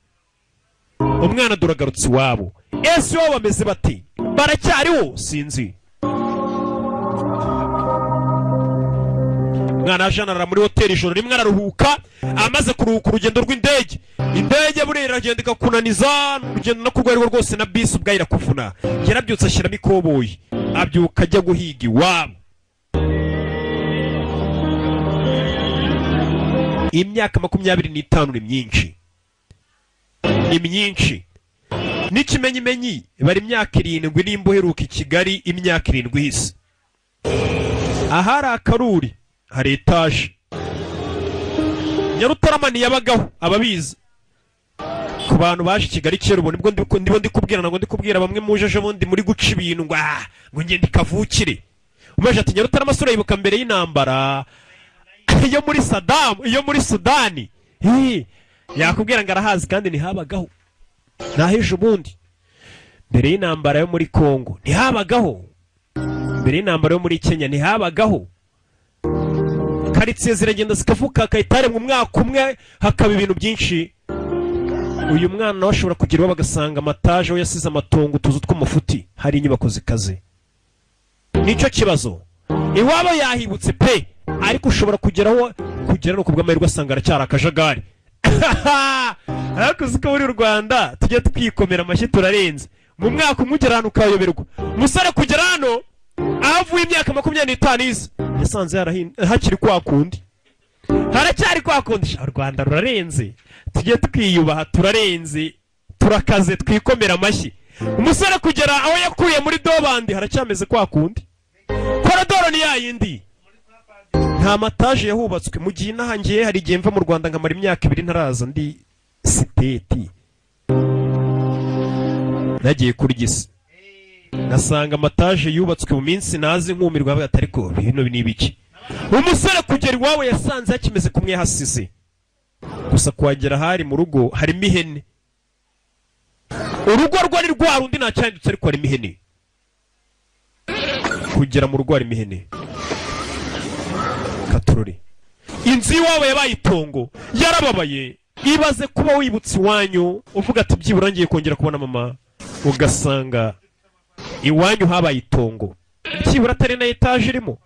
Umwana dore agarutse iwabo. Ese iwabo bameze bati? Baracyariho? Sinzi. Umwana aje arara muri hoteli ijoro rimwe, araruhuka. Amaze kuruhuka urugendo rw'indege, indege buriya iragenda ikakunaniza, urugendo no ku rwego rwose, na bisi ubwayo irakuvuna. Yarabyutse ashyiramo ikoboyi, abyuka ajya guhiga iwabo. Imyaka 25 ni myinshi, ni myinshi. N'ikimenyimenyi bari imyaka 7. Nimba uheruka i Kigali imyaka 7 ihise, ahari akaruri hari etaje. Nyarutarama ntiyabagaho. Ababizi, ku bantu baje i Kigali kera, ubu nibwo ndimo ndikubwira. Ntabwo ndikubwira bamwe muje ejo bundi muri guca ibintu ngo ah, ngo ngende kavukire. Umeje ati Nyarutarama sura yibuka mbere y'intambara iyo muri Sadamu, iyo muri Sudani. Hi, yakubwira ngo arahazi kandi ntihabagaho. Naho ubundi mbere y'intambara yo muri Kongo ntihabagaho, mbere y'intambara yo muri Kenya ntihabagaho. Karitsiye ziragenda zikavuka, hakahita haremwa umwaka umwe hakaba ibintu byinshi. Uyu mwana nawe ashobora kugira iwabo agasanga amataje aho yasize amatongo, utuzu tw'umufuti, hari inyubako zikaze. Nicyo kibazo. Iwabo yahibutse pe, ariko ushobora kugeraho, kugera no ku bw'amahirwe asanga aracyari akajagari. Ariko uzi ko muri u Rwanda tujya twikomera amashyi, turarenze. Mu mwaka umwe ugera hano ukayoberwa. Umusore kugera hano aho avuye imyaka 25 ize, yasanze hakiri kwa kundi, haracyari kwa kundi. Sha, u Rwanda rurarenze, tujye twiyubaha, turarenze, turakaze, twikomera amashyi. Umusore kugera aho yakuye muri dobandi haracyameze kwa kundi, korodoro ni yayindi, nta mataje yahubatswe. Mu gihe inaha ngiye, hari igihe mva mu Rwanda nkamara imyaka 2 ntaraza. Ndi States nagiye kurya isi, nasanga amataje yubatswe mu minsi nazi, nkumirwa bavuga ati: "Ariko bino ni ibiki?" Umusore kugera iwawe yasanze hakimeze kumwe hasize. Gusa kuhagera hari mu rugo harimo ihene. Urugo rwo ni rwa rundi, nta cyahindutse, ariko harimo ihene. Kugera mu rugo harimo ihene. Katurori, inzu y'iwabo yabaye itongo. Yarababaye. Ibaze kuba wibutse iwanyu uvuga ati: "Byibura ngiye kongera kubona mama," ugasanga iwanyu habaye itongo, byibura atari na etaje irimo,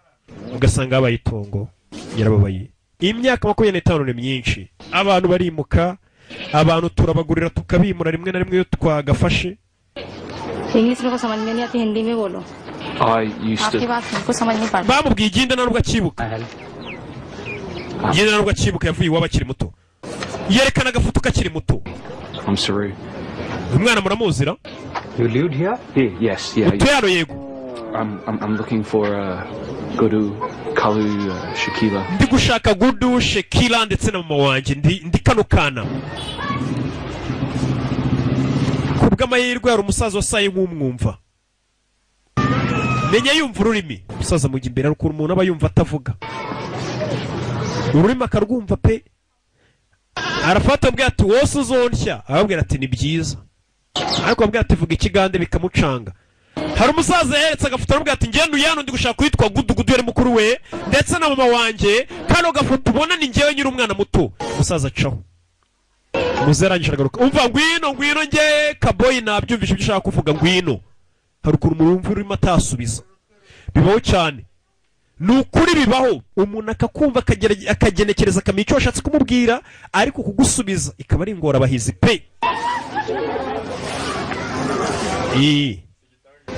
ugasanga habaye itongo. Yarababaye. Imyaka 25 ni myinshi. Abantu barimuka, abantu turabagurira tukabimura rimwe na rimwe iyo twagafashe. English मेरे को समझ में नहीं आती, हिंदी में बोलो। I used आपकी to. बात हमको समझ नहीं पड़ती। Bamubwiye igenda, nta nubwo akibuka igenda, nubwo akibuka. Yavuye iwabo akiri muto, yerekana agafoto kakiri muto. I'm Saru. Uyu mwana muramuzira? You lived here? Here, yes, yeah. Utuye hano? Yego. I'm looking for Gudu, Kalu, Shakila. Ndi gushaka Gudu, Shekila ndetse na mama wanjye. Ndi kano kana. Ku bw'amahirwe hari umusaza wasaye nk'umwumva, menya yumva ururimi. Umusaza mujya imbere, hari ukuntu umuntu aba yumva atavuga ururimi akarwumva pe. Arafata, abwira ati: "Wose uzonsya." Arababwira ati: "Ni byiza." Ariko abwira ati: "Vuga ikigande," bikamucanga. Hari umusaza yeretse agafoto, aramubwira ati: "Ngende uyano, ndi gushaka uwitwa Gudugudu, yari mukuru we ndetse na mama wanjye. Kano gafoto ubona ni njyewe nyiri umwana muto." Umusaza acaho, muze arangije aragaruka. "Umva, ngwino, ngwino." "Nge kaboyi, nabyumvishe ibyo ushaka kuvuga, ngwino." Hari ukuntu umuntu wumva urimo atasubiza, bibaho cyane, ni ukuri bibaho. Umuntu akakumva, akagenekereza, akamenya icyo washatse kumubwira, ariko kugusubiza ikaba ari ingorabahizi pe.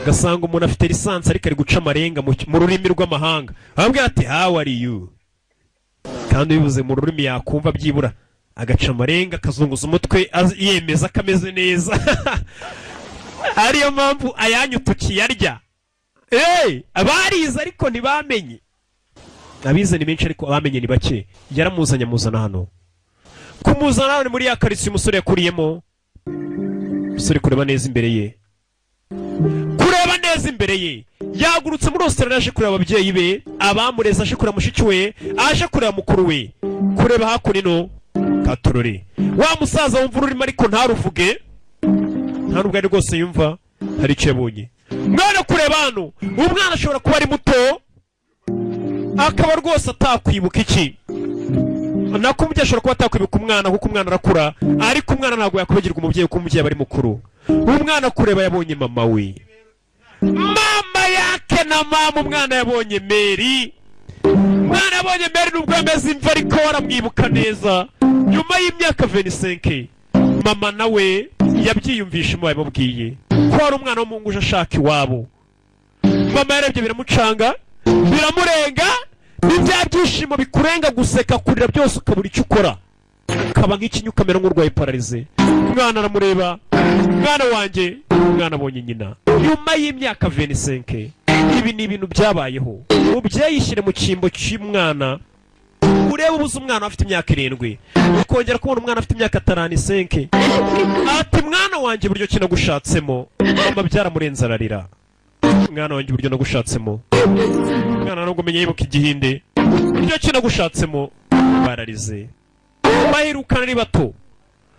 Ugasanga umuntu afite licence ariko ari guca amarenga mu rurimi rw'amahanga. Arabwira ati: "How are you?" Kandi bivuze mu rurimi yakumva byibura, agaca amarenga, akazunguza umutwe, yemeza ko ameze neza. Ariyo mpamvu ayanyu tukiyarya. Hey, abarize ariko ntibamenye. Abize ni benshi ariko abamenye ni bake. Yaramuzanye, amuzana hano. Kumuzana hano ni muri ya karitsiye umusore yakuriyemo. Umusore kureba neza imbere ye, kureba neza imbere ye. Yagurutse muri Australia aje kureba ababyeyi be abamureze, aje kureba mushiki we, aje kureba mukuru we. Kureba hakuno katorore, wa musaza wumva ururimi ariko ntaruvuge, nta nubwo ari rwose yumva, hari icyo yabonye. Mwana, kureba hano, umwana ashobora kuba ari muto, akaba rwose atakwibuka iki nako umubyeyi ashobora kuba atakwibuka umwana, kuko umwana arakura, ariko umwana ntabwo yakwibagirwa umubyeyi, kuko umubyeyi aba ari mukuru. Umwana kureba, yabonye mama we, mama yake na mama. Umwana yabonye Mary, umwana yabonye Mary nubwo yameze imva, ariko aramwibuka neza nyuma y'imyaka 25. Mama nawe yabyiyumvishe, babimubwiye ko hari umwana w'umuhungu uje ashaka iwabo. Mama yarebye biramucanga, biramurenga. Ni bya byishimo bikurenga, guseka, kurira, byose ukabura icyo ukora, ukaba nk'ikinya, ukamera nk'urwaye paralysie. Umwana aramureba: "Mwana wanjye." Umwana abonye nyina nyuma y'imyaka 25. Ibi ni ibintu byabayeho. Mubyeyi, ishyire mu cyimbo cy'umwana, urebe ubuze umwana afite imyaka 7, ukongera kubona umwana afite imyaka 35, ati: "Mwana wanjye, uburyo ki nagushatsemo." Mama byaramurenze, ararira: "Mwana wanjye, uburyo nagushatsemo." Umwana nubwo umenya yibuka igihinde, "Uburyo ki nagushatsemo." Bararize, baherukana ari bato.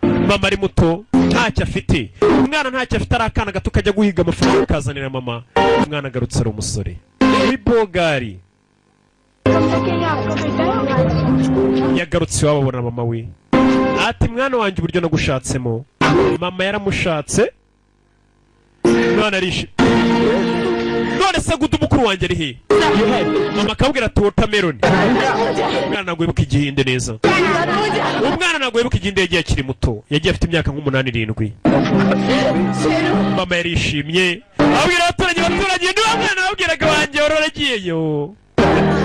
Mama ari muto, ntacyo afite, umwana ntacyo afite, ari akana gato kajya guhiga amafaranga kazanira mama. Umwana agarutse ari umusore w'ibogari. Yagarutse iwabo, abona mama we, ati: "Mwana wanjye, uburyo nagushatsemo." Mama yaramushatse, mwana arishimye. "None se Gudu mukuru wanjye ari he?" Mama akabwira ati: "Watermelon." Umwana ntabwo yibuka igihinde neza, umwana ntabwo yibuka igihinde. Yagiye akiri muto, yagiye afite imyaka nk'umunani, 7. Mama yarishimye, abwira abaturanyi: "Abaturanyi, niba mwana wabwiraga wanjye wari waragiyeyo."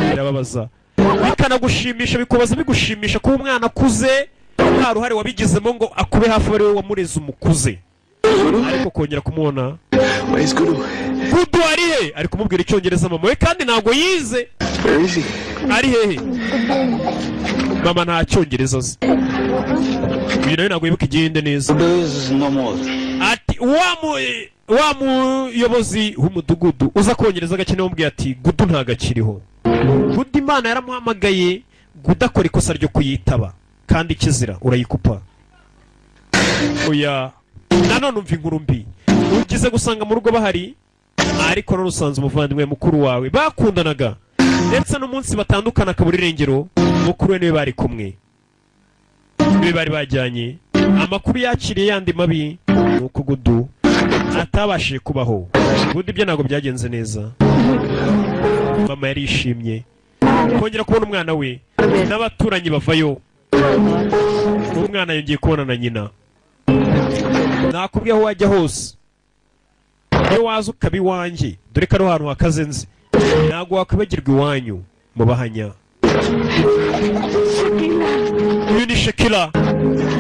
Birababaza bikanagushimisha, bikubaza bigushimisha kuba umwana akuze nta ruhare wabigizemo ngo akube hafi, ari wowe wamureze umukuze, ariko kongera kumubona. Where's Gudu? "Gudu ari he?" Ari kumubwira icyongereza mama we, kandi ntabwo yize. Where is he? "Ari hehe?" Mama nta cyongereza azi, uyu nawe ntabwo yibuka igihinde neza. Gudu is no more. Ati wa muyobozi w'umudugudu uza kongereza agakene wamubwiye ati: "Gudu ntabwo akiriho. Gudu Imana yaramuhamagaye." Gudu akora ikosa ryo kuyitaba, kandi ikizira urayikupa. Oya, nanone umva inkuru mbi ugize gusanga mu rugo bahari, ariko none usanze umuvandimwe mukuru wawe bakundanaga, ndetse n'umunsi batandukana akabura irengero, mukuru we niwe bari kumwe, niwe bari bajyanye. Amakuru yakiriye yandi mabi ni uko Gudu atabashije kubaho. Gudu ibyo ntabwo byagenze neza. Mama yarishimye kongera kubona umwana we, n'abaturanyi bavayo. Umwana yongeye kubona na nyina. Nakubwiye, aho wajya hose, iyo waza ukaba iwanjye, dore ko ari ahantu hakaze nzi, ntabwo wakwibagirwa iwanyu mu bahanya. Uyu ni Shakira,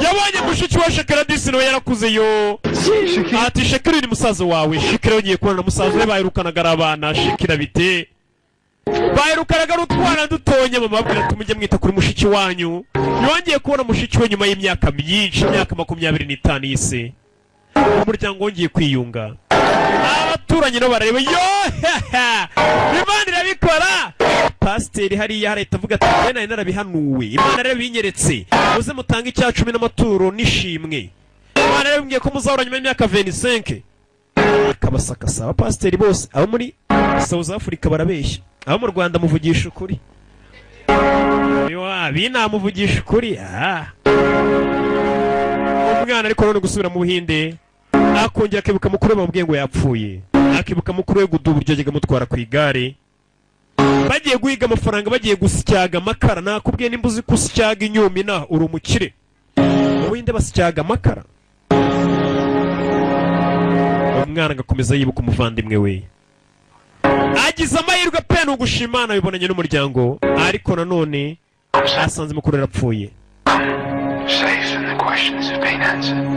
yabonye mushiki wa Shakira. Disi nawe yarakuze yo. Ati: "Shakira, uyu ni musaza wawe." Shakira yongeye kubona na musaza we baherukanaga ari abana. "Shakira, bite?" Baherukanaga ari utwana dutonya. Mama babwira ati: "Mujye mwita kuri mushiki wanyu." Yongeye kubona mushiki we nyuma y'imyaka myinshi, imyaka 25 y'isi. Umuryango wongeye kwiyunga, abaturanyi nabo barareba yo. Imana irabikora. Pasiteri hariya harahita avuga ati: "Njye nari narabihanuwe, Imana rero binyeretse, muze mutange icya cumi n'amaturo n'ishimwe. Imana rero bimbwiye ko muzahura nyuma y'imyaka 25." Akabasakasa abapasiteri bose. Abo muri South Africa barabeshya, abo mu Rwanda muvugisha ukuri. Binamuvugisha ukuri. Ah. Umwana ariko none gusubira mu Buhinde, akongera akibuka mukuru we bamubwiye ngo yapfuye, akibuka mukuru we Gudu uburyo yajyaga amutwara ku igare bagiye guhiga amafaranga, bagiye gusyaga amakara. Nakubwiye, nimba uzi gusyaga inyumina uri umukire. Mu Buhinde basyaga amakara. Umwana agakomeza yibuka umuvandimwe we. Agize amahirwe pe, ni ugushima Imana, bibonanye n'umuryango, ariko nanone asanze mukuru yarapfuye. Safe and the questions have been answered.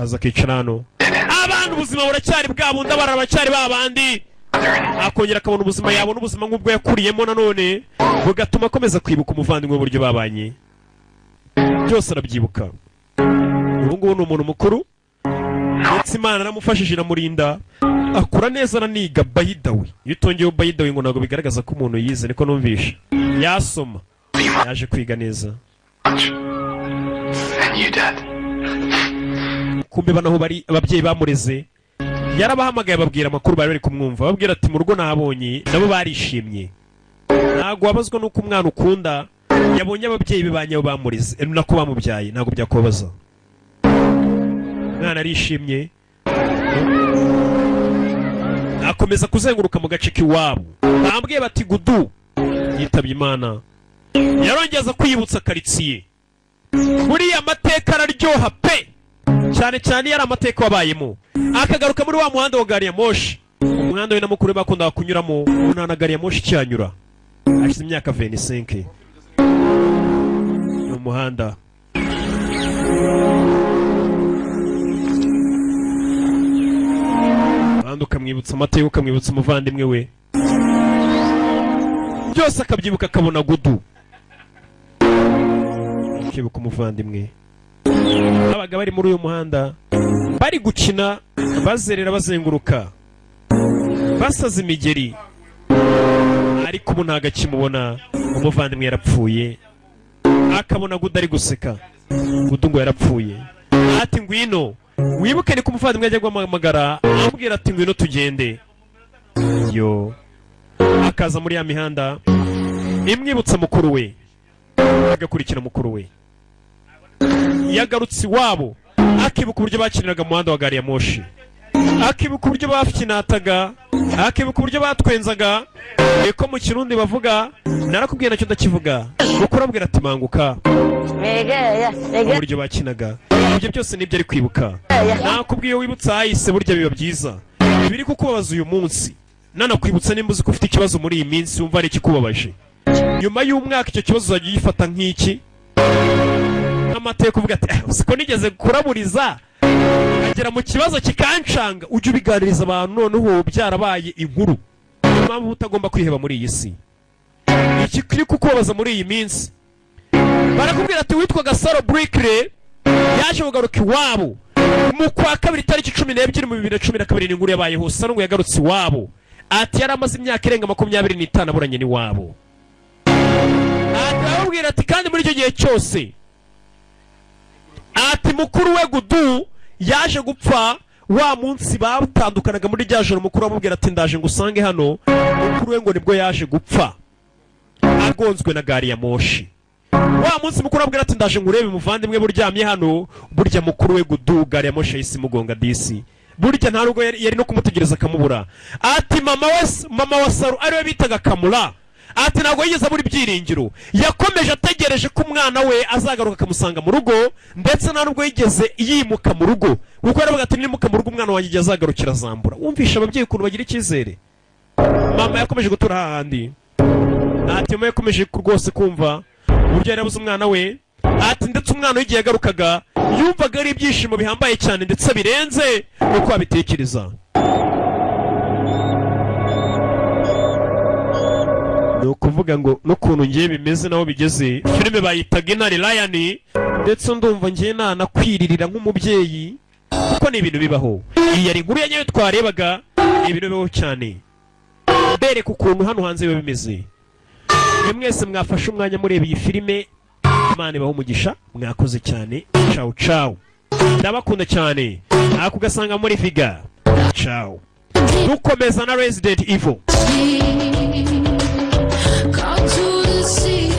Aza akicara hano. Abana ubuzima buracyari bwa bundi, abana baracyari ba bandi. Akongera akabona ubuzima, yabona ubuzima nk'ubwo yakuriyemo, nanone bugatuma akomeza kwibuka umuvandimwe w'uburyo babanye. Byose arabyibuka. Ubu ngubu ni umuntu mukuru, ndetse Imana aramufashije, iramurinda, akura neza, araniga. By the way, iyo utongeyeho by the way ngo ntabwo bigaragaza ko umuntu yize, niko numvisha. Yasoma, yaje kwiga neza. And you, Dad. Kumbe banaho bari ababyeyi bamureze, yarabahamagaye ababwira amakuru, bari bari kumwumva, babwira ati: "Mu rugo nabonye." Nabo barishimye. Ntabwo wabazwa n'uko umwana ukunda yabonye ababyeyi be ba nyabo bamureze, nako bamubyaye, ntabwo byakubabaza. Umwana arishimye, akomeza kuzenguruka mu gace k'iwabo. Bambwiye bati: "Gudu yitabye Imana." Yarongeza kwiyibutsa karitsiye. Buriya amateka araryoha pe, cyane cyane iyo ari amateka wabayemo. Akagaruka muri wa muhanda wa gari ya moshi, umuhanda we na mukuru we bakundaga kunyuramo. Ubu nta na gari ya moshi ikihanyura, hashize imyaka 25. Ni umuhanda. Umuhanda ukamwibutsa amateka, ukamwibutsa umuvandimwe we, byose akabyibuka, akabona Gudu, akibuka umuvandimwe. Babaga bari muri uyu muhanda bari gukina, bazerera, bazenguruka, basaza imigeri, ariko ubu ntabwo akimubona, umuvandimwe yarapfuye. Akabona Gudu ari guseka. Gudu ngo yarapfuye. Ati: "Ngwino wibuke." Ni ko umuvandimwe ajya guhamagara, amubwira ati: "Ngwino tugende." Yo akaza muri ya mihanda imwibutsa mukuru we, agakurikira mukuru we. Yagarutse iwabo, akibuka uburyo bakiniraga mu muhanda wa gari ya moshi, akibuka uburyo bakinataga, akibuka uburyo batwenzaga, niko mu Kirundi bavuga. Narakubwiye, nacyo ndakivuga. Mukuru abwira ati: "Manguka." Uburyo bakinaga, ibyo byose nibyo ari kwibuka. Nakubwiye, wibutsa ahahise burya biba byiza. Ibiri kukubabaza uyu munsi, nanakwibutsa, nimba uzi ko ufite ikibazo muri iyi minsi, wumva ari ikikubabaje, nyuma y'umwaka icyo kibazo uzajya ugifata nk'iki, nk'amateka, uvuga ati: "Eh, uzi ko nigeze kuraburiza agera mu kibazo kikancanga." Ujye ubiganiriza abantu noneho byarabaye inkuru. Niyo mpamvu utagomba kwiheba muri iyi si. Iki kiri kukubabaza muri iyi minsi, barakubwira ati witwaga Saro Burikire yaje kugaruka iwabo mu kwa kabiri tariki 12 mu 2012. Ni inkuru yabayeho. Saro ngo yagarutse iwabo, ati yari amaze imyaka irenga 25 aburanye n'iwabo. Ati aramubwira ati kandi muri icyo gihe cyose, ati mukuru we Gudu yaje gupfa wa munsi batandukanaga muri rya joro. Mukuru amubwira ati: "Ndaje ngo usange hano." Mukuru we ngo nibwo yaje gupfa agonzwe na gari ya moshi. Wa munsi mukuru abwira ati: "Ndaje ngurebe muvandimwe buryamye hano." Burya mukuru we Gudu gari ya moshi yahise imugonga disi. Burya nta nubwo yari no kumutegereza akamubura. Ati mama we, mama wa Saru ariwe bitaga Kamura, ati ntabwo yigeze abura ibyiringiro, yakomeje ategereje ko umwana we azagaruka akamusanga mu rugo, ndetse nta nubwo yigeze yimuka mu rugo, kuko yaravuga ati: "Nimuka mu rugo, umwana wanjye igihe azagarukira azambura." Wumvisha ababyeyi ukuntu bagira icyizere. Mama yakomeje gutura hahandi. Ati mama yakomeje rwose kumva uburyo yari yabuze umwana we. Ati ndetse umwana we igihe yagarukaga yumvaga ari ibyishimo bihambaye cyane, ndetse birenze uko wabitekereza. Ni ukuvuga ngo n'ukuntu ngiye bimeze naho bigeze, filime bayitaga Intare, Lion, ndetse ndumva ngiye nanakwiririra nk'umubyeyi, kuko ni ibintu bibaho. Iyi yari inkuru ya nyayo twarebaga, ni ibintu bibaho cyane. Mbereka ukuntu hano hanze biba bimeze. Mwe mwese mwafashe umwanya mureba iyi filime, Imana ibahe umugisha, mwakoze cyane. Ciao ciao, ndabakunda cyane. Ako ugasanga muri viga. Ciao, dukomeza na Resident Evil. Call to the sea.